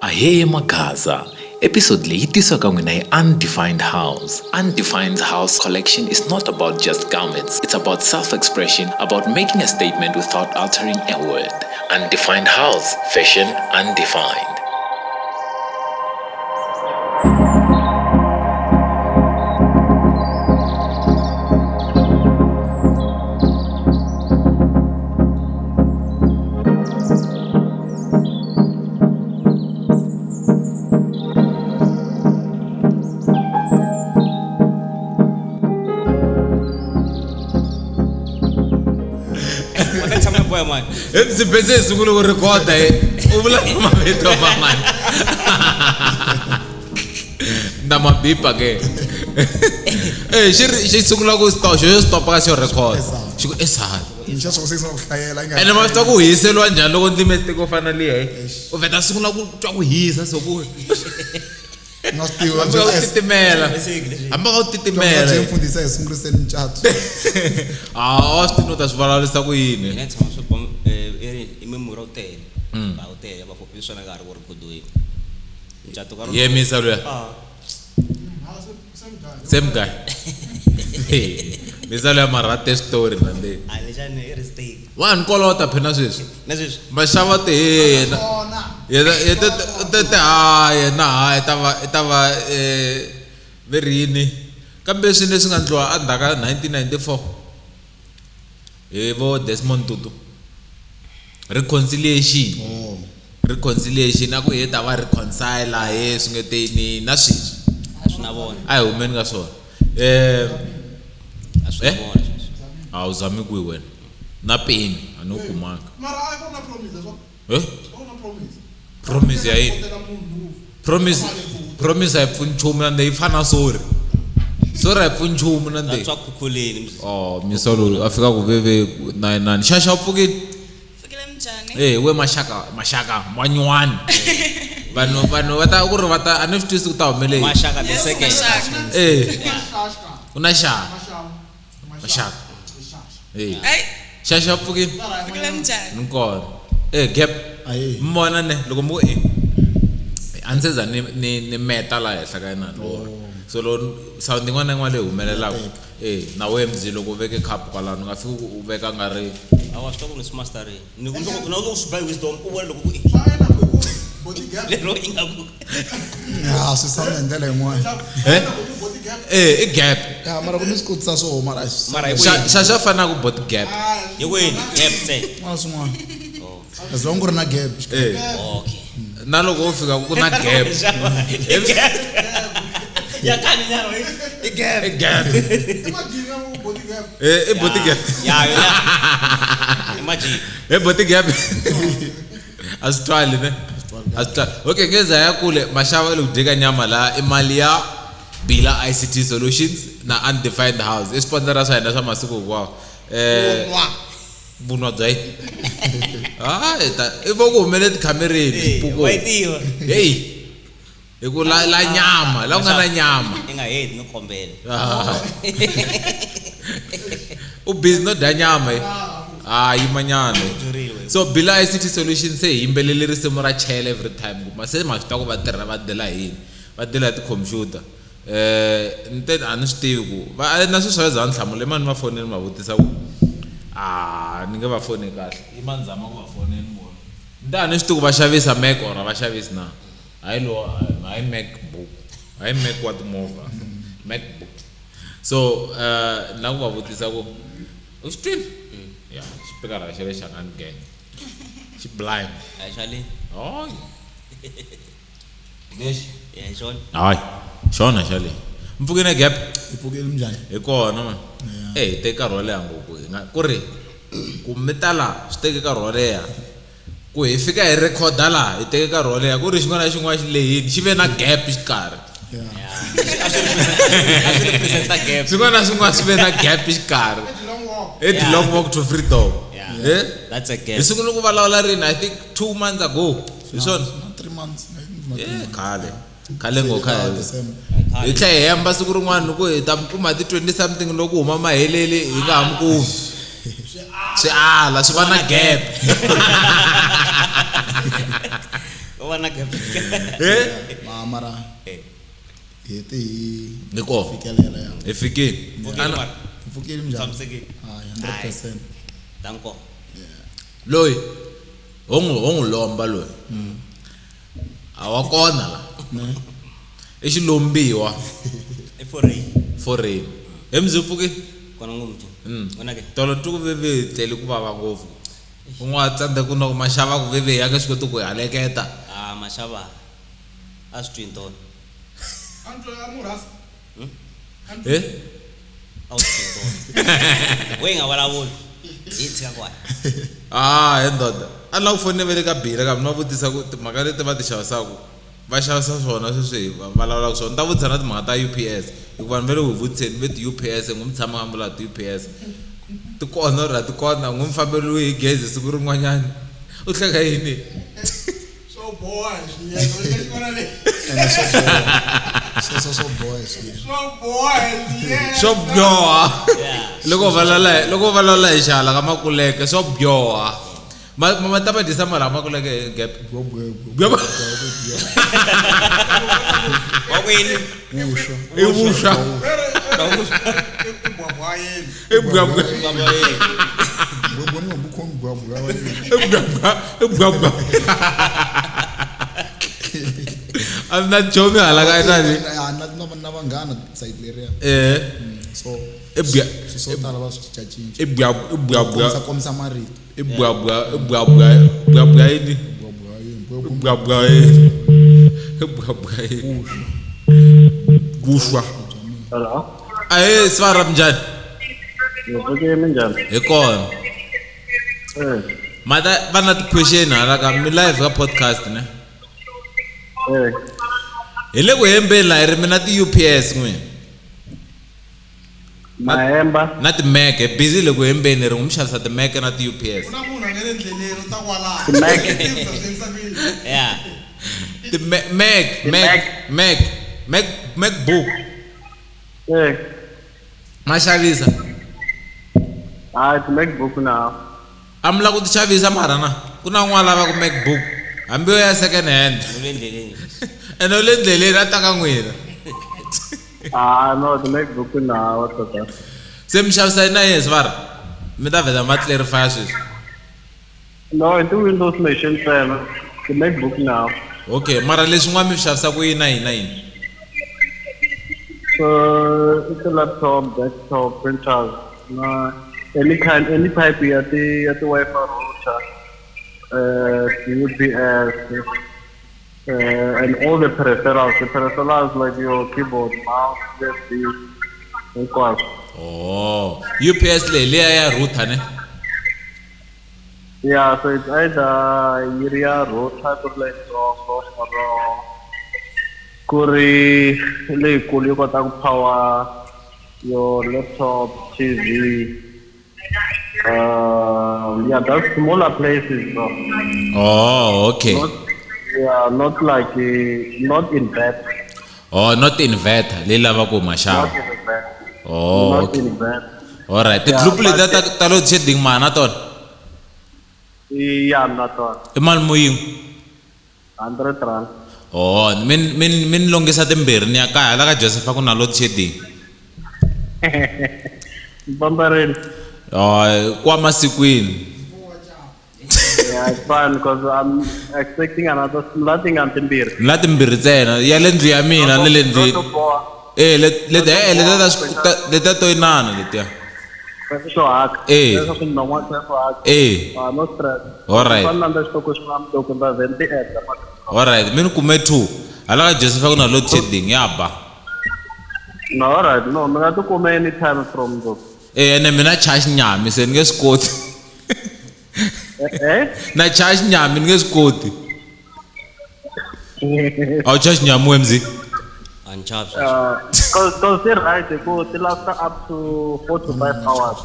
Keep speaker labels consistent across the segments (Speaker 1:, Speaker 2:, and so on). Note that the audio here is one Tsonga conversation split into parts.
Speaker 1: Ahee Magaza. Episode leyi yi tisiwa ka n'wina hi Undefined House. Undefined House collection is not about just garments. It's about self-expression, about making a statement without altering a word. Undefined House, fashion undefined.
Speaker 2: Ndzi bese hi sungule ku rhikhoda u vula mavito man'wana na mabipa ke e xi ri xi sungula ku stop xo xo stop ka xo record xi ku esali ene ma swi twa ku hiseriwa njhani loko ndzi mistake yo fana liya u vheta sungula ku twa ku hisa so ku
Speaker 3: nga swi tivi
Speaker 2: hambi ka ku titimela hambi ka ku titimela
Speaker 3: mfundhisi a hi sunguriseni mucato
Speaker 2: a wa swi tivi no ta swi vulavurisa ku yini
Speaker 4: Mina tshama swi bom i memory u tele ba u tele va fopile swona ka ha ri ku rhikhodweni mucato ka
Speaker 2: yemisa luya same guy misa luya marhate switori na le
Speaker 4: a lexani i mistake
Speaker 2: wa ni kolota phela sweswi
Speaker 4: na sweswi
Speaker 2: maxava te yena yena te te ha yena ha i ta va i ta va ve ri yini kambe swilo leswi nga endliwa endzhaku ka 1994 hi vo Desmond Tutu reconciliation
Speaker 3: Oh.
Speaker 2: Reconciliation a ku hi ta va reconcile he swi nge te yini na sweswi
Speaker 4: a swi na vona
Speaker 2: a hi humeni ka swona
Speaker 4: a swi na
Speaker 2: Eh?
Speaker 4: vona sweswi
Speaker 2: a wu zami kwihi wena na peni a ni wu kumanga
Speaker 5: mara a ku na promise leswaku
Speaker 2: eh
Speaker 5: a ku na promise
Speaker 2: promise ya yini
Speaker 5: Kotela munhu
Speaker 2: promise promise a yi pfuni nchumu na yi fana sorry sorry a yi pfuni nchumu na
Speaker 4: va
Speaker 2: nde
Speaker 4: twa khukhuleni mzi
Speaker 2: oh misa loyi a fika ku veve nine nine xaxa u pfukile
Speaker 6: Fikile minjhani?
Speaker 2: Eh we maxaka maxaka manyuwani vanhu vanhu va ta ku ri va ta a ni swi twisi ku ta humelela yini.
Speaker 4: maxaka the
Speaker 6: Yes,
Speaker 4: second
Speaker 6: maxaka.
Speaker 2: eh
Speaker 5: xaxka
Speaker 2: u na xaka
Speaker 5: maxava
Speaker 2: maxaka eh
Speaker 6: Hayi,
Speaker 2: xaxa u pfukile
Speaker 6: fikile minjhani?
Speaker 2: ni kona eh gap
Speaker 3: Ahee.
Speaker 2: mi vona ne loko mi ku e a ni se za ni ni ni meta laha henhla ka yena so loko sound yin'wana na yin'wana leyi humelelaka eh na we mzi loko u veke cup kwalano u nga fiki u veka nga ri
Speaker 4: a wa swi tiva ku ni swi masterini ni ku na ku swi ba hi wisdom u vona loko ku
Speaker 5: swa endla ku ku body gap
Speaker 4: lero ingaku
Speaker 3: ya swi sound hi ndlela yin'wana
Speaker 2: eh
Speaker 5: ku body gap
Speaker 2: eh i gap
Speaker 3: ya mara ku ni swi kotisa swo mara a swi
Speaker 4: mara hi
Speaker 2: xa
Speaker 4: kwini
Speaker 2: xa xa fana ku bot gap
Speaker 4: hi kwini gap ntsena
Speaker 3: swin'wana na swin'wana as long ku ri na gap
Speaker 2: eh
Speaker 4: okay
Speaker 2: na loko u fika ku na gap
Speaker 4: ya kani nyana i gap
Speaker 2: i gap
Speaker 5: imagine ku body gap
Speaker 2: eh i bot gap
Speaker 4: ya yona imagine
Speaker 2: i bot gap a swi twali ne a swi twali okay ngeza ya kule maxava le ku dyeka nyama laha i mali ya bila ICT solutions na undefined house i sponsora swa hina swa masiku hinkwawo vunwa bya yini hayi ta i vo ku humele tikhamereni swipuku
Speaker 4: wa yi tiva
Speaker 2: heyi hi ku la la nyama la ku nga na nyama
Speaker 4: i nga heti ni kombela
Speaker 2: Ah. u busy no dya nyama yi ah yimanyana
Speaker 4: Byorile.
Speaker 2: so bila ICT solution se hi yimbelele risimu ra chela every time kuma se ma swi tiva ku va tirha va dela hi yini va dela hi tikhompyuta ni te a ni swi tivi ku va na sweswi va za va ni hlamula imani va foneli ma vutisa ku a ni nge va foni kahle imani zama ku va foneli vona ni te a ni swi tivi ku va xavisa mac or a va xavisi na hayi lowa hayi macbook hayi mac wa timovha macbook so na ku va vutisa ku u swi twile ya xipikara xa le xa nga ni gang xi blind
Speaker 4: a hi xa le
Speaker 2: hayi lexi
Speaker 4: ya hi xona
Speaker 2: hayi xona xa le mpfukeni gap
Speaker 3: hi pfukile minjhani
Speaker 2: hi kona man e hi teke nkarhi wo leha ngopfu hi nga ku ri ku mi ta laha swi teke nkarhi wo leha ku hi fika hi rhekhoda laha hi teke nkarhi wo leha ku ri xin'wana na xin'wana xi lehini xi ve na gap xikarhi
Speaker 4: a swi representa gap
Speaker 2: xin'wana na xin'wana xi ve na gap xikarhi
Speaker 5: long walk
Speaker 2: i the long walk to freedom
Speaker 4: Yeah.
Speaker 2: Eh?
Speaker 4: that's a
Speaker 2: hi
Speaker 4: gap
Speaker 2: sungule ku vulavula rini i think 2 months ago hi swona
Speaker 3: na 3 months I think na three
Speaker 2: Eh,
Speaker 3: months.
Speaker 2: khale khale ngo
Speaker 3: Se le ka
Speaker 2: khale
Speaker 3: December.
Speaker 2: hi tlhela hi hemba siku rin'wana ku hi ta mi kuma ti 20 something loko huma maheleli hi nga ha mi kumi swi ala swi va na gap
Speaker 4: u Va na gap.
Speaker 3: Ma mara
Speaker 4: Eh.
Speaker 3: hi te hi
Speaker 2: Hi kona.
Speaker 3: fikelela ya.
Speaker 2: Hi fikile.
Speaker 4: Pfukile mara.
Speaker 3: Hi pfukile minjhani?
Speaker 4: Tshamisekile.
Speaker 3: Hayi, 100%.
Speaker 4: Danko.
Speaker 2: Loyi ho n'wi lomba loyi. A wa kona la.
Speaker 3: Ne?
Speaker 2: I xilombiwa
Speaker 4: I foreign.
Speaker 2: foreign. He mzi pfuki.
Speaker 4: Kona ngomthi. Wena ke.
Speaker 2: Tolo tu ku veve tlele ku vava ngopfu. Un'wana tsandza ku na ku maxava ku veve ya nge swi koti ku haleketa.
Speaker 4: Ah mashava. A swi twi ntona.
Speaker 5: A ni twa murhasi.
Speaker 2: Eh?
Speaker 4: A wu swi twi ntona. We nga vulavuli. Hi tshika kwala.
Speaker 2: Ah, he ndoda. A ni lava ku fonela va le ka Bira kambe ni va vutisa ku timhaka leti va ti xavisaka va xavisa swona sweswi va vulavulaka swona. Ni ta vutisa na timhaka ta UPS hikuva vanhu va le ku hi vutiseni ve ti-UPS n'wi mi tshama nga vula ti-UPS. Ti kona or a ti kona n'wi mi famberiwe hi gezi siku rin'wanyana. U hleka yini?
Speaker 5: Swo boha hi swi endla. Xin'wana le.
Speaker 3: Ene swo boha. Sweswo swo boha hi swi endla.
Speaker 5: Swo boha hi swi endla.
Speaker 2: Swo byoha.
Speaker 4: Yeah.
Speaker 2: Loko va lala hi xala ka makuleke swo byoha. Ma ta va dyisa mara makuleke hi gap.
Speaker 3: Byo byo byo.
Speaker 2: Byo-
Speaker 3: byo, byo.
Speaker 4: Wa kwini?
Speaker 3: Vuswa.
Speaker 2: I vuswa.
Speaker 5: I bwabwa yini.
Speaker 2: I bwabwa.
Speaker 4: Baba ye.
Speaker 3: Byo byo ni bu khomi byo byo.
Speaker 2: I bwabwa. I bwabwa. A mi na chomi hala ka inani.
Speaker 3: Ya na na na vanghana side leriya.
Speaker 2: Eh.
Speaker 3: So
Speaker 2: I bya
Speaker 3: swilo swo tala va swi cincacinca.
Speaker 2: i bya i bwabwa
Speaker 3: Komisa komisa marito.
Speaker 2: i bwabwa i bwabwa bwabwa yini?
Speaker 3: Byo byo yini? Byo
Speaker 2: I
Speaker 3: byo.
Speaker 2: bwabwa yini? I bwabwa yini? Vuswa.
Speaker 7: Hello.
Speaker 2: Ahee, Svara minjhani?
Speaker 7: Ngipfukile minjhani?
Speaker 2: Hi kona.
Speaker 7: Eh,
Speaker 2: Mata va na ti-question hala ka mi live ka podcast ne?
Speaker 7: eh.
Speaker 2: Hi le ku hembeni laha hi ri mi na ti-UPS n'wina
Speaker 7: Mahemba.
Speaker 2: na ti-Mac hi busy le ku hembeni hi ri n'wi mi xavisa ti-Mac na ti-UPS.
Speaker 5: Ku na munhu a nga le ndleleni u ta kwalaho.
Speaker 7: Ti-Mac.
Speaker 4: Yeah.
Speaker 2: Ti-Mac Mac Mac Mac Mac MacBook
Speaker 7: Eh.
Speaker 2: ma xavisa.
Speaker 7: Hayi ti-MacBook na.
Speaker 2: A mi lava ku ti xavisa mara na ku na un'wana lavaka MacBook hambi yo ya second hand
Speaker 4: U le ndleleni.
Speaker 2: ene u le ndleleni a ta ka n'wina.
Speaker 7: Ah no, ti-MacBook na wa tota.
Speaker 2: Se mi xavisa yini na yini Svara? Mi ta vheta ma clarify sweswi.
Speaker 7: No, i ti-Windows machine ntsena. Ti-MacBook na.
Speaker 2: Okay, mara leswin'wana mi swi xavisaka yini na yini na yini?
Speaker 7: So it's a laptop, desktop, printers, na any kind, any type ya ti ya ti Wi-Fi router, UPS, and all the peripherals. The peripherals like your keyboard, mouse, USB, hinkwaswo.
Speaker 2: Oh, UPS leyi liya ya router ne?
Speaker 7: Yeah, so it's either yi ri ya router ku ri leyitsongo or ku ri leyikulu yo kota ku power your laptop, TV. Yeah, that's smaller places though.
Speaker 2: Oh, okay.
Speaker 7: Not, yeah, not like not in bed.
Speaker 2: Oh, not inverter leyi lavaka ku
Speaker 7: Not
Speaker 2: maxava.
Speaker 7: in bed.
Speaker 2: Oh,
Speaker 7: Not
Speaker 2: okay.
Speaker 7: in bed.
Speaker 2: Alright, ti-group
Speaker 7: Yeah,
Speaker 2: letiya
Speaker 7: but-
Speaker 2: ta load shedding ma na tona?
Speaker 7: Yeah, not one.
Speaker 2: I mali mu yin'we?
Speaker 7: 100 rand.
Speaker 2: Oh, mi ni longisa timbirhi ni ya kaya la ka Joseph a ku na load shedding.
Speaker 7: Bambarini.
Speaker 2: Oh, kwa masikwini.
Speaker 7: Yeah, it's fine because I'm expecting another nothing until
Speaker 2: Ni la timbirhi ntsena ya le ndlu ya mina na le ndlwini.
Speaker 7: Not to boha.
Speaker 2: Eh, leti eh letiya to inana letiya.
Speaker 7: Swo haka.
Speaker 2: Eh.
Speaker 7: Leswaku minon'wa swo haka.
Speaker 2: Eh.
Speaker 7: Ah, no stress.
Speaker 2: Alright.
Speaker 7: Fana na xitoko xi nga mudoko ndza ze ni ti endla.
Speaker 2: Alright, mi ni kume 2. Hala ka Joseph a ku na load shedding ya ba.
Speaker 7: No, alright. No, mi nga ti kuma anytime from the.
Speaker 2: Eh, ene mina charge nyami se ni nge swi koti.
Speaker 7: Eh?
Speaker 2: Na charge nyami ni nge swi koti. A wu charge nyami we mzi?
Speaker 4: A ni chavi sweswo.
Speaker 7: Cause ti right hi ku ti lasta up to 4 to 5 hours.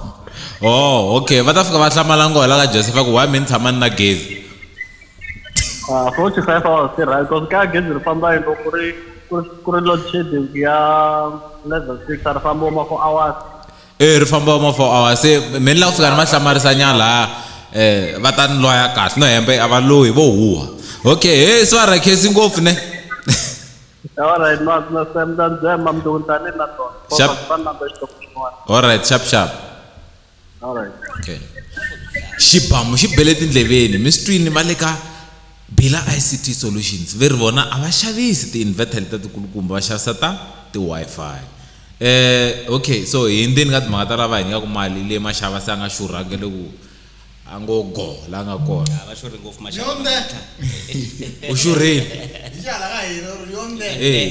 Speaker 2: Oh, okay. Va ta fika va hlamala ngo hala ka Joseph a ku why mi ni tshama ni na gezi.
Speaker 7: 4 to 5 hours ti right cause ka gezi ri famba hi loko ku ri ku ri load shedding ya level 6 a ri famba ma 4 hours.
Speaker 2: Eh, ri famba ma 4 hours. Se mi ni lava ku fika ni va hlamarisanyana laha va ta ni loya kahle no hembe a va loyi vo huha. Okay, hey swara khesi ngopfu ne.
Speaker 7: All right, na na sam dan dzema mndu ntani na tona.
Speaker 2: Sharp.
Speaker 7: Fana number xitoko xin'wana.
Speaker 2: All right, sharp sharp.
Speaker 7: All right.
Speaker 2: Okay. Xibamu xi bele tindleveni mi swi twini va le ka Bila ICT Solutions ve ri vona a va xavisi ti-inverter leti tikulukumba va xavisa ta ti-Wi-Fi. Okay, so hi ndzeni ka timhaka ta lava hi nyikaku mali leyi maxava se a nga xurhangi le ku a ngo go la nga kona.
Speaker 4: A va xurhi ngopfu maxava.
Speaker 5: Yonde.
Speaker 2: U xurhile.
Speaker 5: Hi xihala ka hina uri yonde.
Speaker 2: Eh.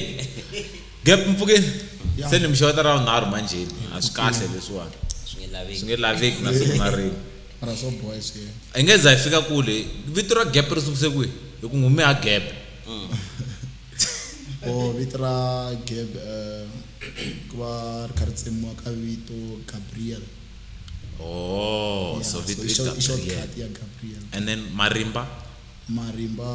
Speaker 2: Gap mpfukeni. Se ni mi xeweta ra vunharhu manjheni. A swi kahle leswiwani.
Speaker 4: Swi nge laveki.
Speaker 2: Swi nge laveki na siku na rin'we.
Speaker 3: Mara swo boha swi
Speaker 2: Hi nge za hi fika kule. Vito ra Gap ri sunguse kwihi? Hi ku n'wi ha Gap.
Speaker 3: O vito ra Gap ku va ri kha ri tsemiwa ka vito Gabriel.
Speaker 2: Oh,
Speaker 3: Yeah,
Speaker 2: so vito
Speaker 3: i
Speaker 2: i
Speaker 3: short- i
Speaker 2: Gabriel.
Speaker 3: shortcut ya Gabriel.
Speaker 2: And then Marimba.
Speaker 3: Marimba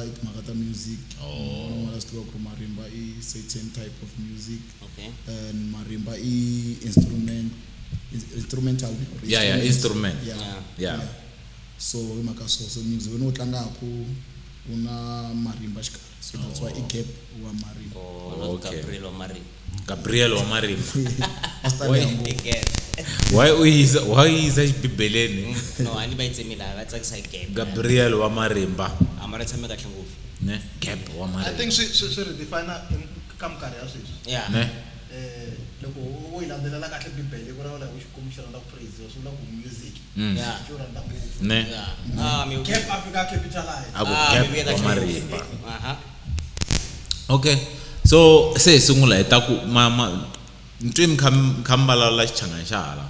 Speaker 3: i timhaka ta music. Oh. Van'wana swi tiva ku ri marimba i certain type of music.
Speaker 4: Okay.
Speaker 3: And marimba i instrument instrumental or
Speaker 2: Yeah, yeah, instrument.
Speaker 3: Yeah.
Speaker 2: Yeah.
Speaker 3: So hi mhaka so so music wena u tlangaku wu na marimba xikarhi. So that's why i Gap wa marimba.
Speaker 4: Oh, not
Speaker 2: Okay.
Speaker 4: Gabriel wa Marimba.
Speaker 2: Gabriel wa Marimba.
Speaker 3: A swi tali ngopfu.
Speaker 4: Gap.
Speaker 2: Why u yisa why u yisa xibibeleni?
Speaker 4: No, a ni va yi tsemile va tsakisa hi Gap.
Speaker 2: Gabriel wa Marimba.
Speaker 4: A mara tshame kahle ngopfu.
Speaker 2: Ne? Gap wa
Speaker 5: I
Speaker 2: Marimba.
Speaker 5: think swi swi swi redefine ka minkarhi ya sweswi.
Speaker 4: Yeah.
Speaker 2: Ne?
Speaker 5: Loko wo yi landzelela kahle bibele ku vulavula hi Xikwembu xi rhandza ku praise swi vula ku music.
Speaker 4: Yeah.
Speaker 5: Xi rhandza ngopfu.
Speaker 2: Ne?
Speaker 4: Yeah. Ah, mi
Speaker 5: Cape Africa capitalize.
Speaker 2: A ku
Speaker 4: Ah,
Speaker 2: Gap
Speaker 4: mi vuya
Speaker 2: wa
Speaker 4: kahle
Speaker 2: Marimba.
Speaker 4: ngopfu. Aha.
Speaker 2: Okay. So se hi sungula hi ta ku ma ma ni twe mi kha mi kha mi vulavula xichangani xa hala.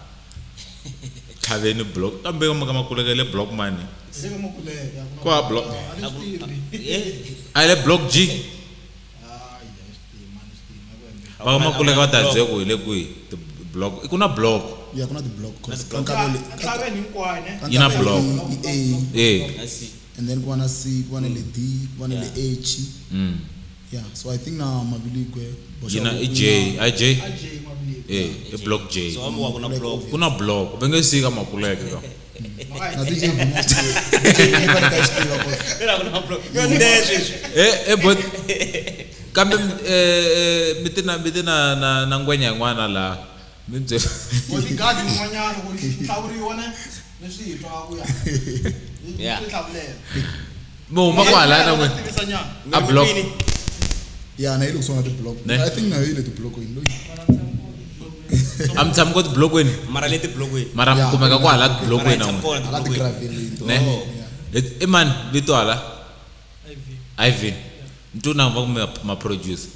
Speaker 2: Tlhaveni block kambe ka makuleke le block mani.
Speaker 5: Se ka makuleke. a ku na-
Speaker 2: Kwa block.
Speaker 5: A ni swi tivi.
Speaker 4: Eh.
Speaker 2: A le block G.
Speaker 5: Hayi, a ni swi tivi, a ni swi tivi, a ku endleki.
Speaker 2: Va ka makuleke va ta byela ku hi le kwihi ti block. I ku na block.
Speaker 3: Yeah, ku na ti-block cause ka
Speaker 5: Ka-
Speaker 3: Nkavele
Speaker 5: Ntlhaveni hinkwayo, ne?
Speaker 3: ka
Speaker 2: Yi na
Speaker 3: Nkavele
Speaker 2: block.
Speaker 3: i A
Speaker 2: Eh.
Speaker 4: I see.
Speaker 3: and then ku va na C, ku va na le D, ku va na le H. Yeah, so I think na Mabilikwe
Speaker 2: Yi na i J, I J.
Speaker 5: A J Mabilikwe.
Speaker 2: Eh, i block J.
Speaker 4: So wa ku na block.
Speaker 2: Ku na block, va nge sika makuleke ka.
Speaker 3: Na DJ Vini a swi tiva. DJ Vini fanele a swi tiva ku
Speaker 4: Ira ku na block. Yo nde sweswi.
Speaker 2: Eh eh but kambe mi ti na mi ti na na na ngwenya yin'wana laha. Mi byela.
Speaker 5: Bodyguard yin'wanyana ku hlawuriwa ne ni swi twa ku ya.
Speaker 4: Yeah.
Speaker 5: Ni hlawulela.
Speaker 2: Mi huma kwala na n'wina.
Speaker 5: Tivisa nyana.
Speaker 2: A block.
Speaker 3: Yeah, na yi le kusuhani na ti-block.
Speaker 2: Ne?
Speaker 3: I think na yo yi le ti-block-weni loyi.
Speaker 2: A mi tshami ko tiblokweni
Speaker 4: Mara le tiblokweni.
Speaker 2: mara mi
Speaker 3: Yeah.
Speaker 2: kumeka kwala tiblokweni na
Speaker 4: Mara hi
Speaker 2: n'wina.
Speaker 4: tshama kona
Speaker 3: Hala
Speaker 4: tiblokweni.
Speaker 3: ti-gravelini to.
Speaker 2: Ne?
Speaker 3: Yeah.
Speaker 2: I mani vito hala? Ivan. Ntuna va ku ma producer.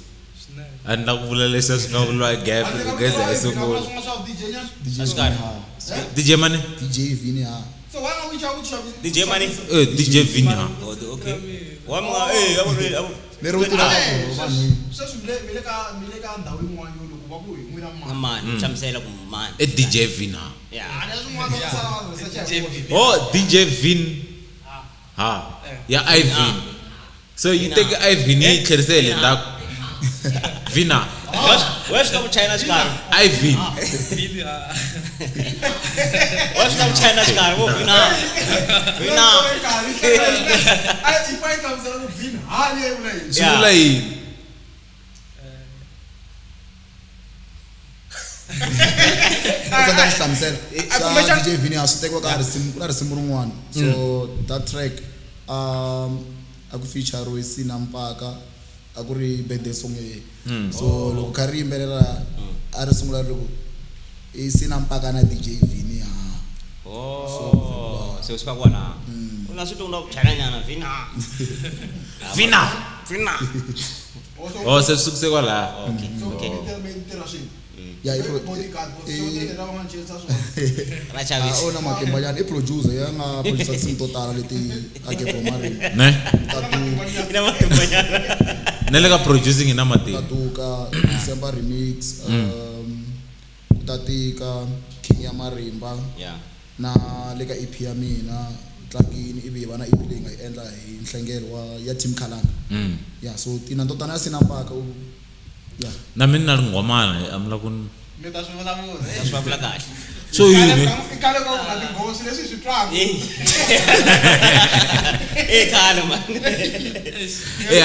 Speaker 2: A ni la ku vula leswi swi nga vuriwa gap ku geza hi sungula.
Speaker 5: Swin'wana swa DJ nyana.
Speaker 3: DJ
Speaker 4: A swi karhi.
Speaker 3: Vini ha.
Speaker 2: DJ mani?
Speaker 3: DJ Vini ha.
Speaker 5: So why not we chat with
Speaker 4: DJ Mani.
Speaker 2: Eh DJ Vini ha.
Speaker 4: Oh, okay. Wa mi nga eh abo abo.
Speaker 3: Leri u tivaka ku vanhu
Speaker 5: Sweswi mi le mi le ka mi le ka ndhawu yin'wana yo loko va ku hi n'wina
Speaker 4: Nga
Speaker 5: mani.
Speaker 4: mani, hlamusela ku mani.
Speaker 2: I DJ Vini ha.
Speaker 4: Yeah.
Speaker 5: A ni swin'wana swa sala vanhu research ya vona.
Speaker 2: Oh DJ Vin ha. Ya Ivan. So yi teke Ivan yi tlherise hi le ndzhaku. Vina.
Speaker 4: Wa swi ka ku China xikarhi.
Speaker 2: Ivan.
Speaker 4: Wa swi ka ku China xikarhi vo vina. Vina.
Speaker 5: A i fa yi hlamusela ku Vin ha leyi vula yini.
Speaker 2: Swi vula yini?
Speaker 3: u tsandza ku swi hlamusela swa DJ Vini a swi tekiwa ka risimu ku na risimu rin'wana so that track a ku feature-riwe Sina Mpaka a ku ri birthday song ya yena so loko kha ri yimbelela a ri sungula ri ku i Sina Mpaka na DJ Vini ha
Speaker 4: Oh, se swi ka kwala. U na swi twa ku China nyana vina.
Speaker 2: Vina.
Speaker 4: Vina.
Speaker 2: Oh se swi sukise kwalaha.
Speaker 4: Okay.
Speaker 5: So
Speaker 4: Okay.
Speaker 5: mi tirha swin'we.
Speaker 3: ya i pro-
Speaker 5: Bodyguard,
Speaker 3: i-
Speaker 5: bodyguard va nga nchenisa swona.
Speaker 4: Ra
Speaker 3: a
Speaker 4: chavisa.
Speaker 3: u na matimba nyana i producer ya nga producer tinsimu to tala leti a Gap Marimba
Speaker 2: Ne?
Speaker 3: ta tu
Speaker 4: Ina matimba nyana.
Speaker 2: Na le ka producing hi na matimba.
Speaker 3: Tatuka December remix ku ta tika King ya Marimba
Speaker 4: Yeah.
Speaker 3: na le ka EP ya mina tlangini ivi hi va na EP leyi nga yi endla hi nhlengelo wa ya Team Khalanga yeah so tina to tana ya Sina Mpaka u yeah
Speaker 2: Na mina na ringhomana a mi la ku ni
Speaker 5: Mi ta swi vulavula.
Speaker 4: Ta swi vulavula kahle.
Speaker 2: So yini?
Speaker 5: I khale ka ku nga tinghozi leswi hi swi twaka.
Speaker 4: Eh. Eh khale man.
Speaker 2: Eh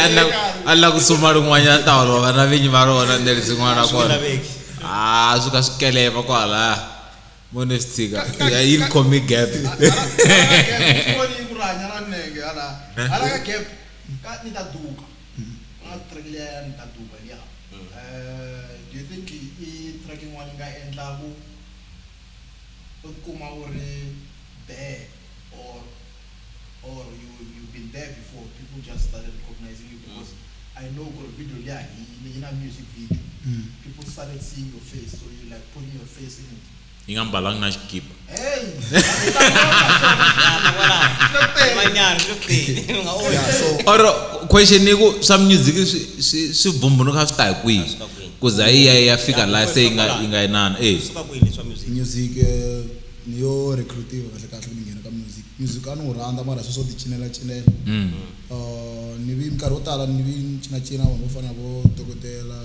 Speaker 2: a la ku suma rin'wanyana ta holova na vinyi va rona ni rin'wana ra
Speaker 4: Swi
Speaker 2: kona.
Speaker 4: laveki.
Speaker 2: Ah, swi ka swi keleva kwalaya. Mo ni swi tshika. Ya yi ni khomi gap.
Speaker 5: Voni ku ri hanya na nenge hala hala ka gap ka ni ta duka na track liya ya ni ta duka liya. Do you think i track yin'wana yi nga endlaku u kuma u ri there or you've been there before people just started recognizing you? Because I know ku ri video liya yi na music video, people started seeing your face, so you like putting your face in it.
Speaker 2: Yi nga mbalanga na xikipa.
Speaker 5: Hey.
Speaker 4: Ya kwala. Manyana swi kuteni. Nga
Speaker 3: Yeah,
Speaker 4: ola.
Speaker 3: so
Speaker 2: Or question i ku swa music swi bvumbunuka swi ta hi kwihi?
Speaker 4: Swi ta kwihi?
Speaker 2: Ku za yi ya yi ya fika
Speaker 4: Ya,
Speaker 2: laha se yi nga
Speaker 4: kwalaho.
Speaker 2: yi nga inana. Eh.
Speaker 4: Suka kwini swa music?
Speaker 3: Music ni yo recruitiwa kahle kahle ku ni nghena ka music. Music a ni wu rhandza mara sweswo ti cinela cinela. Ni vi minkarhi yo tala ni vi ni cinacina vanhu vo fana na vo dokodela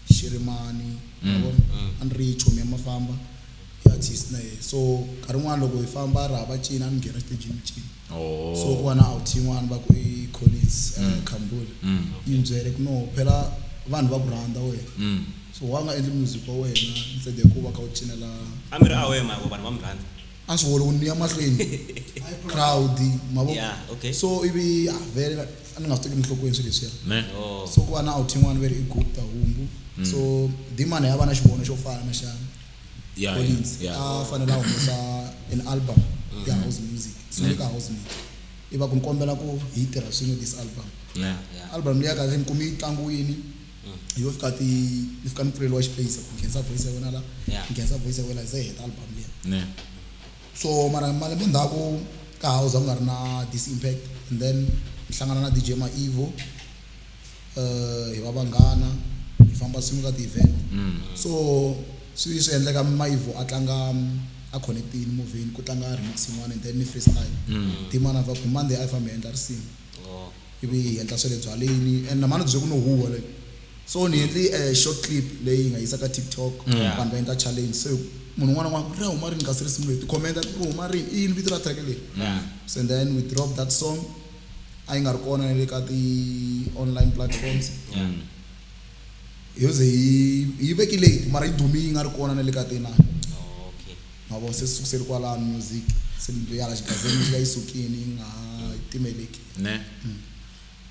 Speaker 3: Shirimani, ma vona, a ni ri chomi ya mafamba i artist na yehe. So nkarhi wun'wani loko hi famba ra ha va cina, a ni nghena xitejini ni cina.
Speaker 2: Oh.
Speaker 3: So ku va na out yin'wana va ku i Collins Khambule, yi ni byele ku no phela vanhu va ku rhandza wena, so wa nga endli music wa wena instead ya ku va kha u cinela.
Speaker 4: A mi ri aware ma ku vanhu va mi rhandza.
Speaker 3: A ni swi voni ku ni ya mahlweni crowd ma vo.
Speaker 4: Yeah, okay.
Speaker 3: So ivi ah vele a ni nga swi tekeli enhlokweni swilo leswiya.
Speaker 2: Ne.
Speaker 4: Oh.
Speaker 3: So ku va na out yin'wana ve ri i Gupta Humbu, so Dimani ya va na xivono xo fana na xa
Speaker 2: Yeah.
Speaker 3: Collins.
Speaker 2: Yeah.
Speaker 3: A fanele a humesa an album ya house music, so le ka house music i va ku ni kombela ku hi tirha swin'we this album.
Speaker 2: Ne.
Speaker 4: Yeah.
Speaker 3: Album liya kahle ni kume yi tlangiwini, yo fika ti ni fika ni pfuleliwa xipeyisi ku nghenisa voice ya wena la,
Speaker 4: Yeah.
Speaker 3: nghenisa voice ya wena se hi heta album liya.
Speaker 2: Ne.
Speaker 3: So mara malembe ndzhaku ka house a ku nga ri na this impact, and then ni hlangana na DJ Maivo, hi va vanghana, hi famba swin'we ka ti-event. So swi endleka Maivo a tlanga a connectini movheni ku tlanga remix yin'wana and then ni freestyle. Dimana va ku Monday a hi fambi hi endla risimu.
Speaker 4: Oh.
Speaker 3: Ivi hi endla swa le byaleni and na mani byi ku no huwa like. So ni endli a short clip leyi hi nga yisa ka TikTok, vanhu va endla challenge. So munhu un'wana na un'wana ku ri huma rini kasi risimu leyi, ti-commenta ri huma rini, i yini vito ra track leyi. So and then we drop that song, a yi nga ri kona na le ka ti-online platforms.
Speaker 4: Yeah.
Speaker 3: Yo ze yi veki late mara yi dumi yi nga ri kona na le ka tinani.
Speaker 4: Oh, okay.
Speaker 3: Ma vo se sukuseli kwalano music se ni yala xigazeni xi ka yi sukini yi nga ha timeleki.
Speaker 2: Ne.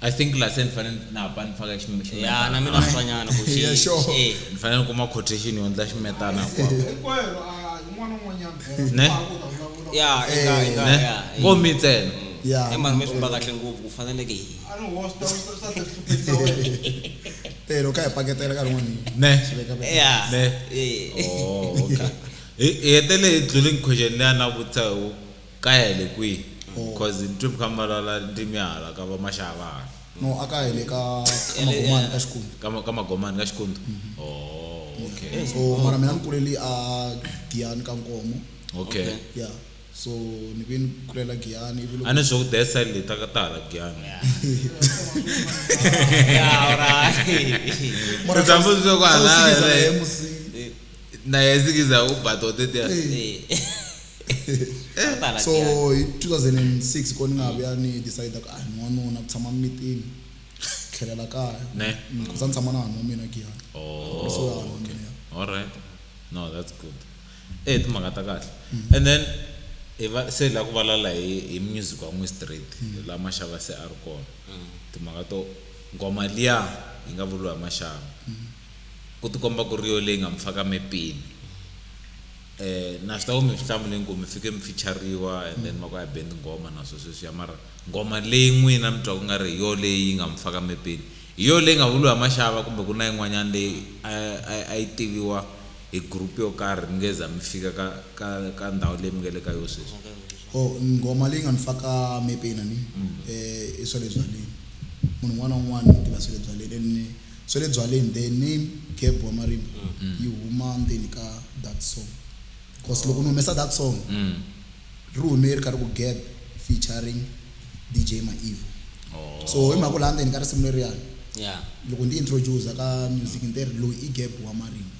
Speaker 2: I think la se ni fanele na hapa ni faka ximetana.
Speaker 4: Ya na mina swanyana ku xi.
Speaker 3: Yeah, sure.
Speaker 4: Eh.
Speaker 2: Ni fanele ni kuma quotation yo endla ximetana hinkwako.
Speaker 5: Hinkwenu a yin'wana na un'wanyana
Speaker 2: Ne.
Speaker 5: a ku ta vulavula.
Speaker 4: Ya eka eka
Speaker 2: Ne.
Speaker 4: ya.
Speaker 2: Ko mi ntsena.
Speaker 3: Yeah.
Speaker 4: Eh mara mi swi kahle ngopfu ku faneleke hi.
Speaker 5: A ni hosta swi ta hluphekisa wena.
Speaker 3: Te loko a hi paketela nkarhi wun'wana hi
Speaker 2: Ne.
Speaker 3: xi veka veka.
Speaker 4: Yeah.
Speaker 2: Ne.
Speaker 4: Eh.
Speaker 2: Oh, okay. Hi hetele hi dluleni question leyi a na vutisa hi ku kaya hi le kwihi? Cause ni twe mi kha mi vulavula ndzimi ya hala ka va Maxava hala.
Speaker 3: No, a ka hi le ka Magomani ka Xikundu.
Speaker 2: Ka Magomani ka Xikundu. Oh, okay.
Speaker 3: So mara mina ni kuleli a Giyani ka Nkomo.
Speaker 2: Okay.
Speaker 3: Yeah. So ni vi ni kulela Giyani ivi loko
Speaker 2: A ni swi ku that side leyi ta ka ta hala Giyani.
Speaker 4: Yeah, alright.
Speaker 3: Mara
Speaker 2: Ku tshama swi ku
Speaker 3: xa
Speaker 2: hala
Speaker 3: Sikiza na
Speaker 2: le-
Speaker 3: yena musi-
Speaker 2: Na ye Sikiza u ba to tetiya.
Speaker 4: Eh. Tala
Speaker 3: So hi 2006 ko ni nga vuya ni decide ku ah ni n'wanuna ku tshama mimitini tlhelela kaya.
Speaker 2: Ne.
Speaker 3: Ku sa ni tshama na vanhu va mina Giyani.
Speaker 2: Oh.
Speaker 3: So vanhu va mina ya.
Speaker 2: All right. No, that's good. Eh, timhaka ta kahle. And then hi va se hi lava ku vulavula hi music wa n'wi straight laha Maxava se a ri kona. Timhaka to nghoma liya yi nga vuriwa hi Maxava. Ku tikomba ku ri yo leyi nga mi faka mepeni. Na swi tiva ku mi swi hlamuleni ku mi fike mi feature-riwa and then ma ku a hi beni nghoma na swo sweswiya, mara nghoma leyi n'wina mi twa ku nga ri hi yo leyi yi nga mi faka mepeni, hi yo leyi nga vuriwa hi Maxava kumbe ku na yin'wanyana leyi a yi tiviwa hi group yo karhi mi nge za mi fika ka ndhawu leyi mi nga le ka yo sweswi?
Speaker 3: Oh, nghoma leyi nga ni faka mepeni ni i swa le byaleni. Munhu un'wana na un'wana u tiva swa le byaleni, and swa le byaleni the name Gab wa Marimba yi huma ndzeni ka that song. Cause loko ni humesa that song, ri hume ri karhi ku Gab featuring DJ Maivo. So hi mhaka ku laha ndzeni ka risimu leriyani,
Speaker 4: Yeah.
Speaker 3: loko ni introduce ka music ni te ri loyi i Gab wa Marimba,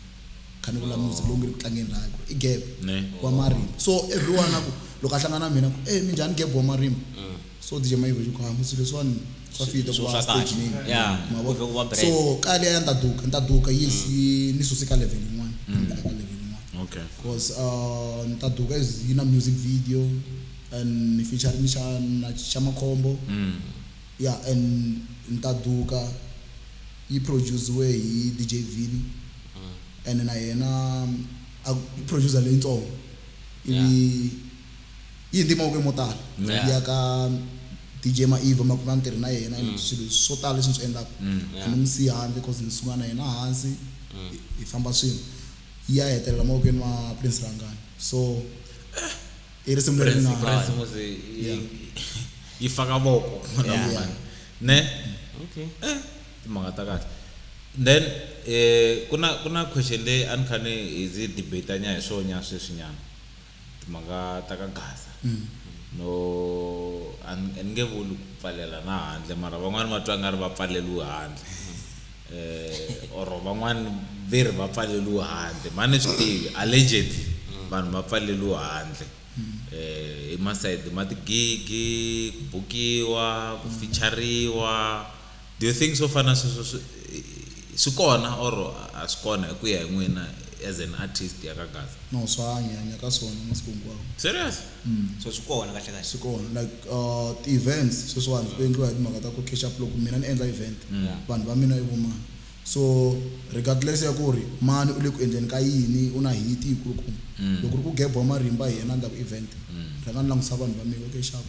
Speaker 3: kha ni vula music lowu nge le ku tlangeni laha ku i Gab
Speaker 2: Ne.
Speaker 3: wa Marimba. So everyone a ku loko a hlangana na mina ku eh minjhani Gab wa Marimba. So DJ Mayivo yi ku ha musi leswiwani swa fita ku
Speaker 4: Swi
Speaker 3: va
Speaker 4: swa
Speaker 3: stage
Speaker 4: kahle.
Speaker 3: name.
Speaker 4: Yeah,
Speaker 3: Ma
Speaker 4: ku
Speaker 3: vona?
Speaker 4: ve ku va brand.
Speaker 3: So ka liya ya Ntaduka, Ntaduka yes yi ni suse ka level yin'wana, ni veka ka level yin'wana.
Speaker 2: Okay.
Speaker 3: Because Ntaduka is yi na music video and ni featuring xa na xa Makhombo. Yeah, and Ntaduka yi produce-iwe hi DJ Vini. And na yena a producer leyitsongo. Ivi yi hi mavoko mo tala.
Speaker 4: Yeah.
Speaker 3: Ya ka DJ Maiva ma ku va ni tirhi na yena and swilo swo tala leswi ni swi endlaka. A ni n'wi siyi handle cause ni suka na yena hansi hi famba swin'we. Yi ya hetelela mavokweni ma Prince Rangani. So i risimu leri
Speaker 2: Prince
Speaker 3: nga
Speaker 2: Prince musi yi faka voko kun'wana na
Speaker 3: Yeah.
Speaker 2: kun'wana. Ne?
Speaker 4: Okay.
Speaker 2: Timhaka ta kahle. Then ku na question leyi a ni kha ni hi zi debate nya hi swona sweswinyana. Timhaka ta ka Gaza. No a ni nge vuli ku pfalela na handle mara van'wani va twa nga ri va pfaleliwe handle. Or van'wani ve ri va pfaleliwe handle mani swi tivi allegedly vanhu va pfaleliwe handle. Hi masayiti ma tigigi ku bukiwa ku feature-riwa. Do you think swo fana na sweswo swi kona or a swi kona hi ku ya hi n'wina as an artist ya ka Gaza?
Speaker 3: No swa hanya ka swona masiku hinkwawo.
Speaker 2: Serious?
Speaker 4: So swi kona kahle kahle.
Speaker 3: Swi kona like ti-events sweswiwani ku endliwa hi timhaka ta ku cash up loko mina ni endla event vanhu va mina i vo mani. So regardless ya ku ri mani u le ku endleni ka yini u na hit yikulukumba loko ri ku gebo wa marimba hi yena a endlaku event rhanga ni langutisa vanhu va mina okay sharp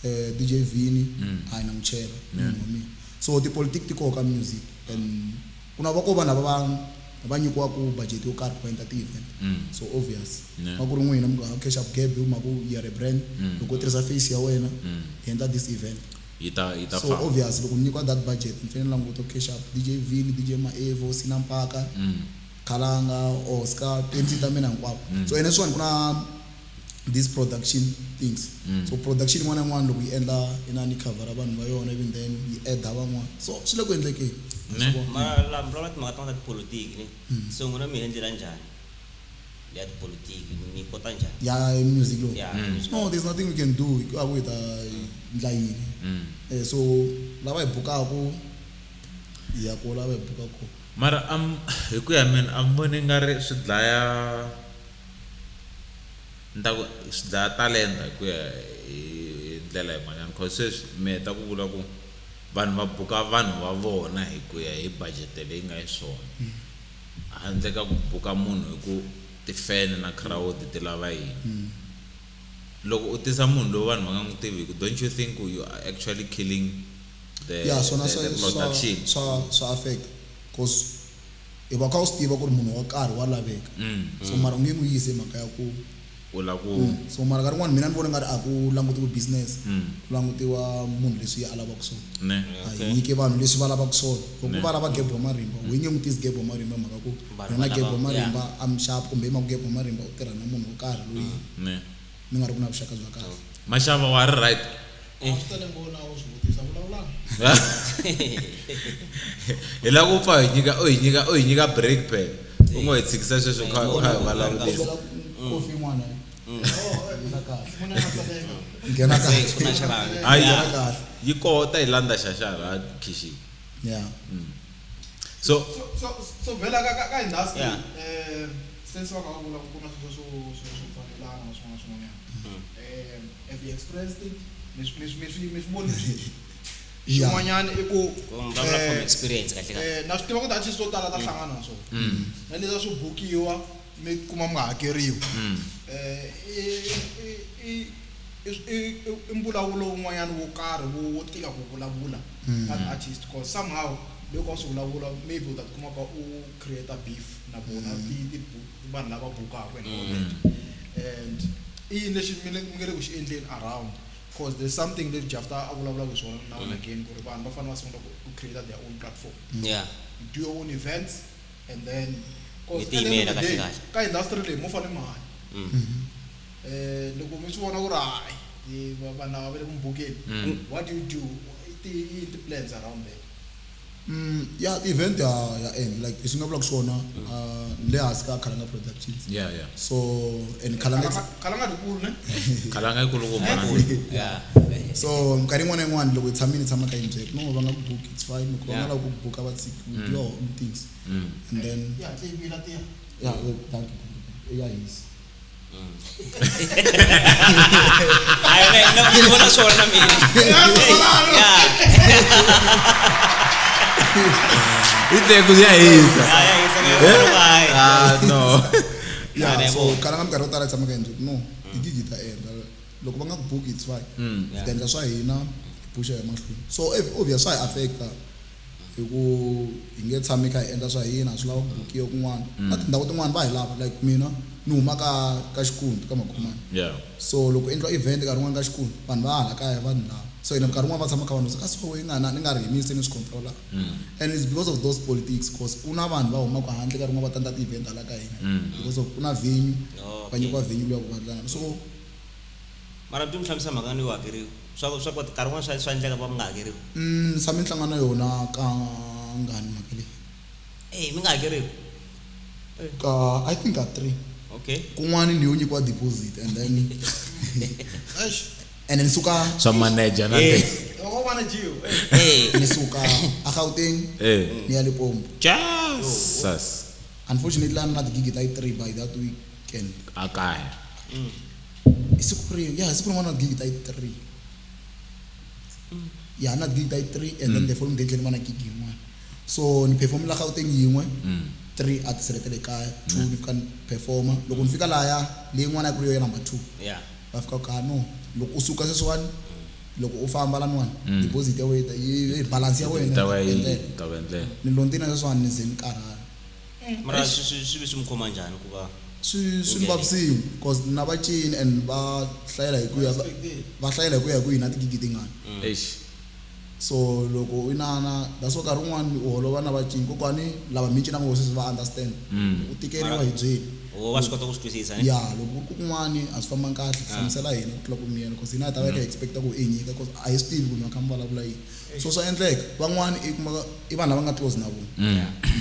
Speaker 3: DJ Vini a hi na n'wi chela munhu wa mina. So tipolitiki ti koka music and ku na va ko vanhu lava va nyikiwaku budget yo karhi ku endla ti-event. So obvious va ku ri n'wina mi nga cash up gab hi mhaka ku you are a brand loko u tirhisa face ya wena hi endla this event.
Speaker 2: Yi ta
Speaker 3: So
Speaker 2: famba.
Speaker 3: obvious loko ni nyikiwa that budget ni fanele ni languta cash up DJ Vini, DJ Maevo, Sina Mpaka, Khalanga, Oscar, ti-MC ta mina hinkwavo. So ene swona ku na these production things. So production yin'wana na yin'wana loko yi endla yi na ni cover vanhu va yona even then yi add van'wana. So swi le ku endlekeni.
Speaker 2: Ne?
Speaker 4: Mara la vulavula timhaka ta tipolotiki ne. So n'wina mi endlela njhani? Ya tipolotiki mi kota njhani?
Speaker 3: Ya music lowu.
Speaker 4: Yeah.
Speaker 3: No, there's nothing we can do. A ku hi ta endla yini. So lava hi bukaku hi ya ko lava hi bukaku.
Speaker 2: Mara hi ku ya mina a mi voni nga ri swi dlaya ni ta ku swi dlaya talenta hi ku ya hi ndlela yin'wanyana cause sweswi mi heta ku vula ku vanhu va buka vanhu va vona hi ku ya hi budget leyi nga xiswona handle ka ku buka munhu hi ku ti-fan na crowd ti lava yini. Loko u tisa munhu loyi vanhu va nga n'wi tiviki, don't you think you are actually killing the,
Speaker 3: Yeah, swona
Speaker 2: the, the production?
Speaker 3: swa affect cause hi va kha u swi tiva ku ri munhu wa karhi wa laveka. So mara u nge n'wi yisi hi mhaka ya ku
Speaker 2: U lava ku
Speaker 3: so mara nkarhi wun'wani mina ni vona nga ri a ku langutiwi business ku langutiwa munhu leswi a lavaka swona.
Speaker 2: Ne.
Speaker 3: A hi nyike vanhu leswi va lavaka swona. Loko va lava Gebo wa Marimba we nge n'wi tisi Gebo wa Marimba hi mhaka ku
Speaker 4: Vanhu
Speaker 3: yena
Speaker 4: va lava-
Speaker 3: Gebo wa Marimba a mi xava kumbe hi mhaka Gebo wa Marimba u tirha na munhu wo karhi loyi
Speaker 2: Ne.
Speaker 3: mi nga ri ku na vuxaka bya kahle.
Speaker 2: Mashava wa ri right.
Speaker 5: A swi tele ngopfu na u swi vutisa vulavulani.
Speaker 2: Hi lava ku pfa hi nyika u hi nyika u hi nyika break phela. U ngo hi tshikisa sweswo kha kha hi vulavulisa.
Speaker 3: Kofi yin'wana nghena kahle.
Speaker 5: Munhu a nga tsaleka.
Speaker 3: Nghena kahle.
Speaker 4: Ku na xirhami.
Speaker 2: Hayi
Speaker 3: Nghena kahle.
Speaker 2: yi kota hi landa xaxara khixini.
Speaker 3: Yeah.
Speaker 2: So
Speaker 5: So vhela ka industry
Speaker 4: Yeah.
Speaker 5: since va kha va vula ku na swilo swo pfalelana na swin'wana na swin'wanyana. Have you experienced it? Mi swi voni swi?
Speaker 3: Yeah.
Speaker 5: Xin'wanyana i ku
Speaker 4: Ku vulavula from experience kahle kahle.
Speaker 5: na swi tiva ku ti-artist to tala ta hlangana na swona. Na leswi a swi bukiwa mi kuma mi nga hakeriwi. I mbulavulo wun'wanyana wo karhi wo tika ku vulavula ka ti-artist cause somehow loko a swi vulavula maybe u ta tikuma ka u create beef na vona vanhu lava bukaka and all that. And i yini lexi mi nge le ku xi endleni around cause there's something lexi Jafta a vulavulaka hi swona now and again ku ri vanhu va fanele va sungula ku create their own platform.
Speaker 4: Yeah.
Speaker 5: You do your own events and then cause
Speaker 4: Mi
Speaker 5: at the end of
Speaker 4: tiyimela
Speaker 5: the day,
Speaker 4: kahle kahle.
Speaker 5: ka industry leyi mo fanele mi hanya. Loko mi swi vona ku ri hayi vanhu lava va le ku mi bukeni, what do you do? I ti-plans around that?
Speaker 3: Ya event ya endla like leswi nga vulaka swona le hansi ka Khalanga Productions.
Speaker 2: Yeah, yeah.
Speaker 3: So and Khalanga
Speaker 5: Khalanga dikulu ne?
Speaker 2: Khalanga yi kulukumba na.
Speaker 4: Yeah.
Speaker 3: So minkarhi yin'wana na yin'wana loko hi tshamile hi tshama ka yindlu no va nga ku book it's fine loko va nga lava ku buka va tshiki we do our own things. And then
Speaker 5: Yeah, tse bila tiya.
Speaker 3: Yeah, thank you, thank you. Ya hisa.
Speaker 4: Hayi na ni vona swona na mina. Yeah.
Speaker 2: I te ku ya hisa.
Speaker 4: Ya hisa na yona hayi.
Speaker 2: Ah no.
Speaker 3: Yeah,
Speaker 4: Yeah,
Speaker 3: so
Speaker 4: yabo.
Speaker 3: Khalanga minkarhi yo tala hi tshama ka yindlu no tigigi ta endla loko va nga ku book it's fine. Hi ta endla swa hina hi pusha hi mahlweni. So obvious swa hi affecta hi ku hi nge tshami kha hi endla swa hina swi lava ku bukiwa kun'wana. Na tindhawu tin'wana va hi lava like mina ni huma ka Xikundu ka Makhomani.
Speaker 2: Yeah.
Speaker 3: So loko endliwa event nkarhi wun'wana ka Xikundu vanhu va hala kaya va ni lava. So hina minkarhi wun'wana va tshama kha vanhu ka so yi nga na ni nga ri himisi ni swi controla. And it's because of those politics cause ku na vanhu va humaka handle nkarhi wun'wana va tanda ti-event hala ka hina because of ku na venue va nyikiwa venue luya ku va ndlana. So
Speaker 4: mara mi hlamusela mhaka ni yo hakeriwa swa ku nkarhi wun'wana swa endleka va mi nga hakeriwi.
Speaker 3: Tshame ni hlangana na yona ka ngani mhaka leyi?
Speaker 4: Mi nga hakeriwi?
Speaker 3: Ka I think ka 3.
Speaker 4: Okay.
Speaker 3: Kun'wani ni yo nyikiwa deposit and then and then suka
Speaker 2: swa manager na
Speaker 5: O manager.
Speaker 3: Ni suka a Gauteng ni ya Limpopo.
Speaker 2: Jesus.
Speaker 3: Unfortunately a ni na tigigi ta 3 by that weekend.
Speaker 2: A kaya.
Speaker 3: Siku ri yeah, siku rin'wana na tigigi ta 3. Yeah, na tigigi ta 3 and then the following day tlhela na gig yin'wana. So ni perform la Gauteng yin'we. 3 a ti seletele kaya, 2 ni fika ni performa. Loko ni fika laya leyin'wana ku ri yo number 2.
Speaker 4: Yeah.
Speaker 3: Va fika ka no loko u suka sweswiwani loko u famba laniwani deposit ya wena yi balance ya wena
Speaker 2: Ta va yi ta va endlela.
Speaker 3: Ni lontina sweswiwani ni ze ni karhala.
Speaker 4: Mara swi swi mi khoma njhani ku va
Speaker 3: swi ni vavisile cause na va cini and va hlayela hi ku ya va hlayela hi ku ya hi ku hina tigigi tingani.
Speaker 2: Eish.
Speaker 3: So loko u inana that's why nkarhi wun'wani u holova na va cini kokwani lava mi cinaka ngopfu sweswi va understand. U tikeriwa hi byeli.
Speaker 4: O va swi kota ku swi twisisa ne?
Speaker 3: Yeah, loko ku kun'wani a swi fambanga kahle hlamusela hina ku tlula ku miyela cause hina hi ta va hi kha hi expecta ku i nyika cause a hi swi tivi ku mi kha mi vulavula yini. So swa endleka van'wani i kuma i vanhu lava nga close na vona.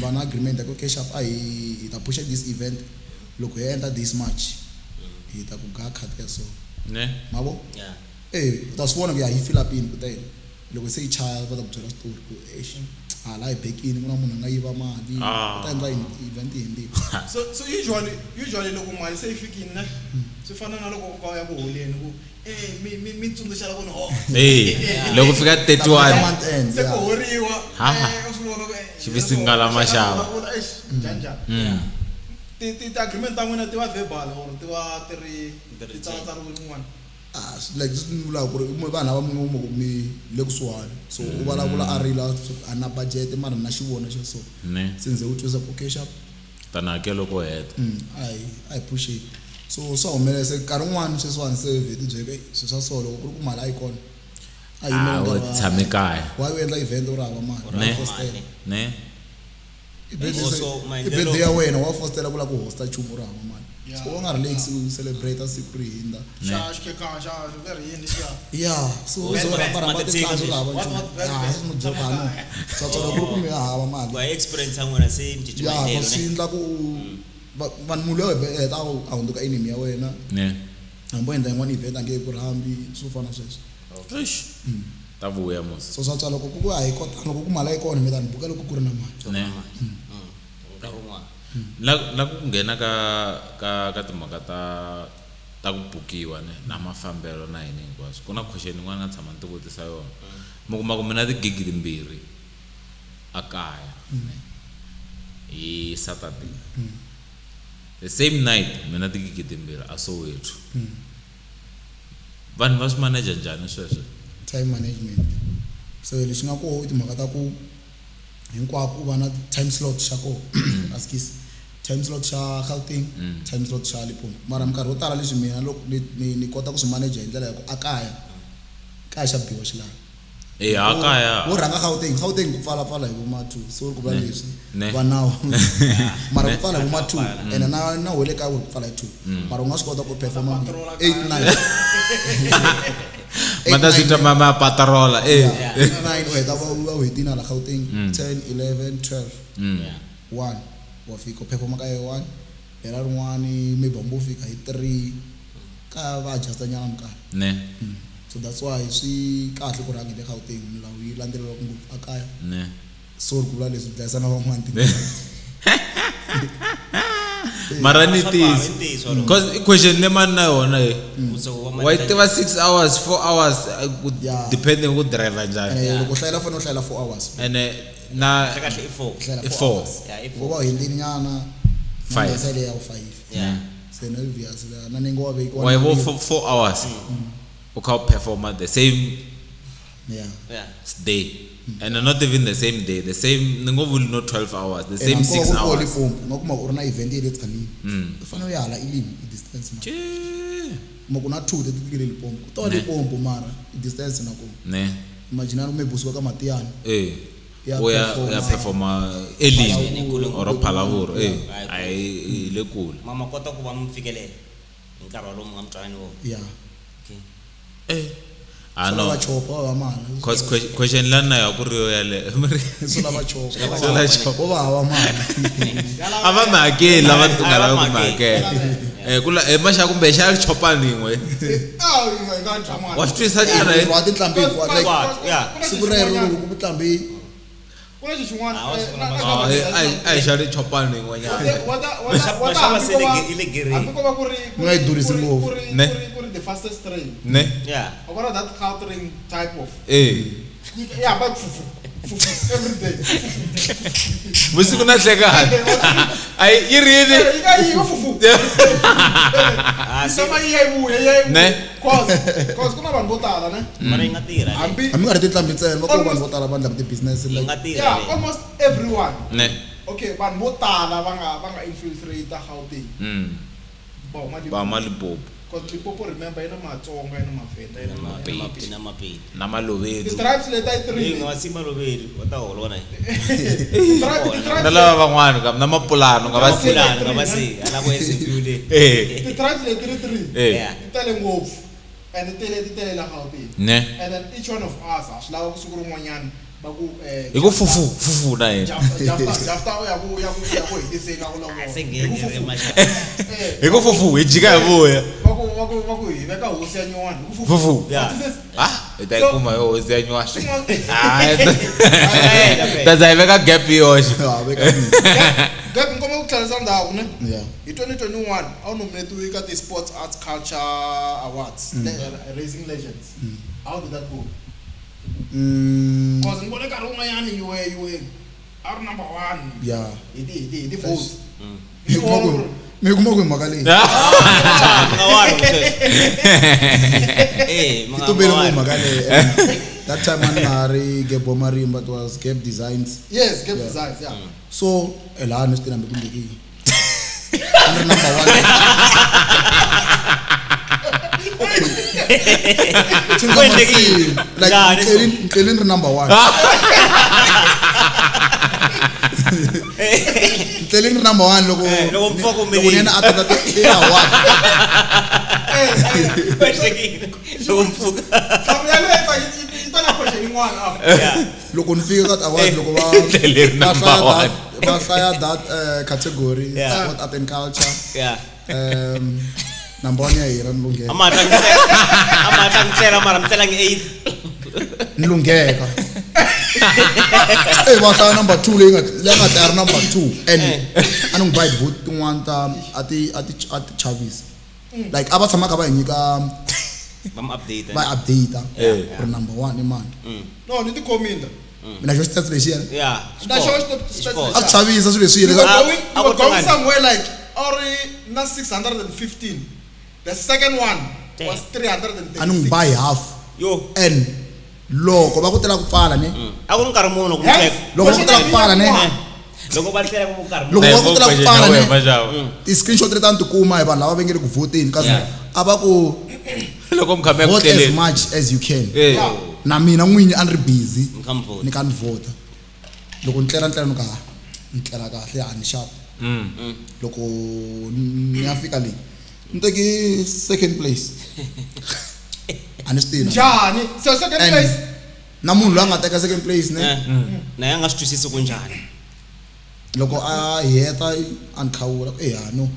Speaker 3: Va na agreement ya ku okay sharp a hi ta pusha this event loko hi endla this much hi ta ku ga card ya so.
Speaker 2: Ne?
Speaker 3: Mavo?
Speaker 4: Yeah.
Speaker 3: U ta swi vona ku ya hi fill up in ku tele. Loko se yi chaya va ta ku byela story ku eish hala hi bekini ku na munhu a nga yiva mali. U ta endla yini event yi hundzile.
Speaker 5: So usually loko mali se yi fikile ne swi fana na loko u ya ku holeni ku mi tsundzuxa loko ni hola.
Speaker 2: Loko fika 31
Speaker 3: Month end,
Speaker 5: se ku
Speaker 3: yeah.
Speaker 5: horiwa,
Speaker 2: Ha.
Speaker 5: u swi vona ku,
Speaker 2: Xi vi singala maxava.
Speaker 5: Njhani njhani. Ti agreement ta n'wina ti va verbal or ti va ti ri ti tsalatsariwile kun'wana?
Speaker 3: Like swi ni vulaka ku ri vanhu lava mi nga ku mi le kusuhani. So u vulavula a rila a na budget mara na xivona xa so.
Speaker 2: Ne.
Speaker 3: Se ndze u twisa ku okay sharp.
Speaker 2: Ta na hakelo ko heta.
Speaker 3: I appreciate. So swa humelela se nkarhi wun'wani sweswiwani se vheti byi ke swi swa so loko ku ri ku mali a yi kona. A yi yimela
Speaker 2: U
Speaker 3: nkarhi wa-
Speaker 2: tshame kaya.
Speaker 3: Why u endla event u ri hava mali?
Speaker 2: Ne.
Speaker 3: Wa fostela.
Speaker 2: Ne.
Speaker 3: I birthday
Speaker 4: Also,
Speaker 3: se-
Speaker 4: my
Speaker 3: i birthday
Speaker 4: little
Speaker 3: ya wena wa fostela ku lava ku hosta nchumu u ri hava mali.
Speaker 5: Yeah.
Speaker 3: So u nga relax u celebrate siku ri hundza.
Speaker 5: Xa xikekana xa ve ri yini xiya.
Speaker 3: Yeah, so
Speaker 4: What,
Speaker 3: zo
Speaker 4: what,
Speaker 3: rhamba rhamba
Speaker 4: what,
Speaker 3: tinhlanzi u ri hava
Speaker 5: what,
Speaker 3: nchumu.
Speaker 5: what, what,
Speaker 3: Yeah,
Speaker 5: what,
Speaker 3: swi n'wi byela ku, no. Swa tswala ku ri ku mi ya hava mali.
Speaker 4: Ku ya experience ya n'wina se mi cinci
Speaker 3: Yeah,
Speaker 4: maendlelo,
Speaker 3: swi
Speaker 4: ne?
Speaker 3: endla ku vanhu munhu loyi a heta a hundzuka enemy ya wena.
Speaker 2: Ne.
Speaker 3: Hambi o endla yin'wana event a nge ku rhambi swo fana na sweswo.
Speaker 2: Eish. Ta vuya mos.
Speaker 3: So swa tswala loko ku a hi kotanga loko ku mali a yi kona mi ta ni buka loko ku ri na mali.
Speaker 2: Ne.
Speaker 4: Nkarhi wun'wana.
Speaker 2: La ku nghena ka timhaka ta ku bukiwa ne na mafambelo na yini hinkwaswo. Ku na question yin'wana nga tshama ni ti vutisa yona. Mi kuma ku mi na tigigi timbirhi a kaya ne hi Saturday. The same night mi na tigigi timbirhi a Soweto. Vanhu va swi manager njhani sweswo?
Speaker 3: Time management. So leswi nga koho i timhaka ta ku hinkwako ku va na time slot xa koho. Askies. Time slot xa Gauteng, time slot xa Limpopo. Mara minkarhi yo tala leswi mina loko ni kota ku swi manage hi ndlela ya ku a kaya, kaya xa biwa xilahla.
Speaker 2: A kaya.
Speaker 3: Wo rhanga Gauteng, Gauteng ku pfala pfala hi vo ma 2. So ku vula leswi
Speaker 2: Ne.
Speaker 3: va nawu. Mara ku pfala hi vo ma 2 ene na wele kaya ku pfala hi 2. Mara u nga swi kota ku performa
Speaker 5: Patrola
Speaker 3: 8 9.
Speaker 2: Ma ta swi twa ma ma patarola eh.
Speaker 3: Yeah. 9 u heta va u hetini hala Gauteng 10 11 12
Speaker 4: Yeah.
Speaker 3: 1 wa fika u performa ka 1 hela rin'wani maybe hambi u fika hi 3 ka va adjusta nyana minkarhi
Speaker 2: Ne.
Speaker 3: So that's why swi kahle ku rhanga hi le Gauteng milawu yi landzeleriwa ngopfu a kaya.
Speaker 2: Ne.
Speaker 3: Sorry ku vula leswi dlayisa na van'wana ti
Speaker 2: Mara ni
Speaker 4: Swa
Speaker 2: tiyisa.
Speaker 4: i ntiyiso wolowo.
Speaker 2: Cause i question le mani na yona he.
Speaker 4: Vutisa ku
Speaker 2: Wa yi
Speaker 4: ma-
Speaker 2: tiva 6 hours, 4 hours
Speaker 3: Yeah.
Speaker 2: depending ku driver njhani.
Speaker 3: Ene loko u hlayela fanele u hlayela 4 hours.
Speaker 2: Ene na
Speaker 4: Kahle kahle i 4.
Speaker 3: Hlayela
Speaker 2: I
Speaker 3: 4
Speaker 2: four.
Speaker 3: hours.
Speaker 4: Yeah, i
Speaker 3: Ku va u hundzile nyana
Speaker 2: Five.
Speaker 3: na leya ya 5.
Speaker 4: Yeah.
Speaker 3: Se na obvious la na nengo wa vekiwa.
Speaker 2: wa yi vo 4 hours. U kha u performa the same
Speaker 3: Yeah.
Speaker 4: Yeah.
Speaker 2: day. And not even the same day, the same ni ngo vuli no 12 hours, the same
Speaker 3: And hambi
Speaker 2: 6
Speaker 3: ko va ku ri
Speaker 2: hours.
Speaker 3: Limpopo, u nga kuma ku u ri na event ya le Tzaneen. U fanele u ya hala Elim i distance ma.
Speaker 2: Chee.
Speaker 3: Kuma ku na 2 leti ti le Limpopo. Ku to Limpopo mara i distance na kona.
Speaker 2: Ne.
Speaker 3: Imagine maybe u suka ka Matiyani.
Speaker 2: Eh.
Speaker 3: Ya
Speaker 2: U ya
Speaker 3: performa.
Speaker 2: ya performa Elim
Speaker 4: Phalaborwa.
Speaker 2: or Phalaborwa eh.
Speaker 4: Yeah.
Speaker 2: Ai le kule.
Speaker 4: Ma ma kota ku va mi fikelela hi nkarhi wolowo mi nga mi twanani wona.
Speaker 3: Yeah.
Speaker 4: Okay.
Speaker 2: Eh. Ah
Speaker 3: Swi
Speaker 2: no.
Speaker 3: lava chopa va mali.
Speaker 2: Cause question la na ya ku ri yo yale.
Speaker 3: Swi lava chopa.
Speaker 2: Swi lava chopa.
Speaker 3: Vo va hava mali.
Speaker 2: A va mi hakeli lava nga
Speaker 4: A va
Speaker 2: lavi ku mi
Speaker 4: mi
Speaker 2: hakela. Eh kula eh maxa kumbe xa chopani yin'we.
Speaker 5: Ah, yi nga dya mali.
Speaker 2: Wa swi twisisa xana eh?
Speaker 3: Wa tinqambi hinkwato like
Speaker 4: Hinkwato, yeah.
Speaker 3: siku rero loko ku tlambi
Speaker 5: Ku na xixin'wana
Speaker 4: Ah, wa
Speaker 5: eh,
Speaker 4: swi
Speaker 5: na-
Speaker 4: vona
Speaker 5: na-
Speaker 2: Ah, eh, a hi xa chopani yin'wanyana.
Speaker 4: Maxava se le gereni.
Speaker 5: Hambi ko va ku ri
Speaker 3: Mi nga yi durhisi ngopfu.
Speaker 5: ku ri
Speaker 2: Ne.
Speaker 5: ku ri the fastest train.
Speaker 2: Ne.
Speaker 4: Yeah.
Speaker 5: Wa vona that Gautrain type of
Speaker 2: Eh.
Speaker 5: ya ba fufu fufu every day.
Speaker 2: Vusiku na hlekani. Ai yi ri yini?
Speaker 5: Yi nga yi fufu.
Speaker 4: Ah,
Speaker 5: Yi
Speaker 4: se
Speaker 5: tshama yi ya yi vuya yi ya yi
Speaker 2: Ne.
Speaker 5: vuya. Cause ku na vanhu vo tala ne.
Speaker 4: mara yi nga tirha. le.
Speaker 5: Hambi
Speaker 3: hambi nga ri tinqambi ntsena va ko vanhu vo tala va endlaka ti-business
Speaker 4: Yi
Speaker 3: like
Speaker 4: nga tirha.
Speaker 5: yeah,
Speaker 4: le.
Speaker 5: almost everyone.
Speaker 2: Ne.
Speaker 5: Okay, vanhu vo tala va nga infiltrate Gauteng. Va huma
Speaker 2: Ba ma
Speaker 5: Limpopo.
Speaker 2: Limpopo
Speaker 5: Cause Limpopo remember yi na Matsonga, yi na Mavenda, yi na
Speaker 4: Na na Mapedi.
Speaker 2: na Malobedu.
Speaker 5: Ti-tribes leti a yi
Speaker 4: Leyi
Speaker 5: three.
Speaker 4: nga va si Balobedu va ta hola na.
Speaker 5: Ti-tribes
Speaker 2: Na lava van'wana ka na mapulano nga va si.
Speaker 4: Mapulano nga va si ala ku SMU le.
Speaker 2: Eh.
Speaker 5: ti-tribes leti ri three.
Speaker 2: Eh.
Speaker 4: Yeah.
Speaker 5: Ti tele ngopfu. And ti tele la Gauteng.
Speaker 2: Ne.
Speaker 5: And then each one of us a swi lava ku siku rin'wanyana va ku eh
Speaker 2: Hi ku fufu fufu na yena.
Speaker 5: Jafta u ya ku ya ku ya ku hetiseni a ku
Speaker 4: Ah, se
Speaker 5: lavola.
Speaker 4: nghene re maxa.
Speaker 2: Hi ku fufu hi jika hi vuya.
Speaker 5: Va ku hi veka hosi ya nyuwani hi ku fufu.
Speaker 2: Fufu.
Speaker 4: Yeah.
Speaker 2: Ah, hi ta yi kuma hi hosi ya nyuwani.
Speaker 5: Swin'wana-
Speaker 2: Ah, ta za hi veka gap yoxe.
Speaker 3: Ha, veka mina.
Speaker 5: Gap nkomo ku tlherisa ndhawu ne.
Speaker 3: Yeah.
Speaker 5: Hi 2021 a wu nominatiwe ka ti-Sports Arts Culture Awards, Raising Legends. How did that go? Cause ni vone nkarhi wun'wanyani you were a ri number one
Speaker 3: Yeah.
Speaker 5: hi ti-votes.
Speaker 3: Mi kuma ku mi kuma ku hi mhaka leyi.
Speaker 4: Nga wa ri sweswi. Eh,
Speaker 3: Yi
Speaker 4: ma nga
Speaker 3: tumbele
Speaker 4: wa
Speaker 3: ngopfu
Speaker 4: ri.
Speaker 3: mhaka leyi. And That time a ni nga ri Gap wa Marimba it was Gap Designs.
Speaker 5: Yes, Gap Designs, yeah.
Speaker 3: So laha ni swi tivi hambi ku endleke yini. A ni ri number one.
Speaker 4: Ku endleke yini?
Speaker 3: Like
Speaker 4: Njhani so?
Speaker 3: Ntlelini ri number one. Ntlelini ri number one loko
Speaker 4: Eh, loko mpfuka
Speaker 3: loko ni
Speaker 4: humeleli.
Speaker 3: yena a tata ti-award.
Speaker 4: Ku endlekile. Loko mpfuka.
Speaker 5: Nhlamulo ya leyi yi ta na question yin'wana after.
Speaker 4: Yeah.
Speaker 3: Loko ni fika ka ti-award loko va
Speaker 2: Ntleleni
Speaker 3: va
Speaker 2: number
Speaker 3: hlaya
Speaker 2: one.
Speaker 3: va hlaya that category
Speaker 4: Yeah.
Speaker 3: sport art and culture.
Speaker 4: Yeah.
Speaker 3: Number one ya hina ni lungheka.
Speaker 4: A ma hatla ngitlela. A ma hatla ngitlela mara mtlela nge 8.
Speaker 3: Ni lungheka. Eh va hlaya number 2 leyi nga leyi nga ta ri number 2 and a ni n'wi ba hi vote tin'wana ta a ti chavisa. Like a va tshama kha va hi nyika
Speaker 4: Va mi update.
Speaker 3: va update
Speaker 2: Eh.
Speaker 3: ku ri number 1 i mani.
Speaker 5: No, ni tikhomile.
Speaker 3: Mina xo stats lexiya
Speaker 4: Yeah.
Speaker 5: Na xo
Speaker 4: Xiporo.
Speaker 3: a swi chavisa swilo leswiya
Speaker 5: You were
Speaker 3: leswaku
Speaker 5: going,
Speaker 4: a
Speaker 5: you were
Speaker 4: ku
Speaker 5: going
Speaker 4: tlangani.
Speaker 5: somewhere like ori na 615. The second one was 336.
Speaker 3: a ni n'wi ba hi half
Speaker 4: Yo.
Speaker 3: and loko va ku tela ku pfala ne
Speaker 4: A ku ri nkarhi muni ku
Speaker 5: Yes.
Speaker 4: tlela.
Speaker 3: loko va ku tela ku pfala ne
Speaker 4: Loko va tlela ku nkarhi muni.
Speaker 3: loko va ku tela ku pfala ne
Speaker 2: Maxava.
Speaker 3: ti-screenshot leti a ni ti kuma hi vanhu lava va nge le ku vhoteni kasi
Speaker 4: Yeah.
Speaker 3: a va ku
Speaker 2: Loko mi kha mi ya ku
Speaker 3: vote as
Speaker 2: tleleni.
Speaker 3: much as you can
Speaker 2: Eh.
Speaker 3: na mina n'winyi a ni ri busy
Speaker 4: Mi kha mi vhota.
Speaker 3: ni kha ni vhota loko ni tlela ni tlela ni ka ni tlela kahle a ni xava loko ni ya fika leyi ni teki second place A ni swi tivi.
Speaker 5: Njhani? So second
Speaker 3: And
Speaker 5: place.
Speaker 3: Na munhu loyi a nga teka second place ne.
Speaker 4: Na ya nga swi twisisi ku njhani.
Speaker 3: Loko a heta a ni khawula ku eh no.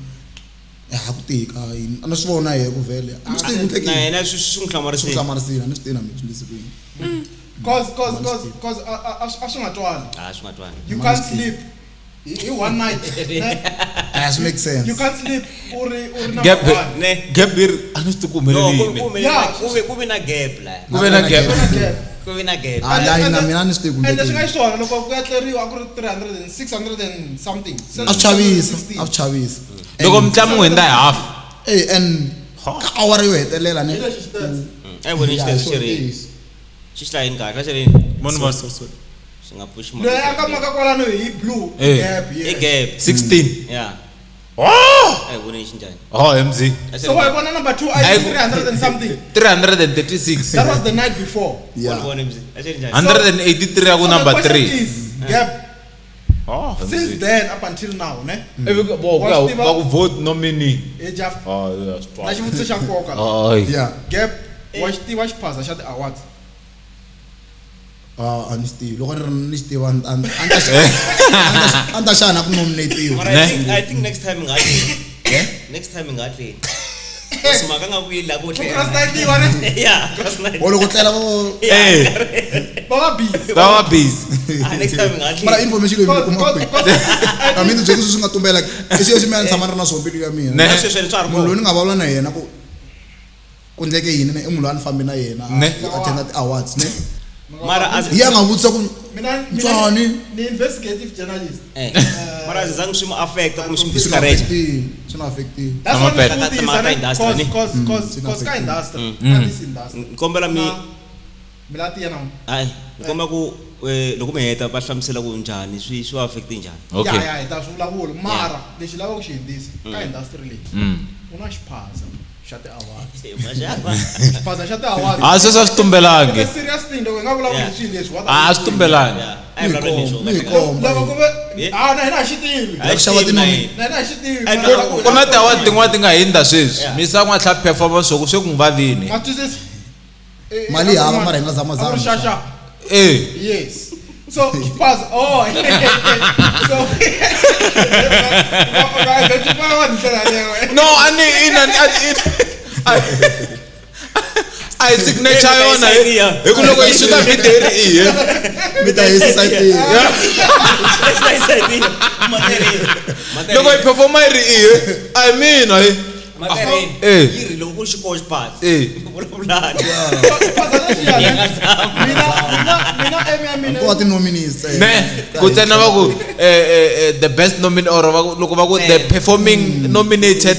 Speaker 3: Ha ku tika yini. A ni swi vona yena ku vhele. A ni swi tivi ku
Speaker 4: Na
Speaker 3: tekile.
Speaker 4: yena swi swi n'wi
Speaker 3: Swi
Speaker 4: hlamarisile.
Speaker 3: hlamarisile, a ni swi tivi na mina swi ndlise ku yini.
Speaker 5: Cause a swi nga twali.
Speaker 4: Ah, swi nga twali.
Speaker 5: You can't sleep. Hi one night. Ne?
Speaker 3: A swi make sense.
Speaker 5: You can't sleep uri number
Speaker 2: Gap
Speaker 5: one.
Speaker 4: Ne.
Speaker 2: gap yi ri a ni swi tivi ku
Speaker 4: No,
Speaker 2: humelele
Speaker 4: ku
Speaker 2: yini.
Speaker 4: ku
Speaker 5: Yeah.
Speaker 4: ku ve ku ve na gap la.
Speaker 2: Ku ve na gap.
Speaker 5: Gap.
Speaker 4: Ku ve na gap.
Speaker 3: Ah, la na mina a ni swi tivi ku
Speaker 5: And leswi nga
Speaker 3: ndlekile.
Speaker 5: xiswona loko ku ya tleriwa a ku ri 300 and 600 and something.
Speaker 3: A swi chavisa, a swi chavisa.
Speaker 2: Loko mitlangu n'wi hundza hi half.
Speaker 3: Eh and ka awara yo hetelela ne.
Speaker 5: Hi lexi xitetse.
Speaker 4: A hi voni
Speaker 3: Yeah,
Speaker 4: xitezo
Speaker 3: sure
Speaker 4: xi ri.
Speaker 3: is.
Speaker 4: Xi hlayini kahle, xi ri.
Speaker 2: Moni moni.
Speaker 4: Swi nga pushi
Speaker 5: Loyi a nga maka kwalano hi blue
Speaker 2: Eh.
Speaker 5: gap
Speaker 4: I
Speaker 5: yes.
Speaker 4: gap.
Speaker 2: 16.
Speaker 4: Yeah.
Speaker 2: Oh!
Speaker 4: A hi voni xi njhani.
Speaker 2: Oh, MZ.
Speaker 4: A xi
Speaker 5: So
Speaker 4: ri-
Speaker 5: wa yi vona number 2 a yi 300 and something.
Speaker 2: 336.
Speaker 5: That was the night before.
Speaker 3: Yeah.
Speaker 4: Vona MZ. A xi ri njhani.
Speaker 2: 183 ya ku
Speaker 5: So the
Speaker 2: number
Speaker 5: question
Speaker 2: 3.
Speaker 5: is, gap
Speaker 2: Oh,
Speaker 5: since then up until now ne.
Speaker 2: Ivi vo
Speaker 5: Wa swi tiva-
Speaker 2: va ku vote nominee.
Speaker 5: Hi Jeff
Speaker 2: Oh, yeah, swi
Speaker 5: na xivutiso xa nkoka.
Speaker 2: Oh,
Speaker 3: Yeah.
Speaker 5: Gap wa xi tiva xiphaza xa ti-awards.
Speaker 3: Ah, a ni swi tivi. Loko ni ri ni xi tiva a ni ta a ni ta xana ku nominate-iwa.
Speaker 4: Mara
Speaker 2: Ne?
Speaker 4: I think next time hi nga tleli. Next time hi nga tleli. Kasi mhaka nga vuyi la ku
Speaker 5: Ku
Speaker 4: tlela.
Speaker 5: cross night-iwa ne?
Speaker 4: Yeah, cross night.
Speaker 3: Or loko tlela vo
Speaker 2: Eh,
Speaker 5: Va va busy.
Speaker 2: va va busy.
Speaker 4: Ah, next time hi nga
Speaker 3: mara
Speaker 4: tleli.
Speaker 3: information leyi mi yi kuma
Speaker 5: Cause-
Speaker 3: kwihi?
Speaker 5: cause-
Speaker 3: A mi ndzi byeli sweswi nga tumbela i xilo lexi mina ni tshama ni ri na swona mbilu ya mina.
Speaker 2: Ne.
Speaker 4: Na sweswi swa ha ri
Speaker 3: Munhu loyi
Speaker 4: kona.
Speaker 3: ni nga vulavula na yena ku ku ndleke yini ne i munhu loyi a ni fambi na yena
Speaker 2: Ne.
Speaker 3: a attenda ti-awards ne.
Speaker 4: Mara as
Speaker 3: Hi ya nga vutisa ku
Speaker 5: Mina
Speaker 3: Njhani?
Speaker 5: ni investigative journalist.
Speaker 4: Eh. Mara a zangi swi mu affect kumbe swi mu
Speaker 3: swi nga
Speaker 4: discourage.
Speaker 3: affect-ini, swi nga affect-ini.
Speaker 5: That's what
Speaker 2: Amapela.
Speaker 5: ni
Speaker 4: Ka
Speaker 5: vutisa
Speaker 4: timhaka
Speaker 5: ne?
Speaker 4: industry,
Speaker 5: Cause
Speaker 4: ne?
Speaker 5: cause cause
Speaker 3: swi nga
Speaker 5: cause ka
Speaker 3: affect-ini.
Speaker 5: industry, ka this industry.
Speaker 4: Ni kombela mi
Speaker 5: Mi la tiya na
Speaker 4: hayi ni kombela ku loko mi heta va hlamusela ku njhani swi swi va affect njhani.
Speaker 2: Okay.
Speaker 5: Ya ya hi ta swi vulavula mara lexi lavaka ku xi hundzisa ka industry leyi. Ku na xiphaza xa ti-awards.
Speaker 4: Maxava.
Speaker 5: Xiphaza xa ti-awards.
Speaker 2: Ah, sweswi a swi tumbelangi.
Speaker 5: It's a serious thing loko hi nga vulavuli
Speaker 4: Yeah.
Speaker 5: hi swilo leswi what
Speaker 2: Ah, a swi tumbelangi.
Speaker 4: Yeah. A hi vulavuleni hi swona.
Speaker 3: Mi hi komba.
Speaker 5: Loko ku ve
Speaker 4: Yeah.
Speaker 5: ah na hina a xi tivi.
Speaker 4: A hi
Speaker 3: Ku xava
Speaker 4: xi tivi na
Speaker 3: tinomi.
Speaker 4: hina.
Speaker 5: Na hina a xi tivi.
Speaker 4: Ai,
Speaker 5: mara
Speaker 2: Ku na ti-award tin'wana ti nga hundza sweswi.
Speaker 4: Yeah.
Speaker 2: Misa ku nga tlhela performance swo swe ku n'wi vavini.
Speaker 5: Ma twisisa?
Speaker 3: Mali hava, mara hi nga zamazami.
Speaker 5: A ku ri xaxa.
Speaker 2: Eh.
Speaker 5: Yes. So xiphaza oh so u nga identify vanhu hi ndlela yaleyo.
Speaker 2: No, a ni ina a a hi signature yona hi ku loko yi xuta video yi ri iye.
Speaker 3: Mi ta yisa sayitini.
Speaker 2: Loko yi performa yi ri iye, a hi mina hi. Eh.
Speaker 4: Yi ri loko ku ri xikolo xiphaza.
Speaker 2: Eh.
Speaker 4: Vulavulani.
Speaker 5: Xiphaza lexiya ne? Mina mina mina aim ya mina
Speaker 3: Ko va ti-nominees ntsena.
Speaker 2: Ne, ku ntsena va ku the best nomin or va ku loko va ku the performing nominated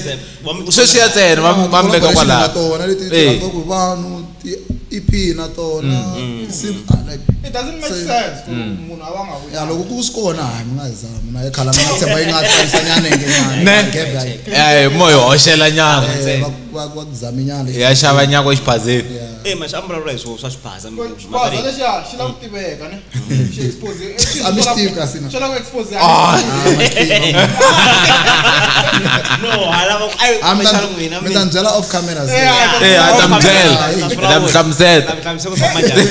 Speaker 2: sweswiya ntsena va va mi veka
Speaker 3: Collaboration na
Speaker 2: kwalaho.
Speaker 3: tona leti
Speaker 2: Eh.
Speaker 3: tirhaka vanhu ti-EP na tona tinsimu, ah, like
Speaker 5: it doesn't make
Speaker 3: Se-
Speaker 5: sense ku munhu a va nga
Speaker 3: ya loko ku swi kona hayi mi nga hi zami na khala mi nga tshemba yi nga tsarisa nyana nge nyana
Speaker 2: Ne.
Speaker 3: gap ya yi.
Speaker 2: Eh, mo hi hoxela nyana.
Speaker 3: Eh, va ku zami nyana
Speaker 2: Ya xava nyako exiphazeni.
Speaker 3: Yeah.
Speaker 4: Eh, maxi a mi vulavula hi swona swa xiphaza mi ku.
Speaker 5: Xiphaza lexiya xi lava ku tiveka ne xi expose
Speaker 3: A mi xi tivi kasi na.
Speaker 5: xi lava ku expose
Speaker 2: Ah.
Speaker 3: Ah, ma swi tiva.
Speaker 4: No, hala va ku ai
Speaker 3: Ah, mi ta-
Speaker 4: kumbexana n'wina
Speaker 3: mi ta ni byela off cameras
Speaker 2: Eh, a ta mi byela. Hi ta mi hlamusela.
Speaker 4: Ta mi hlamusela ku famba njhani.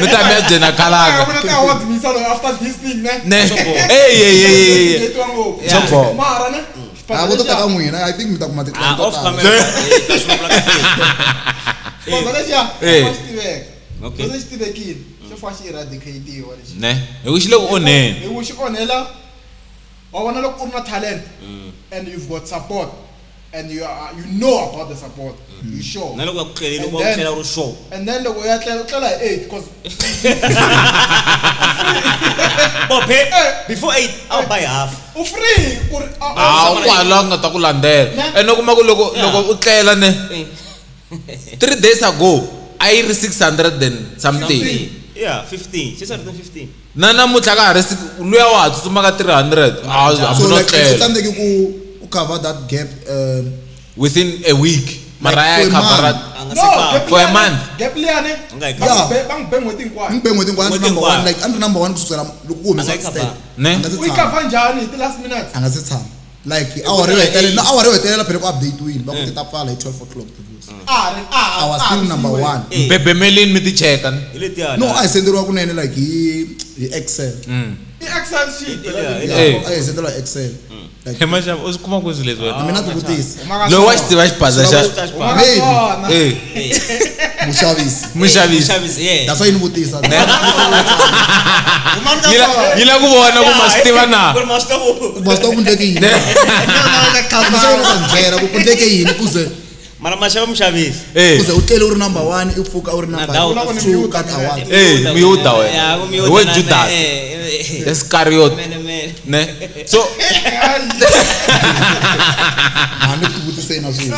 Speaker 2: Mi ta mi ya dyena khalanga.
Speaker 5: Ku na ti-awards misa loyi after this thing ne
Speaker 2: Ne. Eh, ye ye ye.
Speaker 5: Yi twa ngopfu
Speaker 2: Swo boha.
Speaker 5: mara ne
Speaker 3: Ah,
Speaker 5: xiphaza
Speaker 3: vo to ta
Speaker 5: lexiya
Speaker 3: ka n'wina i think mi ta kuma
Speaker 4: Ah,
Speaker 3: ti-client to
Speaker 4: off
Speaker 3: tala.
Speaker 4: camera. Eh, ta swi vulavula ka
Speaker 5: xiphaza lexiya
Speaker 2: Eh.
Speaker 5: xi tiveka
Speaker 4: Okay.
Speaker 5: loko xi tivekile xi fanele xi eradicate-iwa lexi
Speaker 2: Ne. Hi ku xi le ku onheni.
Speaker 5: hi ku xi onhela wa vona loko u ri na talent and you've got support and you are, you know about the support you sure
Speaker 4: Na loko va ku tlelile,
Speaker 5: And
Speaker 4: va ku
Speaker 5: then-
Speaker 4: tlela u ri sure.
Speaker 5: and then loko u ya tlela u tlela hi 8 cause
Speaker 4: Bophe, before 8, I'll buy half.
Speaker 5: u free ku ri
Speaker 2: Ah, kwala nga ta ku landzela.
Speaker 5: Ne.
Speaker 2: Ene u kuma ku loko loko u tlela ne 3 days ago a yi ri 600 and something.
Speaker 4: Yeah, 15. 615.
Speaker 2: Na namuntlha ka ha ri luya wa ha tsutsuma ka 300. Ah,
Speaker 3: So
Speaker 2: hambi no
Speaker 3: like swi
Speaker 2: tlela.
Speaker 3: tsandzeki ku ku cover that gap
Speaker 2: Within a week. Mara
Speaker 3: Like
Speaker 2: ya
Speaker 3: for a
Speaker 2: khavhara
Speaker 3: month.
Speaker 4: A nga
Speaker 5: no
Speaker 4: se cover.
Speaker 5: gap
Speaker 2: For a
Speaker 5: liyani-
Speaker 2: month.
Speaker 5: gap liyani
Speaker 4: A nga yi
Speaker 3: Yeah.
Speaker 4: cover.
Speaker 5: va n'wi be n'hweti hinkwayo
Speaker 3: ni be n'hweti hinkwayo a ni
Speaker 4: N'hweti
Speaker 3: ri number one
Speaker 4: hinkwayo.
Speaker 3: like a ni ri number one ku sukela loko ku
Speaker 4: A
Speaker 3: humesa
Speaker 4: nga yi
Speaker 3: step
Speaker 4: cover.
Speaker 2: Ne.
Speaker 3: a nga se
Speaker 5: u yi
Speaker 3: tshama
Speaker 5: cover njhani hi ti-last minutes
Speaker 3: a nga se tshama Like awara yo hetelela na awara yo hetelela phela ku update-wini va ku ti ta pfala hi 12 o'clock ti-votes.
Speaker 5: A
Speaker 3: I was still number one.
Speaker 2: Bebemelini mi ti cheka ne?
Speaker 4: Hi letiya
Speaker 3: No, a hi senderiwa kunene like hi Excel.
Speaker 5: I Excel sheet.
Speaker 3: Yeah,
Speaker 2: Eh.
Speaker 3: a hi senderiwa hi Excel. Like
Speaker 2: He maxava u swi kuma ku swilo leswi wena?
Speaker 3: mina ti vutisa.
Speaker 2: Loyi wa xi tiva xipaza xa
Speaker 3: Maybe
Speaker 2: Eh,
Speaker 3: muxavisi.
Speaker 2: muxavisi.
Speaker 4: muxavisi yeah
Speaker 3: That's why ni vutisa.
Speaker 2: Yi la ku vona ku ma swi tiva na.
Speaker 4: Ku ri ma swi tiva ku-
Speaker 3: Ma swi tiva ku endleke yini? Ma swi tiva ku byela ku ku endleke yini ku ze
Speaker 4: mara ma xava muxavisi
Speaker 2: Eh.
Speaker 3: ku ze u tlele u ri number 1 i pfuka u ri number
Speaker 4: Na
Speaker 3: 2 ka ti-awards.
Speaker 2: Eh, muyuda wena.
Speaker 4: Ya, ku
Speaker 2: Hi
Speaker 4: muyuda
Speaker 2: we
Speaker 4: na-
Speaker 2: Judas.
Speaker 4: eh, eh.
Speaker 2: Iscariot.
Speaker 4: Mene, mene.
Speaker 2: Ne? So
Speaker 3: A ni ku vutiseni na sweswi.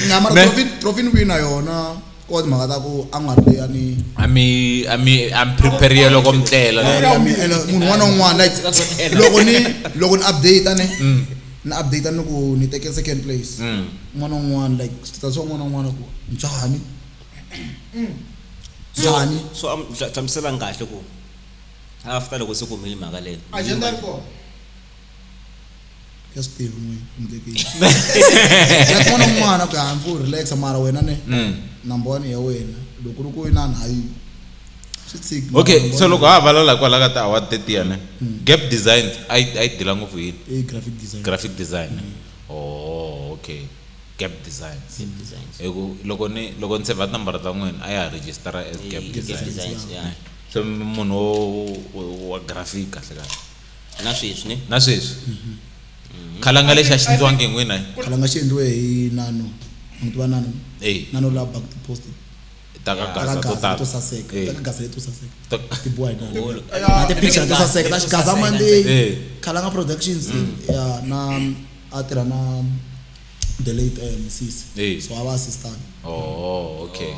Speaker 3: Na mara
Speaker 2: Ne.
Speaker 3: trophy ni wina yona ko va timhaka ta ku a nga ri leyi a ni
Speaker 2: a mi a mi prepare loko mi tlela. ne?
Speaker 3: Ya mi- ene munhu un'wana na un'wana like loko ni update ne ni update ni ku ni teke second place un'wana na un'wana like swi swa un'wana na un'wana ku njhani njhani
Speaker 4: so am hlamuselani kahle ku after loko se ku humile mhaka leyo
Speaker 5: Agenda ri kona.
Speaker 3: ya swi tivi n'wini endleke yini like un'wana na un'wana ku hambi u relaxa mara wena ne number one ya wena loko ri ku inani hayi swi tshiki mara
Speaker 2: Okay,
Speaker 3: number
Speaker 2: so
Speaker 3: one
Speaker 2: loko ha vulavula kwala ka ti-award tetiya ne. Gap Designs a yi deal-a ngopfu hi yini?
Speaker 3: i graphic design
Speaker 2: Graphic design. Oh, okay. Gap Designs.
Speaker 4: Designs.
Speaker 2: Hi ku loko ni loko ni save tinambara ta n'wina a ya ha register as Gap
Speaker 4: Gap
Speaker 2: Designs.
Speaker 4: Designs, yeah.
Speaker 2: So munhu wa graphic kahle kahle.
Speaker 4: Na sweswi ne
Speaker 2: Na sweswi. Khalanga lexi a xi endliwangi hi n'wina.
Speaker 3: khalanga xi endliwe hi nano a n'wi tiva nano
Speaker 2: Eh.
Speaker 3: nano la back to post
Speaker 2: Ta ka
Speaker 3: ta
Speaker 2: gaza
Speaker 3: ka
Speaker 2: to
Speaker 3: gaza
Speaker 2: tala.
Speaker 3: to saseka
Speaker 2: Eh.
Speaker 3: ta ka gaza leto saseka
Speaker 2: Ta-
Speaker 3: ti boha hi nano
Speaker 4: Bolo.
Speaker 3: na ti-picture to saseka ta xigaza monday
Speaker 2: Eh.
Speaker 3: khalanga productions ya na a tirha na the late mcs
Speaker 2: Eh.
Speaker 3: so a va assistant
Speaker 2: Oh, okay.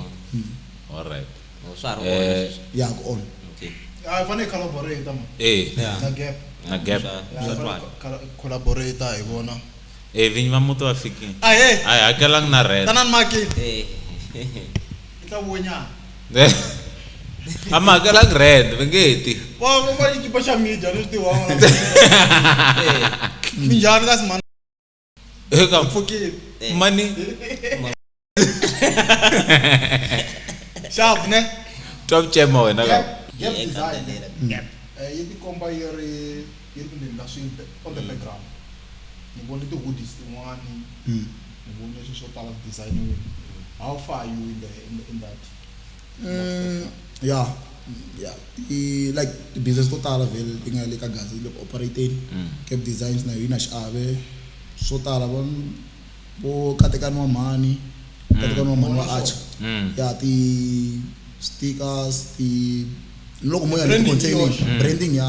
Speaker 2: All right.
Speaker 4: Oh, swa ha ri kona
Speaker 2: Eh,
Speaker 4: sweswi.
Speaker 3: ya ku on
Speaker 4: Okay.
Speaker 5: Ya, hi fanele hi collaborate man.
Speaker 2: eh,
Speaker 5: Na Gap.
Speaker 2: na Gap.
Speaker 4: Swa-
Speaker 5: Ya,
Speaker 4: swa
Speaker 5: hi
Speaker 4: twala.
Speaker 5: fanele hi collaborate hi vona.
Speaker 2: Eh, vinyi va muti va fikile.
Speaker 5: Ahee,
Speaker 2: A hi hakelangi na rent.
Speaker 5: tanani makini.
Speaker 4: Eh.
Speaker 5: I ta vunyana.
Speaker 2: A mi hakelangi rent, va nge ti.
Speaker 5: Va va va xikipa xa media ni swi tivanga. Minjhani kasi mani
Speaker 2: Eka
Speaker 5: pfukile.
Speaker 2: mani
Speaker 5: Xavu ne.
Speaker 2: twa vucema wena ka.
Speaker 5: Gap Gap design. Eh, yi tikomba yi ri yi ri ku endleni ka swilo on the background. Ni vone ti-hoodies tin'wani. Ni vone swilo swo tala design-iwini. How far are you in the in that?
Speaker 3: ya ya i like ti-business to tala vhele ti nga le ka gaza yi le ku operateni cap designs na yo yi na xiave swo tala va vo katekani wa mhani katekani wa mhani wa archer ya ti stickers ti loko mo ya le
Speaker 5: Branding
Speaker 3: ti-containing
Speaker 5: yoxe.
Speaker 3: branding ya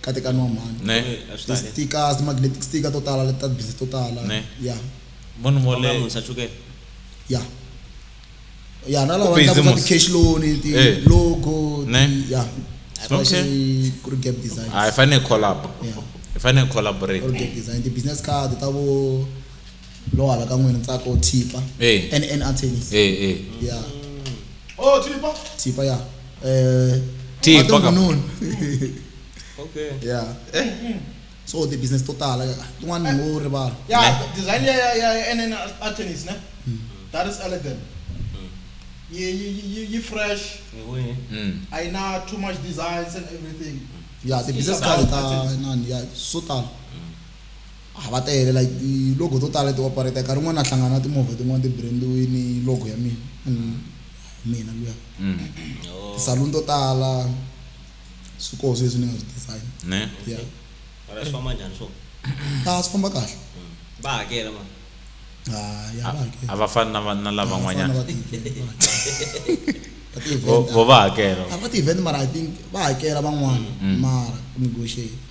Speaker 3: katekani wa mhani
Speaker 2: Ne.
Speaker 4: A swi tali.
Speaker 3: ti-stickers ti-magnetic sticker to tala leti ta business to tala
Speaker 2: Ne.
Speaker 3: ya
Speaker 2: Munhu
Speaker 4: Famba
Speaker 2: mo le
Speaker 4: munhu sa chukele.
Speaker 3: ya ya na lava
Speaker 2: Ku busy
Speaker 3: endlaka swa
Speaker 2: mos.
Speaker 3: ti-cash loan ti
Speaker 2: Eh.
Speaker 3: logo
Speaker 2: Ne.
Speaker 3: ti ya
Speaker 2: Okay.
Speaker 3: ku ri gap design
Speaker 2: A hi fanele hi collab.
Speaker 3: Yeah.
Speaker 2: Hi fanele hi collaborate.
Speaker 3: or gap design ti-business card ta vo lo hala ka n'wina ntsako thipa
Speaker 2: Eh.
Speaker 3: nn attorneys
Speaker 2: Eh, eh.
Speaker 3: ya
Speaker 5: Oh, Thipa.
Speaker 3: thipa ya eh
Speaker 2: Thipa ka-
Speaker 3: Matungununu.
Speaker 4: Okay.
Speaker 3: ya so ti-business to tala tin'wana ni ngo rivala
Speaker 5: Yeah, design ya ya ya NN attorneys ne. That is elegant. Yi fresh.
Speaker 4: Ni vone.
Speaker 5: A yi na too much designs and everything.
Speaker 3: ya ti-business card ta nani ya swo tala a va tele like ti-logo to tala ti operate nkarhi wun'wani na hlangana na timovha tin'wani ti brandiwini logo ya mina mina luya tisaluni to tala swi koho sweswi ni nga swi design
Speaker 2: Ne.
Speaker 3: ya
Speaker 4: Mara swi famba njhani swona?
Speaker 3: a swi famba kahle
Speaker 4: Va hakela ma.
Speaker 3: Ah, ya va hakela
Speaker 2: A va fani na na lavan'wanyana.
Speaker 3: Va ti-event, va hakela. Va
Speaker 2: Vo
Speaker 3: ti-event,
Speaker 2: vo va hakela.
Speaker 3: a va ti-event mara i think va hakela van'wana mara ku negotiate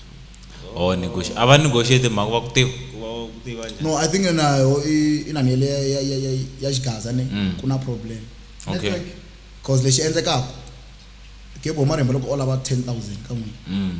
Speaker 2: Oh, negotiate. A va negotiate mhaka va ku tiva.
Speaker 4: Ku va ku tiva njhani?
Speaker 3: no i think na yo i inani yele ya xigaza ne ku na problem
Speaker 2: Okay.
Speaker 5: Network.
Speaker 3: cause lexi endlekaka gebo marembe loko o lava 10 000 ka n'wina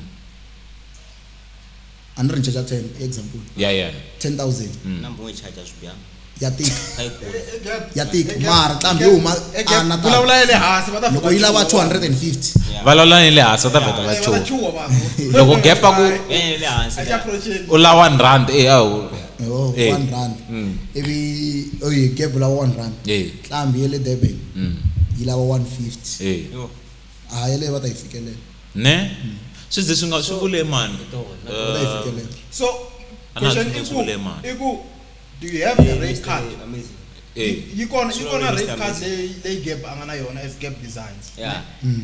Speaker 3: a ni ri ni charge 10 example
Speaker 2: Yeah, yeah.
Speaker 3: 10 000
Speaker 4: Na mbunge charge swi biha.
Speaker 3: ya tika
Speaker 4: Kha yi kula.
Speaker 5: Gap.
Speaker 3: ya tika mara nqambi yo huma
Speaker 5: Eh, Gap,
Speaker 3: a na
Speaker 5: vulavula ya le hansi va ta
Speaker 3: loko yi lava 250
Speaker 2: Vulavula ni le hansi va ta vheta va
Speaker 5: Eh, va ta
Speaker 2: chuha.
Speaker 5: chuha vanhu.
Speaker 2: Loko gap a ku
Speaker 4: Eh, le hansi
Speaker 5: A
Speaker 4: la.
Speaker 5: approacheni.
Speaker 2: u la 1 rand eh awu.
Speaker 3: Oh,
Speaker 2: Eh.
Speaker 3: 1 rand ivi oye gap lava 1 rand
Speaker 2: Eh.
Speaker 3: nqambi ya le Durban yi lava 150
Speaker 2: Eh.
Speaker 4: Yo.
Speaker 3: a yeleyo va ta yi fikelela
Speaker 2: Ne? Swi ze swi nga swi vule mani.
Speaker 3: va ta yi fikelela
Speaker 5: So
Speaker 2: A na ha
Speaker 5: question
Speaker 2: swi
Speaker 5: i
Speaker 2: swi
Speaker 5: ku
Speaker 2: vule mani.
Speaker 5: i ku do you have a rate card?
Speaker 4: Amazing.
Speaker 2: Eh.
Speaker 5: Yi kona yi kona
Speaker 4: Mr.
Speaker 5: rate card
Speaker 4: Amazing.
Speaker 5: leyi leyi Gap a nga na yona as Gap Designs.
Speaker 4: Yeah.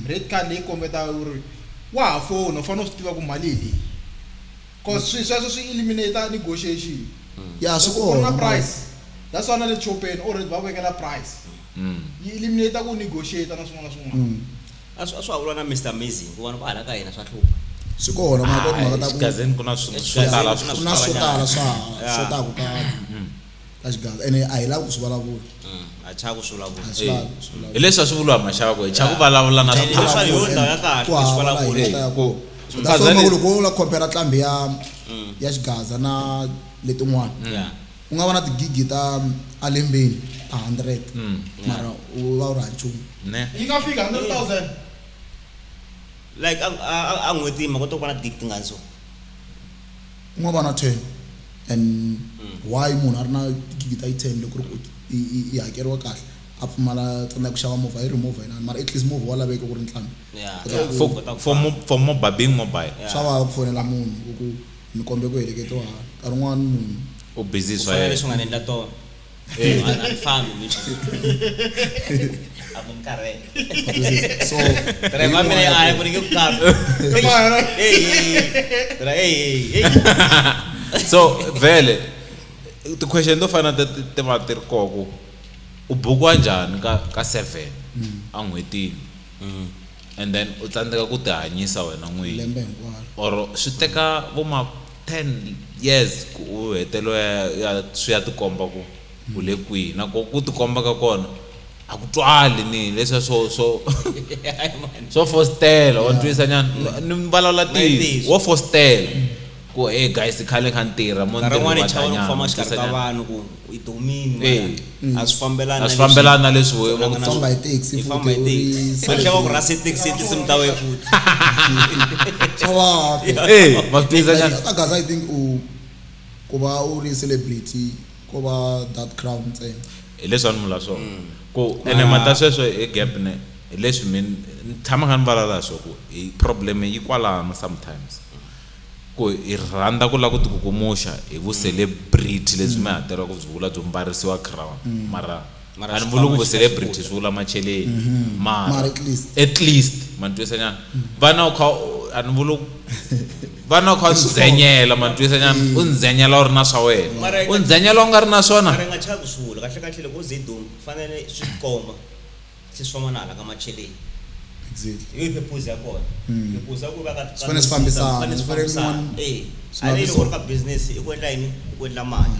Speaker 5: Rate card leyi kombetaka ku ri wa ha fona u fanele u swi tiva ku mali hi leyi. Cause swi sweswo swi eliminate negotiation.
Speaker 3: ya swi
Speaker 5: Loko ku ri na
Speaker 3: kona
Speaker 5: price. That's why na le chopeni already va vekela price. Yi eliminate ku negotiate na swin'wana na swin'wana.
Speaker 4: A swi a swi vula na Mr Amazing ku vanhu va hala ka hina swa hlupha.
Speaker 3: Swi kona mara ka timhaka ta ku
Speaker 2: Xigazeni ku na swilo swo
Speaker 4: Exigazeni
Speaker 2: tala
Speaker 4: ku na
Speaker 3: ku na swo tala swa
Speaker 4: Yeah.
Speaker 3: swo taku ka ka xigaza ene a hi lavi ku swi vulavula
Speaker 4: A chava ku swi vulavula.
Speaker 3: A swi lavi ku swi vulavula
Speaker 2: Hi leswi a swi vuriwa maxava ku hi chava ku vulavula na
Speaker 4: Leswi
Speaker 2: swi
Speaker 4: swa hi ndhawu ya kahle
Speaker 3: Ku
Speaker 4: swi
Speaker 3: hava laha hi
Speaker 4: vulavula.
Speaker 3: nga ta ya
Speaker 2: Ku-
Speaker 3: kona. That's why loko u la compare nqambi ya ya xigaza na letin'wana
Speaker 4: Yeah.
Speaker 3: u nga va na tigigi ta alembeni ta 100 mara u va u ri ha nchumu
Speaker 2: Ne.
Speaker 5: Yi nga fika 100,000.
Speaker 4: Like a a a n'hwetini ma kota ku va na gig tingani so.
Speaker 3: U nga va na 10 and why munhu a ri na tigigi ta yi 10 loko ku ri ku i hakeriwa kahle a pfumala tsandzeka ku xava movha yi ri movha yinani mara at least movha wa laveka ku ri ntlhanu
Speaker 4: Yeah.
Speaker 3: Kota ku-
Speaker 2: For
Speaker 4: Kota ku
Speaker 2: for
Speaker 4: famba.
Speaker 2: for mobile being mobile.
Speaker 4: Yeah.
Speaker 3: swa vava ku fonela munhu u ku ni kombe ku heleketiwa hala nkarhi wun'wani munhu
Speaker 2: U busy
Speaker 4: Ku
Speaker 2: swa
Speaker 4: fana
Speaker 2: yena.
Speaker 4: leswi nga ni endla tona. A ni fambi mina. A ku ni karhele.
Speaker 3: wa twisisa? So
Speaker 4: Driver wa mina a yi ku ni nge ku karhi. Hey, hey, hey, hey.
Speaker 2: So vhele ti-question to fana na ti va ti ri koho ku u bukiwa njhani ka ka 7 a n'hwetini and then u tsandzeka ku tihanyisa wena n'wini
Speaker 3: lembe hinkwaro
Speaker 2: or swi teka vo ma 10 years ku u hetelela ya swi ya tikomba ku u le kwihi na ku tikomba ka kona a ku twali ni leswiya swo swo swo fostela wa twisa nyana ni vulavula ntiyiso
Speaker 4: Ntiyiso.
Speaker 2: wo fostela ku hey guys khale kha ni tirha mo ni
Speaker 4: Nkarhi wun'wani
Speaker 2: tirhi
Speaker 4: hi chava na ku famba xikarhi ka
Speaker 2: nyana.
Speaker 4: vanhu ku i dumini
Speaker 2: Eh.
Speaker 4: mara a swi fambelani
Speaker 2: A swi fambelani na leswi we-
Speaker 4: na
Speaker 3: Famba hi taxi
Speaker 4: hi
Speaker 3: futhi
Speaker 4: famba hi
Speaker 3: u ri
Speaker 4: taxi va xava ku rhase taxi tinsimu ta wena futhi
Speaker 3: swa vava
Speaker 2: Eh, ma swi twisa nyana
Speaker 3: Like, Gaza I think u ku va u ri celebrity ko va that crown ntsena
Speaker 2: hi leswi a ni vula swona ku ene mata sweswo hi gap ne hi leswi mi ni tshama kha ni vulavula hi swo ku hi problem yi kwalano sometimes ku hi rhandza ku lava ku tikukumuxa hi vu-celebrity lebyi mi hatelaka ku byi vula byo mbarisiwa crown mara
Speaker 4: Mara
Speaker 2: a ni
Speaker 4: swi
Speaker 2: vuli ku
Speaker 4: famba
Speaker 2: vu-celebrity swi vula macheleni
Speaker 3: Mara
Speaker 2: mara
Speaker 3: at least.
Speaker 2: at least ma ni twisa nyana vana u kha a ni vuli vana u kha u ndzenyela ma ni twisa nyana u ndzenyela u ri na swa wena
Speaker 4: Mara
Speaker 2: u ndzenyela u nga ri na swona
Speaker 4: mara i nga chavi ku swi vula kahle kahle loko u ze i duma fanele swi tikomba se swi famba na hala ka macheleni
Speaker 3: exactly
Speaker 4: hi yo purpose ya kona purpose ya ku va ka
Speaker 3: Swi fanele swi fambisana.
Speaker 4: fanele swi
Speaker 3: Swi fanele
Speaker 4: fambisana
Speaker 3: kun'wana-
Speaker 4: eh
Speaker 3: swi nga
Speaker 4: a
Speaker 3: vi
Speaker 4: loko
Speaker 3: so.
Speaker 4: u ri ka business i ku endla yini i ku endla mali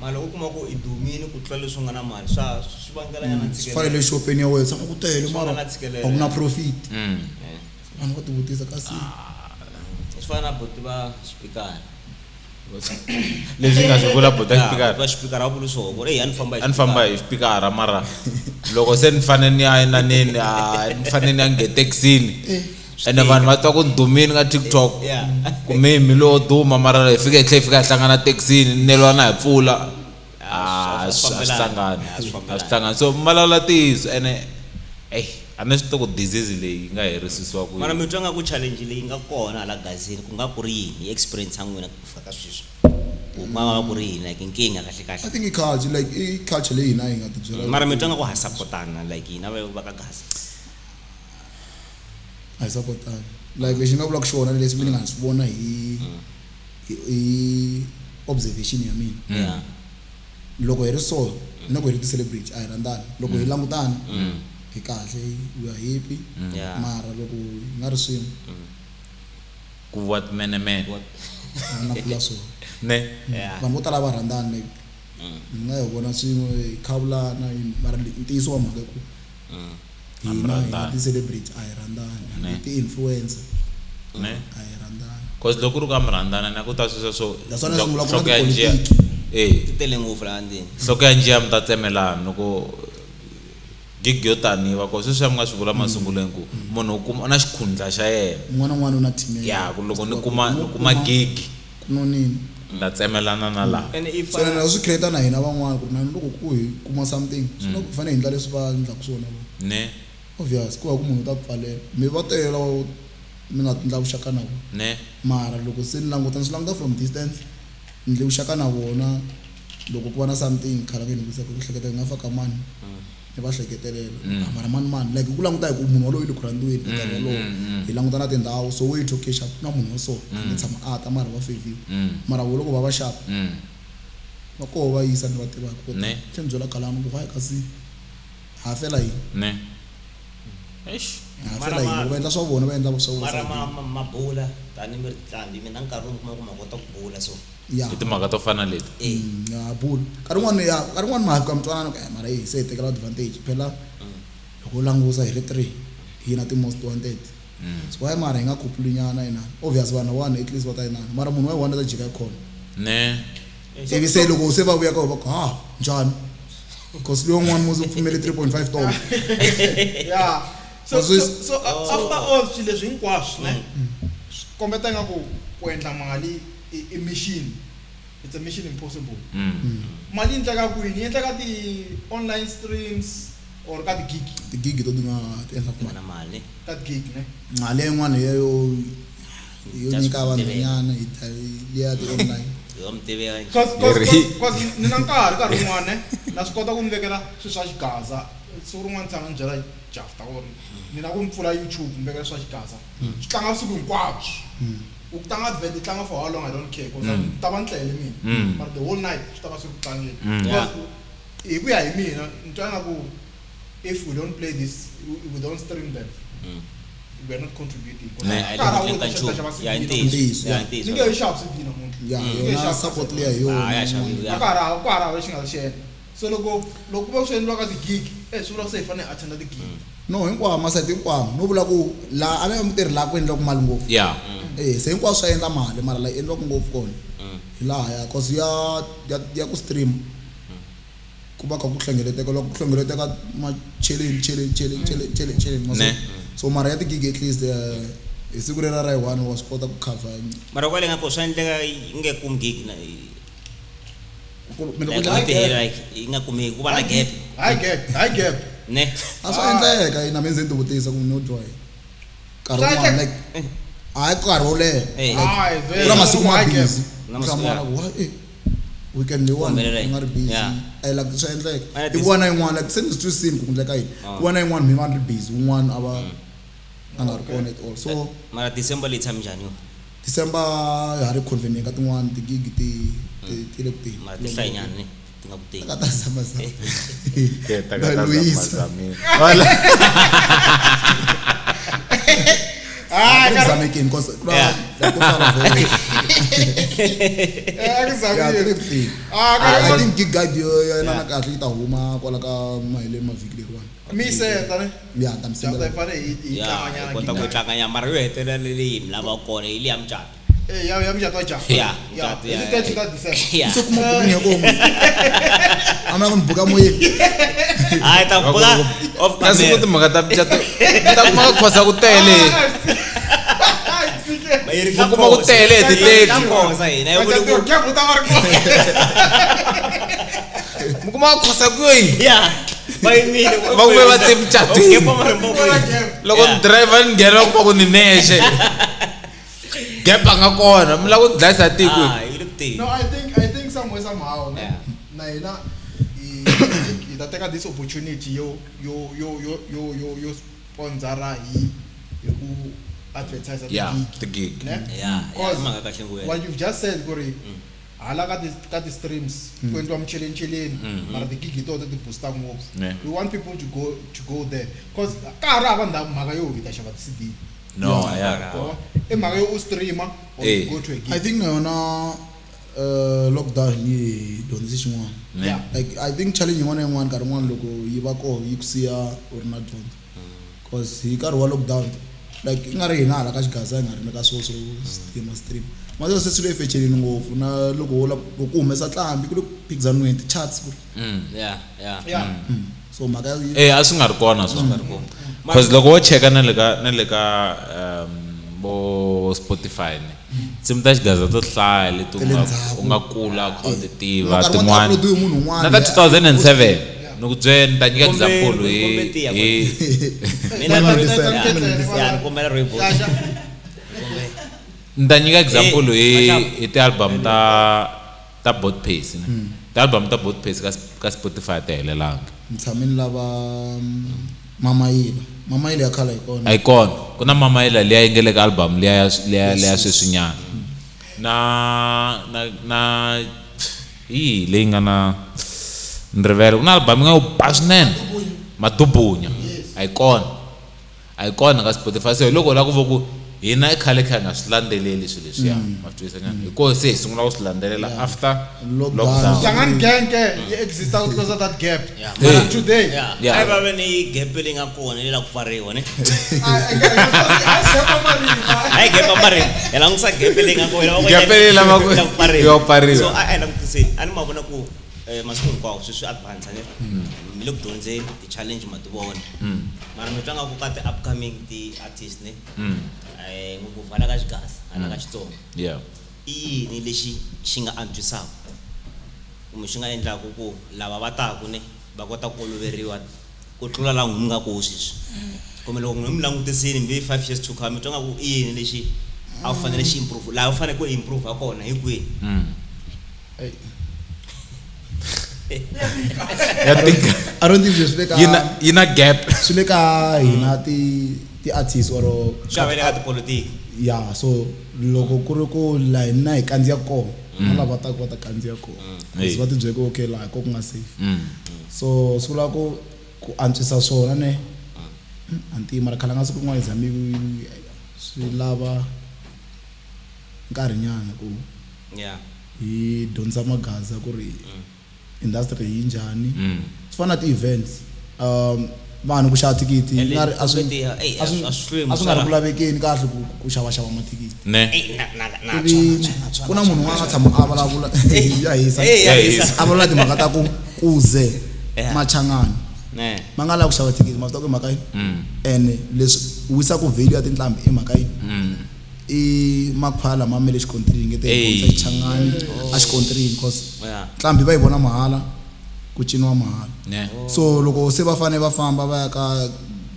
Speaker 4: mali loko u kuma ku i dumini ku tlula leswi u nga na mali swa swi vangela nyana
Speaker 3: swi
Speaker 4: ntshikelelo.
Speaker 3: fanele shopeni ya wena tshama ku tele
Speaker 4: Swi
Speaker 3: mara
Speaker 4: vanga ntshikelelo.
Speaker 3: a ku na profit
Speaker 4: Eh.
Speaker 3: vanhu va tivutisa kasi
Speaker 4: Swi fana na buti va xipikara
Speaker 2: leswi nga swi vula buta xipikara
Speaker 4: va xipikara va vuli swona ku ri, "Eyi, a ni famba hi
Speaker 2: a ni famba hi xipikara mara loko se ni fanele ni ya enaneni a ni fanele ni ya nghethekisini ene vanhu va twa ku ni dumini ka TikTok
Speaker 4: Yeah.
Speaker 2: ku mimi lowo duma mara hi fika hi tlhela hi fika hi hlangana thekisini ni neliwa na hi pfula
Speaker 4: Ah,
Speaker 2: a
Speaker 4: swi
Speaker 2: swi
Speaker 4: fambelani.
Speaker 2: hlangani
Speaker 4: Ah, swi
Speaker 2: a
Speaker 4: fambelani.
Speaker 2: swi hlangani so malala ntiyiso ene eyi a ni swi tivi ku disease leyi yi nga herisisiwa ku
Speaker 4: mara
Speaker 2: yini.
Speaker 4: mi twa nga ku challenge leyi nga kona hala gazini ku nga ku ri yini hi experience ya n'wina ku fika ka sweswi ku nga va ku ri yini like nkingha kahle
Speaker 3: I
Speaker 4: kahle
Speaker 3: think i culture like i culture leyi hina hi nga ti byela
Speaker 4: mara mi twa nga ku ha sapotana like hina va va ka gaza
Speaker 3: a hi sapotani like lexi ni nga vulaka xona leswi mina ni nga swi vona hi hi observation ya mina
Speaker 4: yeah
Speaker 3: loko hi ri so na loko hi ri ti-celebrity a hi rhandzani loko hi langutana hi kahle we are happy
Speaker 4: Yeah.
Speaker 3: mara loko hi nga ri swin'we
Speaker 2: ku va timenemene
Speaker 3: a na kula swona
Speaker 2: ne
Speaker 4: yeah
Speaker 3: vanhu vo tala va rhandzani like mi nga hi vona swin'we hi khawulana yini, mara ntiyiso wa mhaka i ku hina hi
Speaker 2: rhandzani.
Speaker 3: ti-celebrity a hi rhandzani hambi ti-influencer
Speaker 2: ne
Speaker 3: a hi rhandzani
Speaker 2: cause loko ku ri ku a mi rhandzana na ku ta sweswo swo
Speaker 3: That's why ni sungula ku na
Speaker 2: nhloko ya njiya
Speaker 3: tipolitiki.
Speaker 2: eh
Speaker 4: ti tele ngopfu laha ndzeni
Speaker 2: nhloko ya njiya mi ta tsemelana loko Gig yo tani yi va kona sweswi mi nga swi vula masungulweni ku munhu u kuma na xikhundla xa yena.
Speaker 3: Un'wana na un'wana u na team ya
Speaker 2: Ya ku loko ni kuma ni kuma gig
Speaker 3: ku nonini.
Speaker 2: ni ta tsemelana na laha.
Speaker 4: And if
Speaker 3: So na swi create na hina van'wana ku ri na loko ku hi kuma something swi na ku hi fanele hi endla leswi va endlaka swona vona.
Speaker 2: Ne
Speaker 3: Obvious ku va ku munhu u ta ku pfalela mi va tele lava mi nga endla vuxaka na vona.
Speaker 2: Ne
Speaker 3: Mara loko se ni languta ni swi languta from distance ni endle vuxaka na vona loko ku va na something khala ka ni vutisa ku hleketa ni nga faka mani ni va hleketelela. Ah, mara mani mani like ku languta hi ku munhu walowo i le ku rhandziweni ka nkarhi wolowo hi languta na tindhawu so wait okay sharp ku na munhu wa so a nge tshama a ta mara va favor mara vo loko va va sharp va koho va yisa ni va tivaka ku
Speaker 2: Ne.
Speaker 3: tlhe ni byela kalani ku why kasi ha fela yini
Speaker 2: Ne. Eish.
Speaker 3: ha
Speaker 4: Mara
Speaker 3: fela yini loko va endla swa vona va endla swa vona
Speaker 4: mara ma mabula tani mi ri tlambi mina nkarhi wun'we kuma ku ma kota ku bula so
Speaker 3: ya
Speaker 2: I timhaka to fana leti.
Speaker 4: eh
Speaker 3: ya bula nkarhi wun'wani ya nkarhi wun'wani ma fika mi twanana ku mara hey se hi tekela advantage phela loko u langusa hi ri three hi na ti-most wanted so why mara hi nga khuphuli nyana inani obvious vanhu one at least va ta inani mara munhu wa yi one ta jika khona
Speaker 2: Ne.
Speaker 3: ivi se loko se va vuya ka va ku ha njhani because loyi un'wana muzi u pfumele 3.5 ton
Speaker 5: Yeah. So,
Speaker 3: Maswi-
Speaker 5: so, so after all swilo leswi hinkwaswo ne swi kombeta ingaku ku endla mali i mission it's a mission impossible. Mali yi endleka kwini? Yi endleka ti-online streams or ka ti-gig
Speaker 3: tigigi to ti nga ti endla
Speaker 4: ti
Speaker 3: mali
Speaker 4: na mali
Speaker 5: ka ti-gig ne
Speaker 3: mali yin'wana yo yo
Speaker 4: Just
Speaker 3: nyika vanhu
Speaker 4: tiveka.
Speaker 3: nyana hi liya ti-online
Speaker 4: yo mi tiveka njhe
Speaker 5: Cause, cause,
Speaker 2: Ri-
Speaker 5: cause, cause ni na nkarhi nkarhi wun'wana ne na swi kota ku ni vekela swilo swa xigaza siku rin'wana ni tshama ni byela Jafta ku ri ni na ku ni pfula YouTube ni vekela swa xigaza swi tlanga vusiku hinkwabyo u tlanga advert yi tlanga for how long I don't care cause ni ta va ni tlele mina mara the whole night swi ta va swi ku tlangeni Because hi ku ya hi mina ni twa nga ku if we don't play this we don't stream them we are not contributing
Speaker 2: Ne.
Speaker 5: Ka ha ri
Speaker 4: Ka
Speaker 5: ta
Speaker 4: nchumu.
Speaker 5: xava
Speaker 4: Ya
Speaker 5: CD
Speaker 3: Ntiyiso,
Speaker 4: ntiyiso ya
Speaker 3: ya.
Speaker 5: ni nge
Speaker 4: ntiyiso
Speaker 5: yi xavi CD namuntlha
Speaker 3: ya
Speaker 5: Ni nge yi
Speaker 3: yona
Speaker 5: xavi
Speaker 3: support liya hi
Speaker 4: Ah, ya
Speaker 3: yona
Speaker 4: xaviwa, ya.
Speaker 5: a ka ha ri ka ha ri hava lexi nga ta xi endla so loko loko ku va swi endliwa ka ti-gig e swi vula ku se hi fanele hi attenda ti-gig
Speaker 3: no hinkwavo masayiti hinkwavo no vula ku laha a ni mutirhi laha ku endliwaku mali ngopfu
Speaker 2: Yeah.
Speaker 3: eh se hinkwaswo swa endla mali mara laha yi endliwaku ngopfu kona hi laha ya cause ya ya ya ku stream ku va kha ku hlengeleteka loko ku hlengeleteka macheleni cheleni cheleni cheleni cheleni cheleni ma
Speaker 2: Ne.
Speaker 3: so mara ya tigig at least hi siku rera ra yi one wa swi kota ku cover
Speaker 4: mara kwale nga ko swa endleka yi nge kumi gig na
Speaker 3: mina ku
Speaker 4: like
Speaker 3: dlaya
Speaker 4: n'hweti
Speaker 3: gap.
Speaker 4: like yi nga kumeki ku va na gap
Speaker 5: hayi gap hayi gap
Speaker 4: ne
Speaker 3: a swi endleka na mina ndzi ni ti vutisa ku no dwa nkarhi
Speaker 5: Swa
Speaker 3: wun'wana
Speaker 5: endleka.
Speaker 3: like hayi nkarhi wo leha
Speaker 4: Eh.
Speaker 3: like
Speaker 5: Hayi, vele.
Speaker 3: ku na masiku ma
Speaker 5: Hayi, gap.
Speaker 3: busy
Speaker 4: Na masiku,
Speaker 3: hlamala ku why eh weekend leyiwani
Speaker 4: Humelela
Speaker 3: u nga ri busy
Speaker 4: Yeah.
Speaker 3: eh like swa endleka
Speaker 4: Ana
Speaker 3: i
Speaker 4: this-
Speaker 3: vona yin'wana like se ni swi twisini ku endleka yini ku vona yin'wana mi va ni ri busy wun'wana a va a nga ri kona at all so
Speaker 4: mara December leyi tshami njhani yo
Speaker 3: December ha ri convening ka tin'wana tigigi ti ti le ku teni
Speaker 4: mara ti hlayinyana ne ti nga ku teki
Speaker 3: ka ta zama zama
Speaker 2: Keta
Speaker 3: Na
Speaker 2: ka ta
Speaker 3: Luisa.
Speaker 2: zamazamile. Wala.
Speaker 5: hayi
Speaker 3: ku zamekeni cause ku na
Speaker 4: Yeah.
Speaker 3: like ku tala vhele
Speaker 5: a ku
Speaker 3: ya ti
Speaker 5: zamile
Speaker 3: le ku teni
Speaker 5: Ah, ka-
Speaker 3: I think gig guide yo ya na kahle yi ta huma kwala ka maheleni mavhiki leriwani
Speaker 5: mi yi senda ne
Speaker 3: ya ta mi
Speaker 5: Jafta hi
Speaker 3: sendela
Speaker 5: fanele hi hi
Speaker 4: ya
Speaker 5: tlanga
Speaker 4: hi
Speaker 5: nyana
Speaker 4: kota ku
Speaker 5: gig.
Speaker 4: yi tlanga nyana mara yo hetelela leyi mi lavaka kona hi liya mucato
Speaker 5: Eh, ya ya mucato wa Jafta
Speaker 4: Ya,
Speaker 5: ya
Speaker 4: mucato,
Speaker 5: hi
Speaker 4: ya,
Speaker 5: ti 30 ta December
Speaker 4: ya
Speaker 3: se kuma booking ya kona a mi la ku ni buka moyeni
Speaker 4: hayi ta buka off
Speaker 2: Kasi ku
Speaker 4: camera
Speaker 2: timhaka ta micato mi ta kuma ku khosa ku tele.
Speaker 4: Yi ri
Speaker 2: Mi kuma ku tele hi ti-taxi.
Speaker 4: ka khosa hina yi vuli
Speaker 5: Mucato
Speaker 4: ku
Speaker 5: gap u ta va ri kona
Speaker 2: Mi kuma ku khosa ku yi.
Speaker 4: ya va yimile
Speaker 2: Va kume va te mucatwini.
Speaker 4: Gap va ri mbokweni.
Speaker 2: Loko
Speaker 4: Yeah.
Speaker 2: ni driver ni nghena va kuma ku ni nexe. Gap a nga kona mi lava ku ni dlayisa tiko.
Speaker 4: Ah, yi le ku teni
Speaker 5: No, I think somewhere somehow ne
Speaker 4: Yeah.
Speaker 5: na hina hi ta teka this opportunity yo yo yo yo yo yo yo sponsora hi hi ku advertise
Speaker 2: Yeah,
Speaker 5: ti-gig,
Speaker 2: ti-gig.
Speaker 5: ne?
Speaker 4: ya ya
Speaker 5: Cause
Speaker 4: i mhaka kahle ngopfu
Speaker 5: what you've just said ku ri hala ka ti ka ti-streams ku endliwa michelecheleni mara ti-gig hi tona ti booster ngopfu
Speaker 2: Ne.
Speaker 5: we want people to go there cause ka ha ri hava ndhawu mhaka yo hi ta xava ti-CD
Speaker 2: No, yeah.
Speaker 5: Yabo? I mhaka yo u streamer or
Speaker 2: Eh.
Speaker 5: you go to a gig
Speaker 3: I think na yona lockdown yi hi dyondzise xin'wana
Speaker 2: Ne.
Speaker 5: Yeah.
Speaker 3: like I think challenge yin'wana na yin'wana nkarhi wun'wana loko yi va koho yi ku siya u ri na dyondzo cause hi nkarhi wa lockdown like i nga ri hina hala ka xigaza hi nga ri na ka swilo swo stream stream mase se swilo efexenini ngopfu na loko wo lava ku humesa tlambi ku le ku phikizaniweni ti-charts ku ri
Speaker 4: ya ya
Speaker 5: yeah
Speaker 3: so So mhaka ya
Speaker 2: Eh a swi nga ri kona swona. Because loko wo cheka na le ka na le ka vo Spotify ne. Tinsimu ta xigaza to hlaya leti u
Speaker 3: Ta le
Speaker 2: nga
Speaker 3: ndzhaku.
Speaker 2: u nga kula u kha u ti tiva
Speaker 3: Nkarhi wun'wana ti
Speaker 2: tin'wana.
Speaker 3: upload-iwe hi munhu un'wana.
Speaker 2: Na ta 2007 ni ku byela ni ta nyika
Speaker 4: Kombe-
Speaker 2: example hi
Speaker 4: kombe tiya
Speaker 2: hi
Speaker 4: Mina
Speaker 3: Melody
Speaker 4: ya,
Speaker 3: Sen.
Speaker 4: ya, ni kombela rooibos.
Speaker 2: ni ta nyika example hi
Speaker 4: Mashaba.
Speaker 2: hi ti-album ta ta Bot Pace ne. Ti-album ta Bot Pace ka ka Spotify a ti helelanga.
Speaker 3: Ni tshame ni lava Mamayila. Mamayila ya khale a yi kona.
Speaker 2: A yi kona. Ku na Mamayila liya yi nga le ka album liya ya liya liya sweswinyana. Na na na hi yihi leyi nga na ni rivele ku na album yi nga yo ba swinene. Madubunya. A yi kona. A yi kona ka Spotify se hi loko u lava ku vo ku hina i khale kha hi nga swi landzeleli swilo leswiya ma swi twisisa nyana hi koho se hi sungula ku swi landzelela after
Speaker 3: Lockdown.
Speaker 2: lockdown.
Speaker 5: Hlangani gang ke yi exista ku close that gap.
Speaker 4: Yeah.
Speaker 5: Mara today.
Speaker 4: Yeah.
Speaker 2: Yeah.
Speaker 4: A yi va ve ni gap leyi nga kona leyi la ku pfariwa ne.
Speaker 5: A
Speaker 4: A yi gap mari hi langutisa gap leyi nga kona.
Speaker 2: Gap leyi lava ku-
Speaker 4: la ku pfariwa.
Speaker 2: yo pfariwa.
Speaker 4: So a hi langutiseni a ni ma vona ku masiku hinkwawo sweswi advance ne. Mi le ku dyondzeni ti-challenge ma ti vona. Mara mi twa nga ku ka ti-upcoming ti-artist ne. Ngopfu hala ka xigaza hala ka Xitsonga.
Speaker 2: Yeah.
Speaker 4: I yini lexi xi nga antswisaka kumbe xi nga endlaku ku lava va taku ne va kota ku oloveriwa ku tlula laha n'wina mi nga koho sweswi kumbe loko n'wina mi langutisini maybe 5 years to come mi twa nga ku i yini lexi a wu fanele xi improve laha u fanele ku improve ha kona hi kwihi?
Speaker 2: Ya tika.
Speaker 3: I don't think swi le ka
Speaker 2: Yi na yi na gap.
Speaker 3: swi le ka hina ti ti-artist or
Speaker 4: Swi va le ka tipolotiki.
Speaker 3: ya so loko ku ri ku laha hina hi kandziya kona na lava taka va ta kandziya kona
Speaker 2: Hey.
Speaker 3: va ti byele ku okay laha ko ku nga safe so swi vula ku ku antswisa swona ne a ni tivi mara khale nga siku rin'wana hi zame swi lava nkarhinyana ku
Speaker 4: Yeah.
Speaker 3: hi dyondzisa magaza ku ri industry yi njhani swi fana na ti-events vanhu ku xava thikithi
Speaker 4: Ele-
Speaker 3: nga ri a swi
Speaker 4: Ey,
Speaker 3: a swi
Speaker 4: a swi hlweli
Speaker 3: a swi nga ri
Speaker 4: musala.
Speaker 3: ku lavekeni kahle ku ku xavaxava mathikithi
Speaker 2: Ne.
Speaker 4: Ey, na na na
Speaker 3: ivi ku na munhu un'wana a tshama a vulavula ya hisa
Speaker 4: Ey, ya
Speaker 2: Ya
Speaker 4: hisa.
Speaker 2: hisa.
Speaker 3: a vulavula timhaka ta ku kuze
Speaker 4: Yeah.
Speaker 3: machangani
Speaker 4: Ne.
Speaker 3: ma nga lavi ku xava thikithi ma swi tiva ku i mhaka yini ene leswi wisaka value ya tinqambi i mhaka yini i makhwaya lama ma le xikontirini nge te
Speaker 2: Ey.
Speaker 3: hi xichangani a xikontirini cause
Speaker 4: Yeah.
Speaker 3: nqambi va yi vona mahala ku ciniwa mahala
Speaker 2: Ne.
Speaker 3: so loko se va fane va famba va ya ka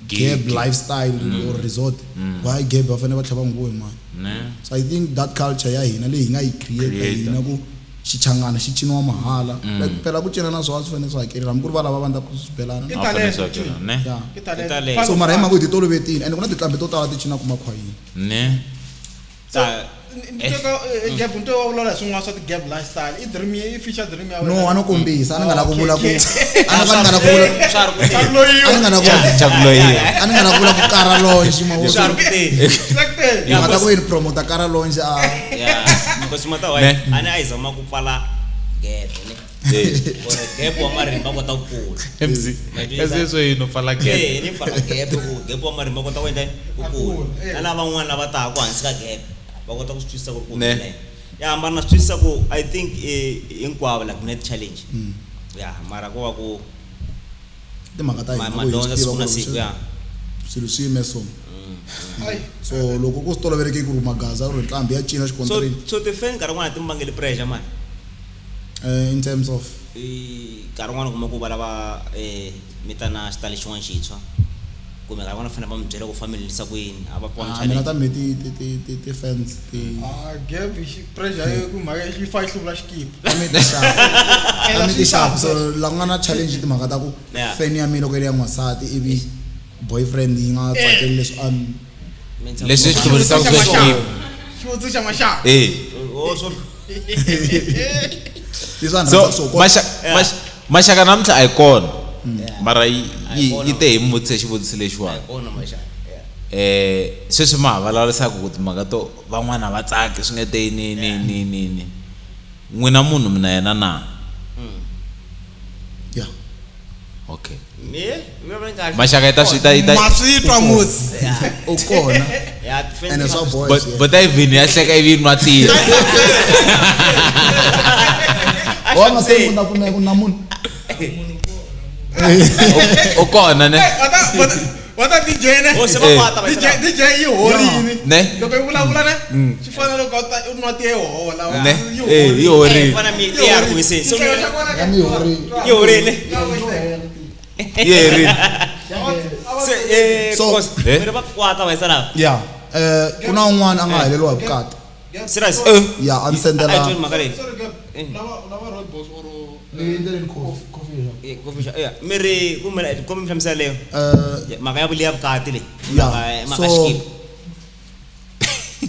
Speaker 2: Gig.
Speaker 3: gab lifestyle or resort why gab va fanele va tlhela va n'wi hi mali
Speaker 2: Ne.
Speaker 3: so I think that culture ya hina leyi hi nga yi create
Speaker 2: Create.
Speaker 3: hina ku xichangana xi ciniwa mahala like phela ku cina na swona swi fanele swi hakeriwa hambi ku ri va lava va endla ku swi belana
Speaker 5: I
Speaker 2: A fanele
Speaker 5: talent.
Speaker 2: swi hakeriwa, ne.
Speaker 3: Yeah.
Speaker 5: I talent.
Speaker 4: I talent.
Speaker 3: So mara hi mhaka ku hi ti tolovetile and ku na tinqambi to tala ti cinaka makhwayini
Speaker 2: Ne.
Speaker 4: Ta
Speaker 5: Gap nto wa vulavula hi swin'wana swa ti-gap lifestyle i dream i future dream ya
Speaker 3: no a no kombisa a ni nga la ku vula ku
Speaker 5: Okay.
Speaker 3: a ni nga la ku vula
Speaker 4: swa ri ku teni.
Speaker 3: a ni nga la ku
Speaker 2: Chakuloyiwa.
Speaker 3: a ni nga la ku vula ku kara longe ma
Speaker 4: Swa ri ku teni.
Speaker 3: hi mhaka ku yi promota kara longe a
Speaker 4: Yeah. Because mata wa
Speaker 2: Ne.
Speaker 4: a ni a yi zama ku pfala gap ne. Ku ri gap wa marimi va kota ku kula.
Speaker 2: MC. Kasi sweswo yini u pfala gap.
Speaker 4: Eh, ni pfala gap ku gap wa marimi va kota ku endla yini? Ku kula.
Speaker 5: Eh.
Speaker 4: Na lavan'wana lava taka hansi ka gap va kota ku swi twisisa ku ri ku
Speaker 2: Ne.
Speaker 4: humelela. Ya mara na swi twisisa ku I think hinkwavo like net challenge. Ya mara ko va ku
Speaker 3: timhaka ta
Speaker 4: ma
Speaker 3: hina
Speaker 4: ma
Speaker 3: ku hi
Speaker 4: dyondza
Speaker 3: swi
Speaker 4: siku
Speaker 3: tiva
Speaker 4: na
Speaker 3: ku ri
Speaker 4: siku ya.
Speaker 3: swilo swi yime so so loko ku swi toloveleke ku ri magaza ku ri nqambi ya cina
Speaker 4: So
Speaker 3: xikontirini
Speaker 4: so ti-fan nkarhi wun'wana ti mi vangeli pressure mani.
Speaker 3: In terms of
Speaker 4: Nkarhi wun'wana u kuma ku va lava mi ta na xitayele xin'wana xintshwa kumbe nkarhi wun'wana fanele va mi byela ku family ku yini a va pfa
Speaker 3: Ah, mina ta me ti ti ti ti ti fans ti
Speaker 5: Ah, gap i pressure yi ku mhaka yi fa yi hluvula xikipa.
Speaker 3: ta me ti xava ta me ti xava so la ku nga na challenge timhaka ta ku
Speaker 4: Yeah.
Speaker 3: fan ya mina loko yi ri ya n'wansati ivi boyfriend yi nga tsakeli leswi a
Speaker 2: Leswi swi hluvurisaka swa xikipa.
Speaker 5: Xivutiso xa maxaka.
Speaker 2: Eh.
Speaker 3: leswi a ni
Speaker 2: So
Speaker 3: rhandzaka so
Speaker 2: maxaka namuntlha a yi kona. Mara yi
Speaker 4: A yi
Speaker 2: yi
Speaker 4: kona.
Speaker 2: yi te hi mi vutise xivutiso lexiwani. Sweswi ma ha vulavurisaka ku timhaka to van'wana va tsaki swi nge te ni ni ni ni ni. N'wina munhu mina yena na.
Speaker 3: yeah
Speaker 2: Okay. Maxaka yi ta swi ta yi ta
Speaker 5: Ma swi twa musi.
Speaker 3: u kona ene swa boys
Speaker 2: but but Ivan ya hleka ivi nwa tiya.
Speaker 3: wa nga se munhu a pfumela ku na munhu
Speaker 2: U kona ne?
Speaker 5: Wa ta DJ ne?
Speaker 4: Oh, se va
Speaker 2: Eh.
Speaker 4: kwata va
Speaker 5: DJ DJ yi horini.
Speaker 2: Ne?
Speaker 5: Loko yi vulavula ne? Swi fana loko u ta u nwa tiye hola.
Speaker 2: Ne? Eh, yi horini.
Speaker 4: Eh, fana mi ya ku se so
Speaker 5: Xihlovo xa kona
Speaker 3: Ya mi horini.
Speaker 4: yi horile.
Speaker 2: Yi herini.
Speaker 4: Se eh
Speaker 3: So-
Speaker 4: cause
Speaker 2: Eh?
Speaker 4: mi ri va kwata va yisa lava.
Speaker 3: Ya. Ku na un'wana a nga heleriwa hi vukati.
Speaker 4: Serious.
Speaker 3: Ya, a ni
Speaker 4: A yi
Speaker 3: sendela
Speaker 4: twini mhaka leyi.
Speaker 5: Sorry, Gab. Lava road boss or
Speaker 4: Eh, coffee shop. Yeah, mi ri kumbe kumbe mi hlamusela leyo.
Speaker 3: eh
Speaker 4: Mhaka ya vuliya vukati leyi.
Speaker 3: Yeah,
Speaker 4: Mhaka mhaka
Speaker 3: so-
Speaker 4: xikipa.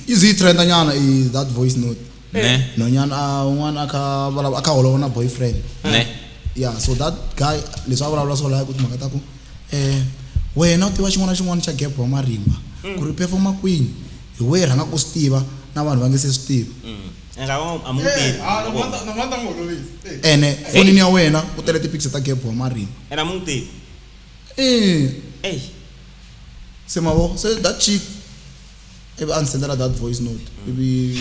Speaker 3: yi ze yi trenda nyana i that voice note.
Speaker 2: Ne?
Speaker 3: Nhwanyana a un'wana a kha vulavula a kha holova na boyfriend.
Speaker 2: Ne?
Speaker 3: Yeah, so that guy leswi a vulavula swo laya ku timhaka ta ku wena u tiva xin'wana na xin'wana xa gap wa marimba ku ri performa kwini hi wehe rhanga ku swi tiva na vanhu va nge se swi tiva.
Speaker 4: Nga a mu tivi.
Speaker 5: Ah, no manta n'wi holovisi. Eh.
Speaker 3: Ene fonini ya wena ku tele ti-picture ta gap wa marimba.
Speaker 4: Ene a mu tivi.
Speaker 3: Eh,
Speaker 4: Ey.
Speaker 3: se mavo se that chick ivi a ni sendela that voice note ivi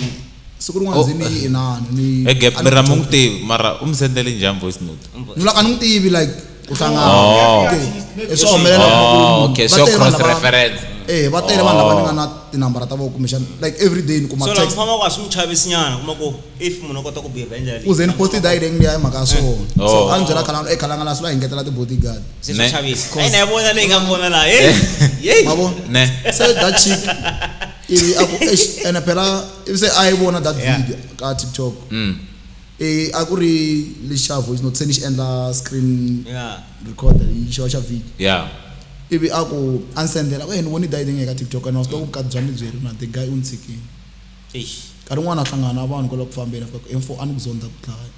Speaker 3: siku rin'wana
Speaker 2: Oh.
Speaker 3: ndzi ni yi inani ni
Speaker 2: He gap
Speaker 3: a ni
Speaker 2: mi ra mu n'wi tivi mara u mi sendele njhani voice note?
Speaker 3: ni laka ni n'wi tivi like ku hlangana.
Speaker 2: Oh.
Speaker 3: Okay. Swa humelela
Speaker 2: Oh, okay,
Speaker 3: va
Speaker 2: so
Speaker 3: tele vanhu
Speaker 2: cross
Speaker 3: lava-
Speaker 2: reference.
Speaker 3: Eh, va tele vanhu lava ni nga na tinambara ta vona kumbexana like every day ni kuma
Speaker 4: So la
Speaker 3: text
Speaker 4: mfama kwa swi n'wi chavisi nyana kuma ku if munhu a kota ku behave hi ndlela leyi.
Speaker 3: ku ze ni post direct liya hi mhaka ya swona. So
Speaker 2: Oh.
Speaker 3: a ni byela khalanga khalanga la swi la hi ngetela ti-bodyguard.
Speaker 4: Se swi
Speaker 2: Ne.
Speaker 4: chavisa. Ai na yi vona leyi nga kona laha. Hey. Hey.
Speaker 3: Ma vona?
Speaker 2: Ne?
Speaker 3: Se that chick ivi a ku eish ene phela ivi se a yi vona that video ka TikTok. Eh, a ku ri lexi xa voice note se ni xi endla screen
Speaker 4: Yeah.
Speaker 3: recorder yi xiva xa video.
Speaker 2: Yeah.
Speaker 3: Ivi a ku a ni sendela ku ni voni dayiteng eka TikTok and wa swi tiva ku vukati bya mi byi ri na the guy u ni tshikile.
Speaker 4: Eish.
Speaker 3: Nkarhi wun'wani a hlangana na vanhu kwala ku fambeni a fika ku M4 a ni ku zonda ku dlaya.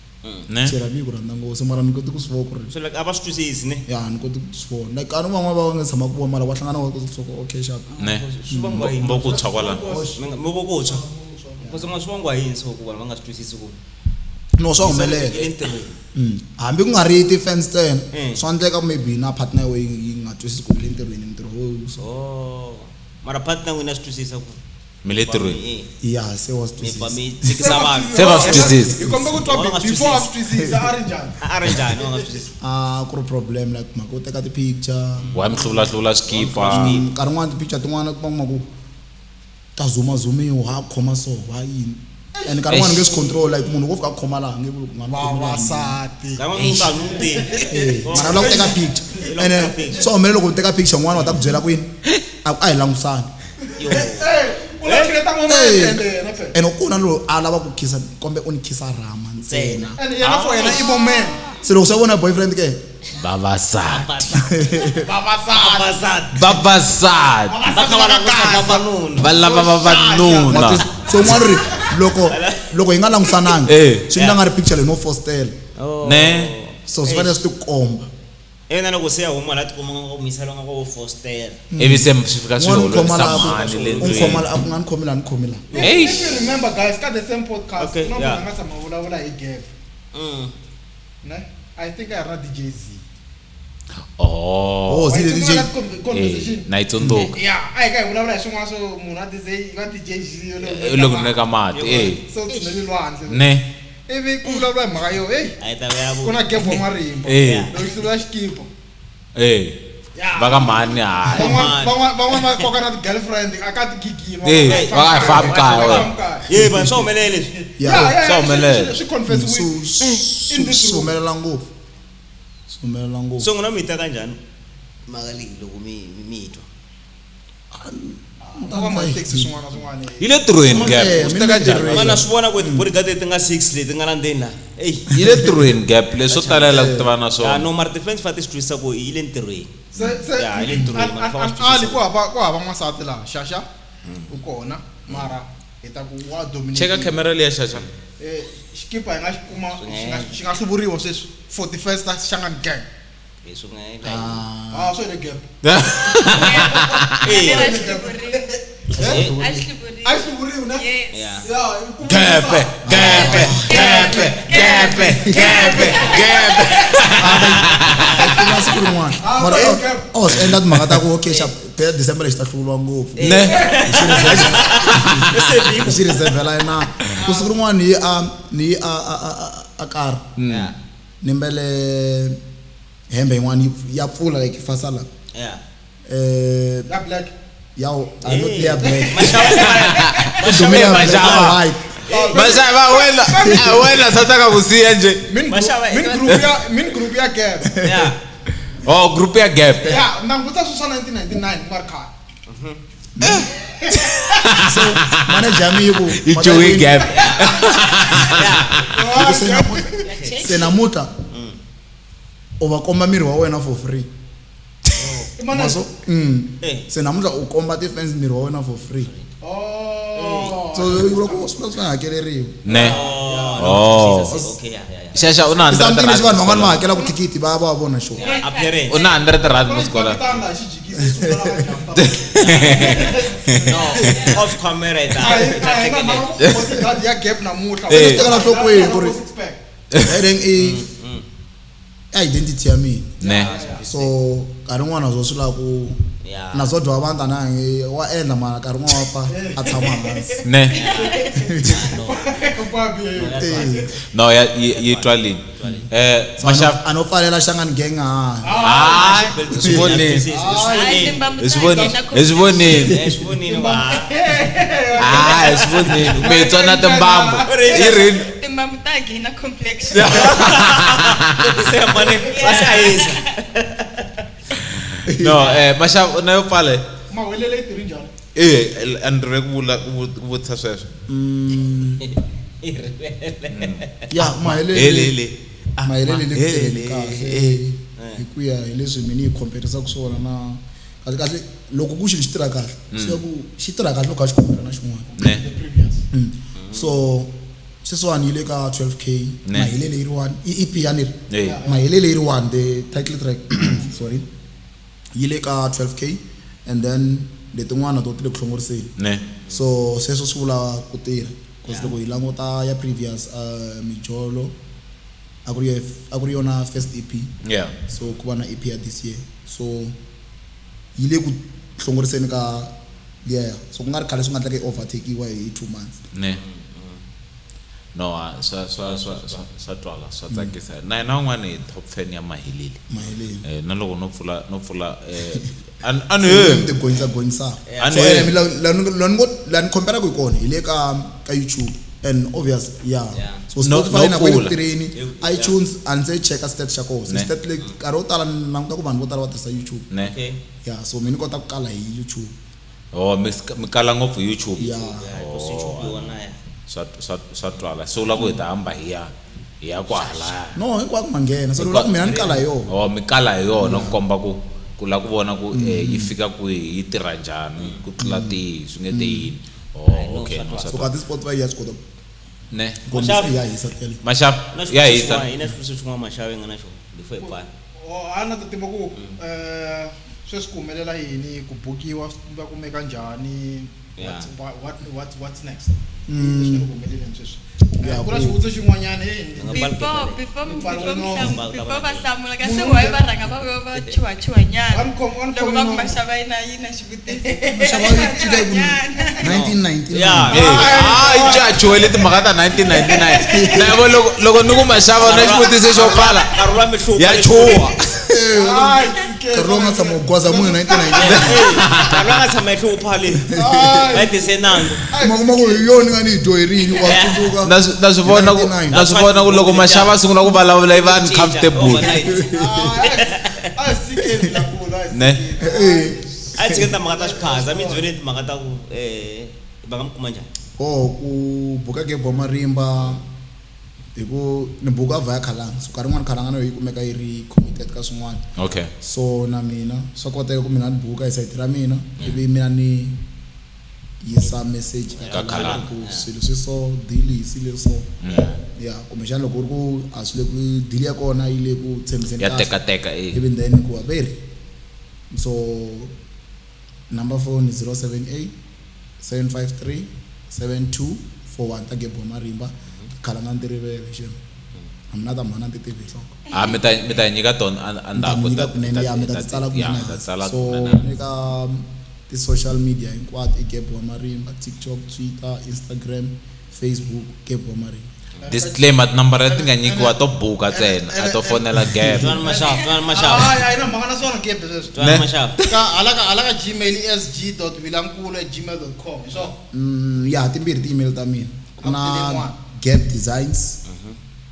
Speaker 2: Ne?
Speaker 3: Chela mi ku rhandza ngopfu se mara ni koti ku swi vona ku ri
Speaker 4: So like a va swi twisisi ne.
Speaker 3: ya ni koti ku swi vona like a ni van'wana va nga tshama ku vona mara va hlangana va koti ku swi vona okay sharp.
Speaker 2: Ne?
Speaker 4: Swi vangiwa yini?
Speaker 2: Mbo ku tshwa kwala.
Speaker 4: Mi nga- mi vo ku tshwa. Because ma swi vangiwa yini so ku vanhu va nga swi twisisi ku.
Speaker 3: No swa humelela.
Speaker 4: Yi le ntirhweni.
Speaker 3: Hambi ku nga ri ti-fans ntsena
Speaker 4: Mm.
Speaker 3: swa endleka maybe na partner ya wena yi nga twisisi ku u le ntirhweni ntirho wo so
Speaker 4: Oh. Mara partner n'wina swi twisisa ku.
Speaker 2: Mi le ntirhweni.
Speaker 4: Eh.
Speaker 3: ya se wa swi
Speaker 4: Mi pfa
Speaker 3: twisisa.
Speaker 4: mi tshikisa vanhu.
Speaker 2: Se va swi twisisa.
Speaker 5: Hi komba ku twa
Speaker 4: Va nga swi
Speaker 5: before a swi twisisa a ri njhani.
Speaker 4: A ri njhani va nga swi twisisi.
Speaker 3: A ku ri problem like mhaka yo teka ti-picture.
Speaker 2: Wa mi hluvula hluvula swikipa.
Speaker 3: Nkarhi wun'wani ti-picture tin'wana ku kuma ku ta zumazumiwa ha khoma so wa yini and nkarhi wun'wani nge swi control like munhu wo fika a khoma laha nge vuli ku nga ni khomi laha.
Speaker 5: Vavasati.
Speaker 4: Nkarhi wun'wana u ta n'wi tivi.
Speaker 3: Eh, mara u lava ku teka picture
Speaker 4: U lava ku
Speaker 3: ene
Speaker 4: teka picture.
Speaker 3: swa humelela loko u teka picture un'wana wa ta ku byela kwini a ku a hi langusani
Speaker 4: Yo.
Speaker 5: Eh, u la create moment ende yena phela.
Speaker 3: ene u kona loyi a lava ku khisa kombe u ni khisa rhama ntsena
Speaker 5: Ende yena for yena i moment.
Speaker 3: Se loko se vona boyfriend ke
Speaker 2: Vavasati.
Speaker 5: Vavasati.
Speaker 4: Vavasati.
Speaker 2: Vavasati.
Speaker 4: Va kha va langusa vavanuna.
Speaker 2: Va lava vavanuna.
Speaker 3: So un'wana ri loko loko hi nga langusanangi
Speaker 2: Eh.
Speaker 3: swi endla nga ri picture leyi no fostela
Speaker 2: Ne?
Speaker 3: so swi fanele swi tikomba.
Speaker 4: Ena loko se ya huma la tikuma nga ku muyisela nga ku fostela.
Speaker 2: Ivi se swi fika swi
Speaker 3: Un'wana u khoma
Speaker 2: holovisa
Speaker 3: laha ku
Speaker 2: mhani le
Speaker 3: u n'wi khoma
Speaker 2: ndlwini.
Speaker 3: la a ku nga ni khomi laha ni khomi laha.
Speaker 2: Eish.
Speaker 5: If you remember guys, ka the same podcast,
Speaker 4: Okay,
Speaker 5: no
Speaker 4: yeah.
Speaker 5: munhu a nga tshama vulavula hi gap. Ne? I think I ri na DJ Z.
Speaker 2: Oh.
Speaker 3: Oh, zile
Speaker 5: Wa yi
Speaker 3: DJ.
Speaker 5: tsundzuka that conversation?
Speaker 2: Eh, na yi tsundzuka.
Speaker 5: Yeah, a hi ka hi vulavula hi swin'wana swo munhu a DJ va DJ Z
Speaker 2: Eh, loko ni ka mati, eh.
Speaker 5: So tshinele lwandle.
Speaker 2: Ne?
Speaker 5: Ivi ku vulavula hi mhaka yo, hey,
Speaker 4: A yi ta vuya
Speaker 5: ku
Speaker 4: vu.
Speaker 5: na gap wa marimba.
Speaker 2: Eh.
Speaker 5: Loko hluvula xikipa.
Speaker 2: Eh.
Speaker 5: Yeah.
Speaker 2: Va ka mhani hayi.
Speaker 5: Van'wana van'wana va koka na ti-girlfriend a ka tigigini.
Speaker 2: Eh, va nga fambi kaya, wena.
Speaker 4: Ye vanhu swa humelela leswi.
Speaker 3: Yeah.
Speaker 2: Swa humelela.
Speaker 5: Swi confess-iwile.
Speaker 3: So
Speaker 5: In this
Speaker 3: swi
Speaker 5: room.
Speaker 3: humelela ngopfu. Swi humelela ngopfu.
Speaker 4: So n'wina mi yi teka njhani mhaka leyi loko mi mi twa?
Speaker 5: Va ma-taxi swin'wana na swin'wana.
Speaker 2: Yi le ntirhweni gap.
Speaker 3: Eh,
Speaker 2: U swi
Speaker 3: mi
Speaker 2: teka
Speaker 3: le
Speaker 2: njhani?
Speaker 3: ntirhweni.
Speaker 4: Mana swi vona ku ti-bodyguard leti nga 6 leti nga la ndzeni laha. Ey.
Speaker 2: Yi le ntirhweni gap leswo talela ku tiva na
Speaker 4: Ya
Speaker 2: swona.
Speaker 4: no mara defense fa ti swi twisisa ku yi le ntirhweni.
Speaker 5: Se se
Speaker 4: Yeah, hi le ntirhweni, mara fa va swi
Speaker 5: ali
Speaker 4: twisisa.
Speaker 5: ku hava ku hava n'wansati laha xaxa u kona mara hi ta ku wa dominate.
Speaker 2: Cheka camera liya xaxa.
Speaker 5: Eh, xikipa hi nga xi kuma xi nga hluvuriwa sweswi 41st Shangan gang.
Speaker 4: Leswi nga endla.
Speaker 5: Ah, swi le gap.
Speaker 4: Eh.
Speaker 6: A xi hluvuriwi. A xi hluvuriwi.
Speaker 5: A xi hluvuriwi ne?
Speaker 6: Yes.
Speaker 4: Yeah.
Speaker 5: Yeah, i kuma
Speaker 2: Gepe, gepe, gepe, gepe, gepe, gepe.
Speaker 3: Hlula siku rin'wana.
Speaker 5: Ah,
Speaker 3: Mara
Speaker 5: okay,
Speaker 3: o swi endla timhaka ta ku okay xa phela December lexi ta hluvuriwa ngopfu.
Speaker 2: Ne?
Speaker 3: Hi xi reserve-la inani. Ku siku rin'wana ni yi a a a a karhi.
Speaker 4: Yeah.
Speaker 3: Ni mbele Hembe yin'wana ya pfula like fasa la.
Speaker 4: Yeah.
Speaker 5: Ya black.
Speaker 3: Ya a not ya black.
Speaker 2: Mashava. Mashava wena wena sataka kusiya nje.
Speaker 5: Min group ya gap.
Speaker 4: Yeah.
Speaker 2: Oh, group ya gap.
Speaker 5: Yeah, nanguta swa 1999 ku ri khale.
Speaker 3: So manager mi ku
Speaker 2: i gap.
Speaker 3: Se namuta u va komba miri wa wena for free. Maso se namuta u komba ti fans miri wa wena for free.
Speaker 5: Oh.
Speaker 3: So loko swi swi hakeleriwa.
Speaker 2: Ne. Oh.
Speaker 4: Okay, yeah.
Speaker 2: Xaxa u na 100
Speaker 3: something
Speaker 2: rand.
Speaker 3: Leswi vanhu van'wana va hakela ku thikithi va va vona show.
Speaker 4: Appearance.
Speaker 2: U na 100 rand mo skola.
Speaker 4: No, off camera ita.
Speaker 5: Ya gap namuhla.
Speaker 3: Se tekela nhlokweni ku ri then i identity ya mina.
Speaker 2: Ne.
Speaker 3: So nkarhi wun'wana zwo swi lava ku na zwo dya vanhu tana wa endla mara nkarhi wun'wana wa pfa a tshama hansi.
Speaker 2: Ne. No ya yi twalini. Mashava
Speaker 3: a no pfalela Shangani gang ha.
Speaker 2: Hayi, swi vonini. Swi vonini.
Speaker 4: Swi vonini wa.
Speaker 2: Hayi, swi vonini. Mi tsona timbambu. I rini?
Speaker 6: Timbambu ta gain complexion.
Speaker 4: Se mane, va se ayisa.
Speaker 2: No, Mashava na yo pfale.
Speaker 5: Mahelele yi tirhi njhani?
Speaker 2: Andre ku vula ku vutisa sweswo.
Speaker 3: Ya mahelele. Mahelele le ku kahle. Hi ku ya hi leswi mina yi compare-isaka swona na kahle kahle loko ku xilo xi tirha kahle swi ya ku xi tirha kahle loko a xi compare na xin'wana.
Speaker 2: Ne.
Speaker 3: So sweswiwani yi le ka 12K mahelele yi ri 1 EP ya ni ri. Mahelele yi ri 1 the title track sorry. Yi le ka 12K and then letin'wana to ti le ku hlongoriseni.
Speaker 2: Ne.
Speaker 3: So sweswo swi vula ku tirha because loko hi languta ya previous Mijolo a ku ri yona first EP.
Speaker 2: Yeah.
Speaker 3: So ku va na EP ya this year. So yi le ku hlongoriseni ka yeah. So ku nga ri khale swi nga endleka yi overtakiwa hi 2 months.
Speaker 2: Ne. No, swa twala swa tsakisa. Na yena un'wana hi top fan ya Mahelele.
Speaker 3: Mahelele.
Speaker 2: Na loko no pfula an he
Speaker 3: ti gonisa. So la la ni compare ku kona hi le ka YouTube and obvious yeah. So Spotify na ku tirheni iTunes and se check stats xa kona. Stat le nkarhi wo tala languta ku vanhu vo tala va tirhisa YouTube.
Speaker 2: Ne.
Speaker 4: Okay.
Speaker 3: Yeah, so mina ni kota ku kala hi YouTube.
Speaker 2: Oh, mi kala ngopfu YouTube.
Speaker 3: Yeah.
Speaker 4: YouTube yona ya.
Speaker 2: Swa twala so la ku hi ta hamba hi ya kwala.
Speaker 3: No, hinkwako ma nghena. So loko mina ni kala hi yona.
Speaker 2: Oh, mi kala hi yona ku komba ku la ku vona ku yi fika kwihi yi tirha njhani ku tlula tihi swi nge te yini. Oh, okay.
Speaker 3: So ka ti Spotify ya swi kota.
Speaker 2: Ne.
Speaker 3: Ya hisa tele.
Speaker 2: Mashava ya hisa.
Speaker 4: Ina xivutiso xin'wana Mashava yi nga na xona before hi pfala.
Speaker 5: Oh, a na ta tiva ku sweswi ku humelela yini ku bukiwa va kumeka njhani. What's next?
Speaker 6: Before va hlamula kasi why va rhanga va va chuha-chuhanyana loko va ku Mashava yi na yi na xivutiso.
Speaker 3: Mashava yi fika hi ku 1999.
Speaker 2: Yeah. Ah, chuhele timhaka ta 1999. Na vo loko ni ku Mashava na xivutiso xo pfala ya chuha.
Speaker 3: Nkarhi lowu nga tshama u gwaza munhu 1999.
Speaker 4: Nkarhi lowu nga tshama i hlupha le. Va tise nandzu.
Speaker 3: Kuma ku hi yona nga ni yi dyoherini wa tsundzuka.
Speaker 2: Na swi vona ku loko Mashava a sungula ku vulavula i va uncomfortable. Ne.
Speaker 4: A tshike timhaka ta xiphaza mi byele timhaka ta ku va nga mi kuma njhani?
Speaker 3: Oh, ku buka Gebo Marimba hi ku ni buka via Khalanga. So nkarhi wun'wani Khalanga na yo yi kumeka yi ri committed ka swin'wana.
Speaker 2: Okay.
Speaker 3: So na mina swa koteka ku mina ni buka hi sayiti ra mina ivi mina ni yisa message ka Khalanga ku swilo swi so deal hi swilo so. Yeah, kumbexana loko ku ri ku a swi le ku deal ya kona yi le ku tshembiseni
Speaker 2: Ya teka
Speaker 3: ivi then ku va veri. So number phone is 078 753 7241 ta Gebo Marimba. Khalanga ni rivele xana. Amna ta mhana ti tivi nhloko.
Speaker 2: Ah, mi ta nyika tona endzhaku
Speaker 3: ta kunene ya mi ta tsala kunene. So ni ka ti social media hinkwato i Gebo Marimba, TikTok, Twitter, Instagram, Facebook, Gebo Marimba.
Speaker 2: Disclaimer, tinambara leti nga nyikiwa to buka ntsena, a to fonela gap.
Speaker 4: Twana maxava, twana maxava.
Speaker 5: Hayi, a yi na mhaka na swona gap sweswo.
Speaker 4: Twana
Speaker 2: Ne.
Speaker 4: maxava.
Speaker 5: Ka hala ka Gmail sg.vilankulu@gmail.com. Hi swona.
Speaker 3: Ya, timbirhi ti-email ta mina. Ku
Speaker 5: A
Speaker 3: na
Speaker 5: ku tele yin'wana.
Speaker 3: Gap Designs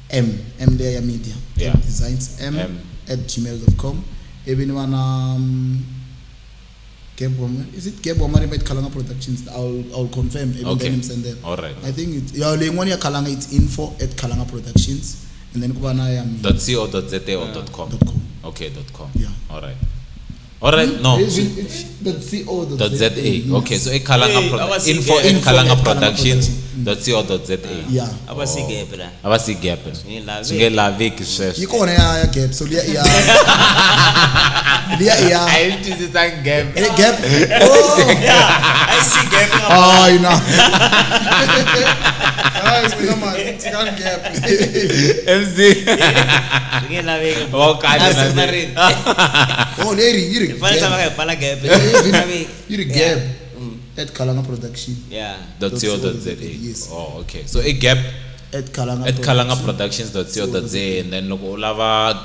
Speaker 3: M, M leya ya media.
Speaker 2: Yeah.
Speaker 3: Gap Designs M,
Speaker 2: M.
Speaker 3: @gmail.com. Ivi ni va na Gap Wama, is it Gap Wamarimba at Kalanga Productions? I'll confirm ivi
Speaker 2: Okay.
Speaker 3: then ni mi sendela.
Speaker 2: All right.
Speaker 3: I think it's, ya, leyin'wana ya Kalanga, it's info@kalangaproductions, and then ku va na ya mina.
Speaker 2: Dot co dot za or dot com?
Speaker 3: Dot com.
Speaker 2: Okay, dot com.
Speaker 3: Yeah.
Speaker 2: All right. All right, no.
Speaker 3: It's dot co
Speaker 2: Dot za. Okay, so e Kalanga
Speaker 4: Hey,
Speaker 2: Produ- info
Speaker 4: abasi
Speaker 2: at
Speaker 4: gap.
Speaker 2: Kalanga
Speaker 3: Info at Kalanga
Speaker 2: Productions
Speaker 3: Productions.
Speaker 2: dot co dot za.
Speaker 3: Yeah.
Speaker 4: A va si gap la.
Speaker 2: A va si gap.
Speaker 4: Swi nge laveki.
Speaker 2: Swi nge laveki sweswo.
Speaker 3: Yi kona ya gap, so liya i ya liya i ya
Speaker 2: A yi twisisangi gap.
Speaker 3: Eh, gap. Oh.
Speaker 4: Yeah, I see gap.
Speaker 3: Hayi na.
Speaker 5: Hayi, mina mani, tshikani gap.
Speaker 2: MC.
Speaker 4: Swi nge laveki.
Speaker 2: Wa kanya
Speaker 4: A siku
Speaker 2: na
Speaker 4: na rini.
Speaker 3: Oh, leyi yi ri
Speaker 4: Hi fanele
Speaker 3: gap.
Speaker 4: tshama ka hi pfala gap. Swi nge laveki.
Speaker 3: Yi ri gap at Kalanga Production.
Speaker 4: Yeah.
Speaker 2: Dot co dot za.
Speaker 3: Yes.
Speaker 2: Oh, okay. So e gap
Speaker 3: At Kalanga
Speaker 2: at Kalanga Productions dot co dot za, and then loko u lava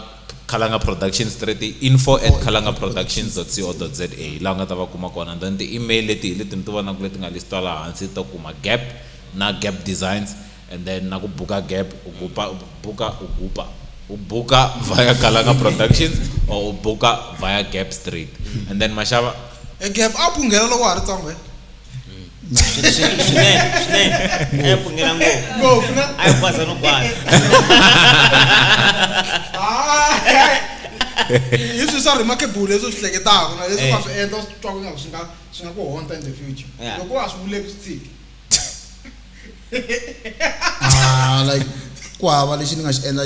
Speaker 2: Kalanga Productions straight, info at Kalanga Productions dot co dot za, laha u nga ta va kuma kona. And then ti-email leti hi leti mi ti vonaka leti nga listiwa laha hansi to kuma gap na Gap Designs, and then na ku buka gap, u buka, u buka, u buka, u buka via Kalanga Productions or u buka via Gap Street. And then maxava
Speaker 5: E gap a phunghela loko wa ha ri tsongo. Eh?
Speaker 4: Swinene, swinene. A yi phungela ngopfu.
Speaker 5: Ngopfu na.
Speaker 4: A yi gwaza no gwaza.
Speaker 5: Hayi. Hi swi swa remarkable leswi u swi hleketaka na leswi u nga swi endla u swi twaka ingaku swi nga ku haunta in the future.
Speaker 4: Yeah.
Speaker 5: Loko wa ha swi vuleki swi tshiki.
Speaker 3: Ah, like ku hava lexi ni nga xi endla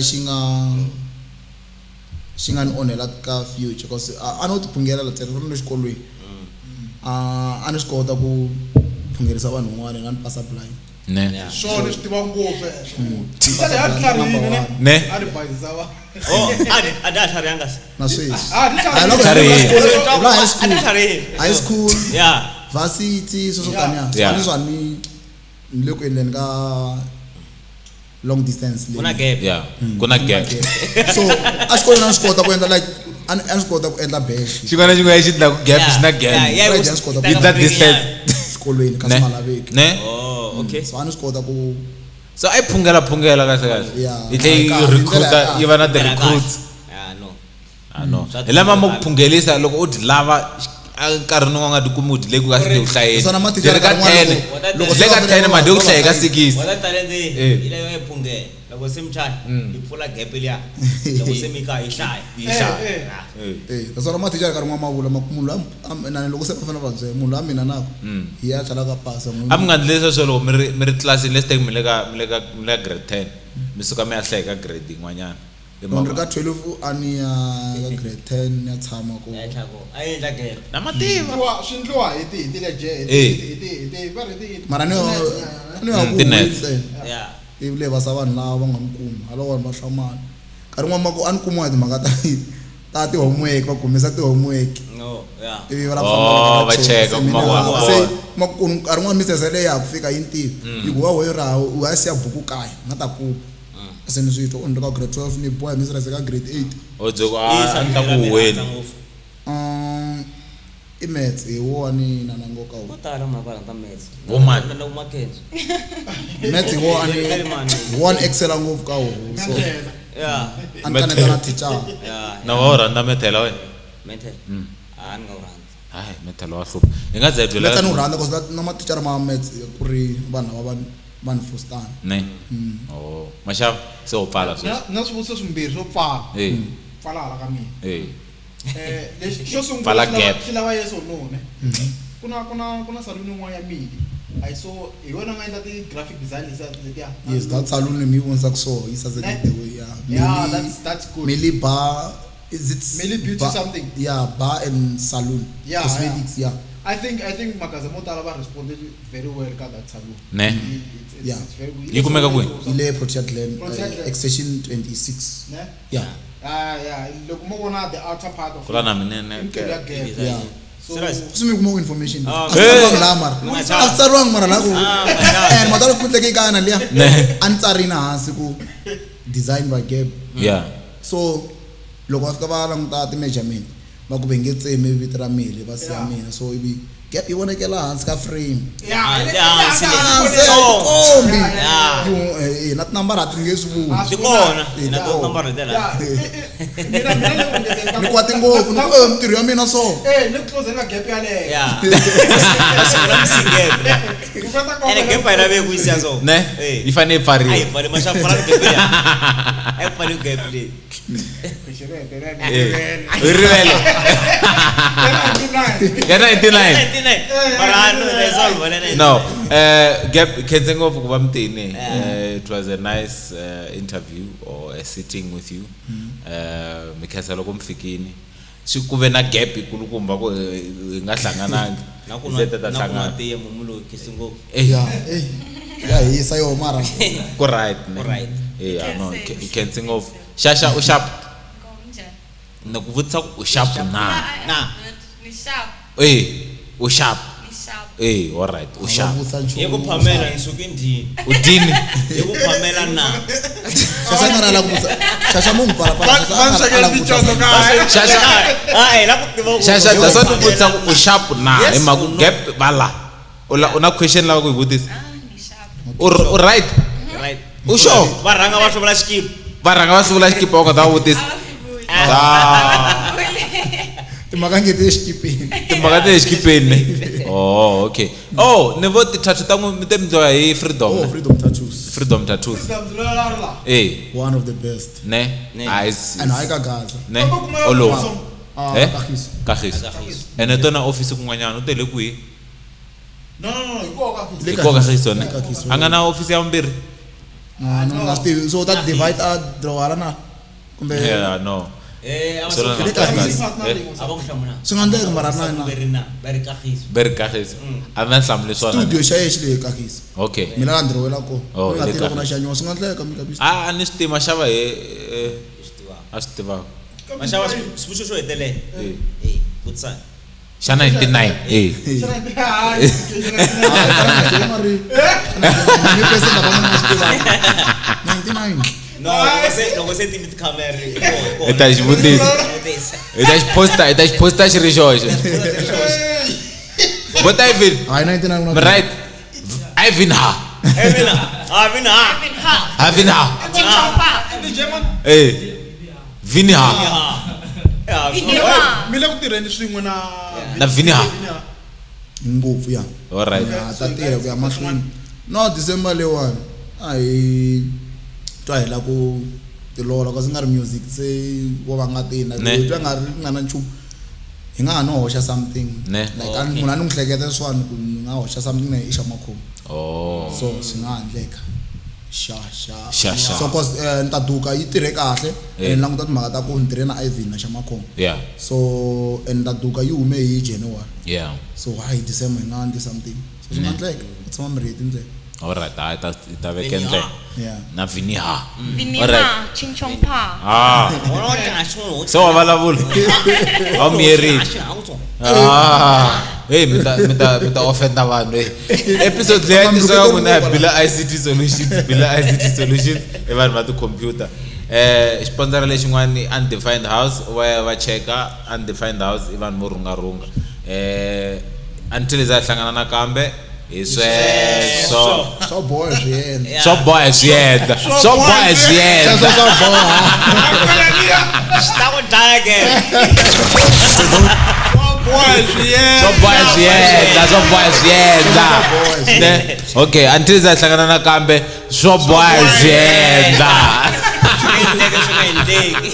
Speaker 3: xi nga ni onhela ka future, cause a no ti phungela la ntsena le xikolweni. A ni swi kota ku phungerisa vanhu van'wana na ni pasa blind.
Speaker 2: Ne.
Speaker 4: Yeah.
Speaker 5: Swona swi tiva ngopfu sweswo.
Speaker 3: Ni
Speaker 5: Sale
Speaker 3: pasa
Speaker 5: a
Speaker 3: blind number
Speaker 5: tlharihile ne.
Speaker 3: one.
Speaker 2: Ne.
Speaker 5: A ri bayizisa va.
Speaker 4: Oh, a da tlharihanga se.
Speaker 3: Na sweswi.
Speaker 5: Ah, di
Speaker 3: Hayi, loko
Speaker 2: Tlharihile.
Speaker 3: hi le xikolweni, la high
Speaker 4: A da
Speaker 3: school,
Speaker 4: tlharihile.
Speaker 3: high school,
Speaker 4: Yeah.
Speaker 3: varsity, sweswo
Speaker 5: Yeah.
Speaker 3: taniya. So
Speaker 2: Yeah.
Speaker 3: a ni swa ni le ku endleni ka long distance
Speaker 4: Ku na
Speaker 3: leyi.
Speaker 4: gap.
Speaker 2: Yeah, ku na gap.
Speaker 3: So a xikolweni a ni swi kota ku endla, like a ni swi kota ku endla bash.
Speaker 2: Xin'wana na xin'wana xi endlaku gap xi na gap.
Speaker 4: Yeah, yeah,
Speaker 3: Right, just kota ku-
Speaker 2: Yi ta distance.
Speaker 3: Xikolweni ka
Speaker 2: Ne.
Speaker 3: swi nga laveki.
Speaker 2: Ne.
Speaker 4: Oh, okay.
Speaker 3: So a ni swi kota ku
Speaker 2: So a yi phungela phungela kahle kahle.
Speaker 3: Yeah.
Speaker 2: Yi tlhe yi
Speaker 3: Kahle,
Speaker 2: recruita,
Speaker 3: ndlela ya kahle.
Speaker 2: yi va na ti
Speaker 4: Ndlela ya kahle.
Speaker 2: recruits.
Speaker 4: Yeah, no.
Speaker 2: Ah, no.
Speaker 4: Swa
Speaker 2: Hi lama mo
Speaker 4: tiva.
Speaker 2: ku phungelisa loko u dyi lava a nkarhini wun'wana nga tikumi u dyi le ku ka xi ku hlayeni.
Speaker 3: Naswona
Speaker 2: Dyi
Speaker 3: mathicara
Speaker 2: ri ka
Speaker 3: nkarhi wun'wana
Speaker 2: 10.
Speaker 3: loko
Speaker 2: Dyi le
Speaker 3: se
Speaker 2: ka
Speaker 3: va
Speaker 2: 10 madi ku hlaya ka
Speaker 3: va-
Speaker 2: 6.
Speaker 4: Wata talente
Speaker 2: Eh.
Speaker 4: yi lava yi phungela. Loko se mi chaya, yi pfula gap liya. Loko se mi ka yi hlaya.
Speaker 2: Yi hlaya.
Speaker 5: Eh, eh.
Speaker 3: Eh, naswona mathicara nkarhi wun'wana ma vula ma ku munhu loyi na loko se va fanele va byela munhu loyi a mina naku hi ya tlhela ka pasa
Speaker 2: A mi nga endli leswi loko mi ri tlilasini, let's take mi le ka grade 10. Mi suka mi ya hlaya ka grade yin'wanyana.
Speaker 3: Loko ni ri ka 12 a ni ya ka grade 10 ni ya tshama ku
Speaker 4: Ya tlhako. A yi endla gap.
Speaker 2: Na mativa.
Speaker 5: Swi endliwa hi ti leje hi
Speaker 2: Eh.
Speaker 5: ti va ri ti
Speaker 3: mara ni ya ku
Speaker 2: Ti-nets.
Speaker 3: ntsena.
Speaker 4: Yeah.
Speaker 3: Ivi le vasa vanhu lava va nga ni kumi hala vanhu va hlamala nkarhi wun'wana ma ku a ni kumiwa hi timhaka ta ti-homework, va kumisa ti-homework.
Speaker 4: No, yeah.
Speaker 3: Ivi va lava ku
Speaker 2: Oh,
Speaker 3: famba
Speaker 2: va cheka,
Speaker 3: Se
Speaker 2: kuma
Speaker 3: mina
Speaker 2: ku
Speaker 3: hava.
Speaker 2: va
Speaker 3: Se
Speaker 2: kona.
Speaker 3: ma ku nkarhi wun'wana misese leyi ya ha ku fika yi ntivi yi ku wa we ra u ya siya buku kaya nga ta kuma se ni swi twa u ni ri ka grade 12 ni boha hi misirese ka grade 8.
Speaker 2: O byi ku
Speaker 4: Yi
Speaker 2: a ni ta ku
Speaker 4: mi
Speaker 2: huweni.
Speaker 4: rhandza ngopfu.
Speaker 3: I maths hi wona na na nkoka
Speaker 4: Vo
Speaker 3: wo
Speaker 4: tala mhaka va rhandza maths.
Speaker 2: Vo mani?
Speaker 4: Na vo Mackenzie.
Speaker 3: Maths hi wona
Speaker 4: Early man.
Speaker 3: hi wona excela ngopfu ka woho, so
Speaker 4: Yeah.
Speaker 3: a ni kaneta na thicara.
Speaker 4: Yeah.
Speaker 2: Na wa u rhandza methela wena?
Speaker 4: Mental. Ah, ni nga wu rhandzi.
Speaker 2: Hayi, methela wa hlupha. Hi nga za hi byela.
Speaker 3: Maths a ni wu rhandza cause na mathicara ma maths ku ri vanhu lava va ni fostana.
Speaker 2: Ne. Oh, maxava se u pfala sweswi.
Speaker 5: Na swivutiso swimbirhi swo pfala.
Speaker 2: Eh.
Speaker 5: Pfala hala ka mina.
Speaker 2: Eh.
Speaker 5: Eh, lexi xo sungula
Speaker 2: Pfala
Speaker 5: xi lava-
Speaker 2: gap.
Speaker 5: xi lava yes or no ne. Ku na salon yin'wana ya Mili. I saw hi wena u nga endla ti graphic design letiya.
Speaker 3: Yes, that saloon mi yi vonisaka so yi sasekile the way, yeah.
Speaker 5: Yeah, that's good.
Speaker 3: Mili Bar, is it
Speaker 5: Mili Beauty
Speaker 3: bar,
Speaker 5: something.
Speaker 3: Yeah, bar and saloon.
Speaker 5: Yeah,
Speaker 3: cosmetics, yeah.
Speaker 5: I think magaza mo tala va responded very well ka that saloon.
Speaker 2: Ne.
Speaker 5: It's,
Speaker 3: Yeah.
Speaker 5: it's very good.
Speaker 2: Yi kumeka kwihi?
Speaker 3: Yi le Protea Glen,
Speaker 5: Protea Glen.
Speaker 3: extension 26.
Speaker 5: Ne?
Speaker 3: Yeah.
Speaker 5: Ah, yeah, loko mo vona the outer part of
Speaker 2: Kula na mina ne.
Speaker 5: i mintirho ya gap.
Speaker 3: Yeah.
Speaker 4: Serious?
Speaker 3: Swi mi kuma information.
Speaker 4: Ah,
Speaker 3: A swi tsariwangi laha mara.
Speaker 4: Mi nga
Speaker 3: A swi tsariwangi mara laha ku.
Speaker 4: Ah, mi nga chavi.
Speaker 3: Eh, mata loko ku tleke kana liya.
Speaker 2: Ne.
Speaker 3: A ni tsarini hansi ku design by Gab.
Speaker 2: Yeah.
Speaker 3: So loko va fika va languta ti-measurement va ku va nge tsemi vito ra mina va siya mina so ivi gap yi vonakela hansi ka frame.
Speaker 4: Ah, le hansi le.
Speaker 3: Hansi
Speaker 4: Tsongo.
Speaker 3: kombi.
Speaker 4: Yeah.
Speaker 3: Eh, na tinambara a ti nge swi vuli.
Speaker 4: Ti kona.
Speaker 3: Ti
Speaker 4: Na
Speaker 3: kona.
Speaker 4: tinambara letiya la.
Speaker 3: Ni kwate ngopfu ni ku eh, mintirho ya mina so.
Speaker 5: Eh, ni ku close ka gap yaleyo.
Speaker 4: Yeah. Sungula msinge gap.
Speaker 5: Ku kota ku
Speaker 4: Ene gap a yi laveki ku yi siya so.
Speaker 2: Ne?
Speaker 4: Eh.
Speaker 2: Yi fanele yi pfariwa.
Speaker 4: A yi pfali maxava pfala gap liya. A yi pfali gap leyi.
Speaker 2: Eh. U rivele. Ya 99.
Speaker 4: 99. Mara a no, that's all vona 99.
Speaker 2: No, Gab, khense ngopfu ku va mutini. It was a nice interview or a sitting with you. Mi khensa loko mi fikini. Swi ku ve na gap yikulukumba ku hi nga hlanganangi.
Speaker 4: Na ku
Speaker 2: Se ta ta
Speaker 4: nwa na ku nwa
Speaker 2: hlangana.
Speaker 4: tiya mumu loyi khensi ngopfu.
Speaker 2: Eh,
Speaker 3: Ya, eh. Ya hisa yo mara.
Speaker 2: ku right ne.
Speaker 4: Ku right.
Speaker 2: Yeah, no,
Speaker 6: Khense.
Speaker 2: khense ngopfu. Xaxa u sharp.
Speaker 6: Njhani?
Speaker 2: Ni ku vutisa ku u sharp na.
Speaker 4: Na.
Speaker 6: Ni sharp,
Speaker 2: Eh, u sharp.
Speaker 6: ni sharp.
Speaker 2: Eh, all right, u sharp.
Speaker 3: Vutisa nchumu.
Speaker 4: Hi ku phamela ni suke ndini.
Speaker 2: U dini.
Speaker 4: Hi ku phamela na.
Speaker 3: Xaxa nga ra la ku vutisa. Xaxa mo n'wi pfala pfala.
Speaker 5: Va
Speaker 3: Xaxa a
Speaker 5: ni
Speaker 3: nga ra la
Speaker 5: swekela
Speaker 3: ku vutisa.
Speaker 5: ticondzo kaya.
Speaker 2: Xaxa
Speaker 4: Ah, eh, la ku tiva ku.
Speaker 2: Xaxa that's what u vutisa ku u sharp na
Speaker 4: Yes
Speaker 2: hi mhaka
Speaker 4: or no?
Speaker 2: gap vala. U la u na question lava ku yi vutisa.
Speaker 6: Ah, ni sharp.
Speaker 2: U right.
Speaker 4: Right.
Speaker 2: U sure?
Speaker 4: Va rhanga va hluvula xikipa.
Speaker 2: Va rhanga va hluvula xikipa va kota ku vutisa.
Speaker 6: A va hluvuli.
Speaker 2: Ah,
Speaker 3: Timhaka nge ti exikipeni.
Speaker 2: timhaka ta le xikipeni ne. Oh, okay. Oh, ni vo ti-tattoo ta n'wi mi te mi dloya hi freedom.
Speaker 3: Oh,
Speaker 2: ne?
Speaker 3: Freedom Tattoos.
Speaker 2: Freedom tattoos. Eh,
Speaker 3: One of the best.
Speaker 2: ne?
Speaker 4: Ne.
Speaker 2: Ah, is
Speaker 3: And hayi ka Gaza.
Speaker 2: ne? Olova.
Speaker 3: Ah,
Speaker 2: Eh?
Speaker 3: Kagiso.
Speaker 2: Kagiso. Ene tona office kun'wanyana u tele kwihi?
Speaker 5: No, no, no, hi koho ka
Speaker 3: Le
Speaker 2: Hi koho Kagiso ne?
Speaker 3: Le Kagiso.
Speaker 2: A nga na office ya vumbirhi?
Speaker 3: Ah, no, nga swi tivi. So ta divide a draw hala na. Kumbe
Speaker 2: Yeah, no.
Speaker 4: Eh, a va
Speaker 2: Solo
Speaker 4: su-
Speaker 3: Le Kagiso.
Speaker 4: A va ku hlamula.
Speaker 3: Swi nga endleka mara na na.
Speaker 4: Va ri na, va ri Kagiso.
Speaker 2: Ve ri Kagiso. A va hlamuli swona.
Speaker 3: Studio xa yena xi le Kagiso.
Speaker 2: Okay.
Speaker 3: Mina la ndirhowela kona.
Speaker 2: Oh,
Speaker 3: Ni nga
Speaker 2: le
Speaker 3: tivi loko na
Speaker 2: Kagiso.
Speaker 3: xa nyoka swi nga endleka mi kabisa.
Speaker 2: A a ni swi tivi maxava hi eh,
Speaker 4: Hi swi tivaka.
Speaker 2: a swi tivaka.
Speaker 4: Maxava xivutiso xo hetelela.
Speaker 2: Eh.
Speaker 4: Eh, vutisani.
Speaker 2: Xa 99. Eh.
Speaker 3: Ah, mari. Ni pese la va nga swi tivaka. 99.
Speaker 4: No, loko se loko se timi tikhamera hi koho, hi koho.
Speaker 2: Hi ta xi vutisa.
Speaker 4: Vutisa.
Speaker 2: Hi ta xi posta, hi ta xi posta xi ri xoxe. Bota Ivan.
Speaker 3: Hayi 99
Speaker 2: Mi right. Ivan ha.
Speaker 4: Eh, mina. Ah, mina. ah.
Speaker 6: Vin ha.
Speaker 2: Ivan ha.
Speaker 6: Ching chong pa.
Speaker 2: Eh. Vini ha.
Speaker 4: Ah,
Speaker 6: Vini ha.
Speaker 5: Mi le ku tirheni swin'we na
Speaker 2: Na Vini ha.
Speaker 3: Ngopfu ya.
Speaker 2: All right.
Speaker 3: Ya ta tirha ku ya mahlweni. No December leyiwani a hi twa hi la ku tilola kasi nga ri music se vo va nga tini
Speaker 2: Ne.
Speaker 3: hi twa nga ri nga na nchumu hi nga ha no hoxa something
Speaker 2: Ne.
Speaker 3: like a munhu a ni n'wi hleketa leswiwani ku ni nga hoxa something na i xa makhomu
Speaker 2: Oh.
Speaker 3: so swi nga ha endleka xa xa
Speaker 2: Xa, xa.
Speaker 3: so cause eh, ni ta duka yi tirhe kahle
Speaker 2: Eh.
Speaker 3: and ni languta timhaka ta ku ni tirhe na Ivan na xa makhomu
Speaker 2: Yeah.
Speaker 3: so and ni ta duka yi hume hi January
Speaker 2: Yeah.
Speaker 3: so hayi December hi nga endli something so swi nga endleka ku tshama mi ri tindlela
Speaker 2: All right. Ha ta ta veka
Speaker 4: Vini ha.
Speaker 2: ndlela.
Speaker 3: yeah
Speaker 2: Na Vini ha.
Speaker 6: Vini
Speaker 2: All right.
Speaker 6: ha. Ching chong pa.
Speaker 2: Ah.
Speaker 4: Wona wa tla xo.
Speaker 2: Se wa vulavula. A wu miyerile. Ah. Hey, mi ta mi ta mi ta offenda vanhu. Hey. Episode leyi ya tisiwa ka n'wina hi Bila ICT Solutions, Bila ICT Solutions i vanhu va ti-computer. Eh, xiponsara lexin'wani Undefined House va ya va cheka Undefined House i vanhu vo rhungarhunga. Eh, until za hlangana nakambe hi sweswo.
Speaker 3: swo boha swi endla
Speaker 2: Swo boha hi swi endla. Swo boha hi swi endla.
Speaker 3: sweswo swa boha
Speaker 4: Xi ta ku dlaya ke.
Speaker 2: Swo boha hi swi endla, swo boha hi swi endla. Ne? Okay, until za hlangana nakambe swo boha hi swi endla.
Speaker 4: Swi nga endleki, swi nga endleki.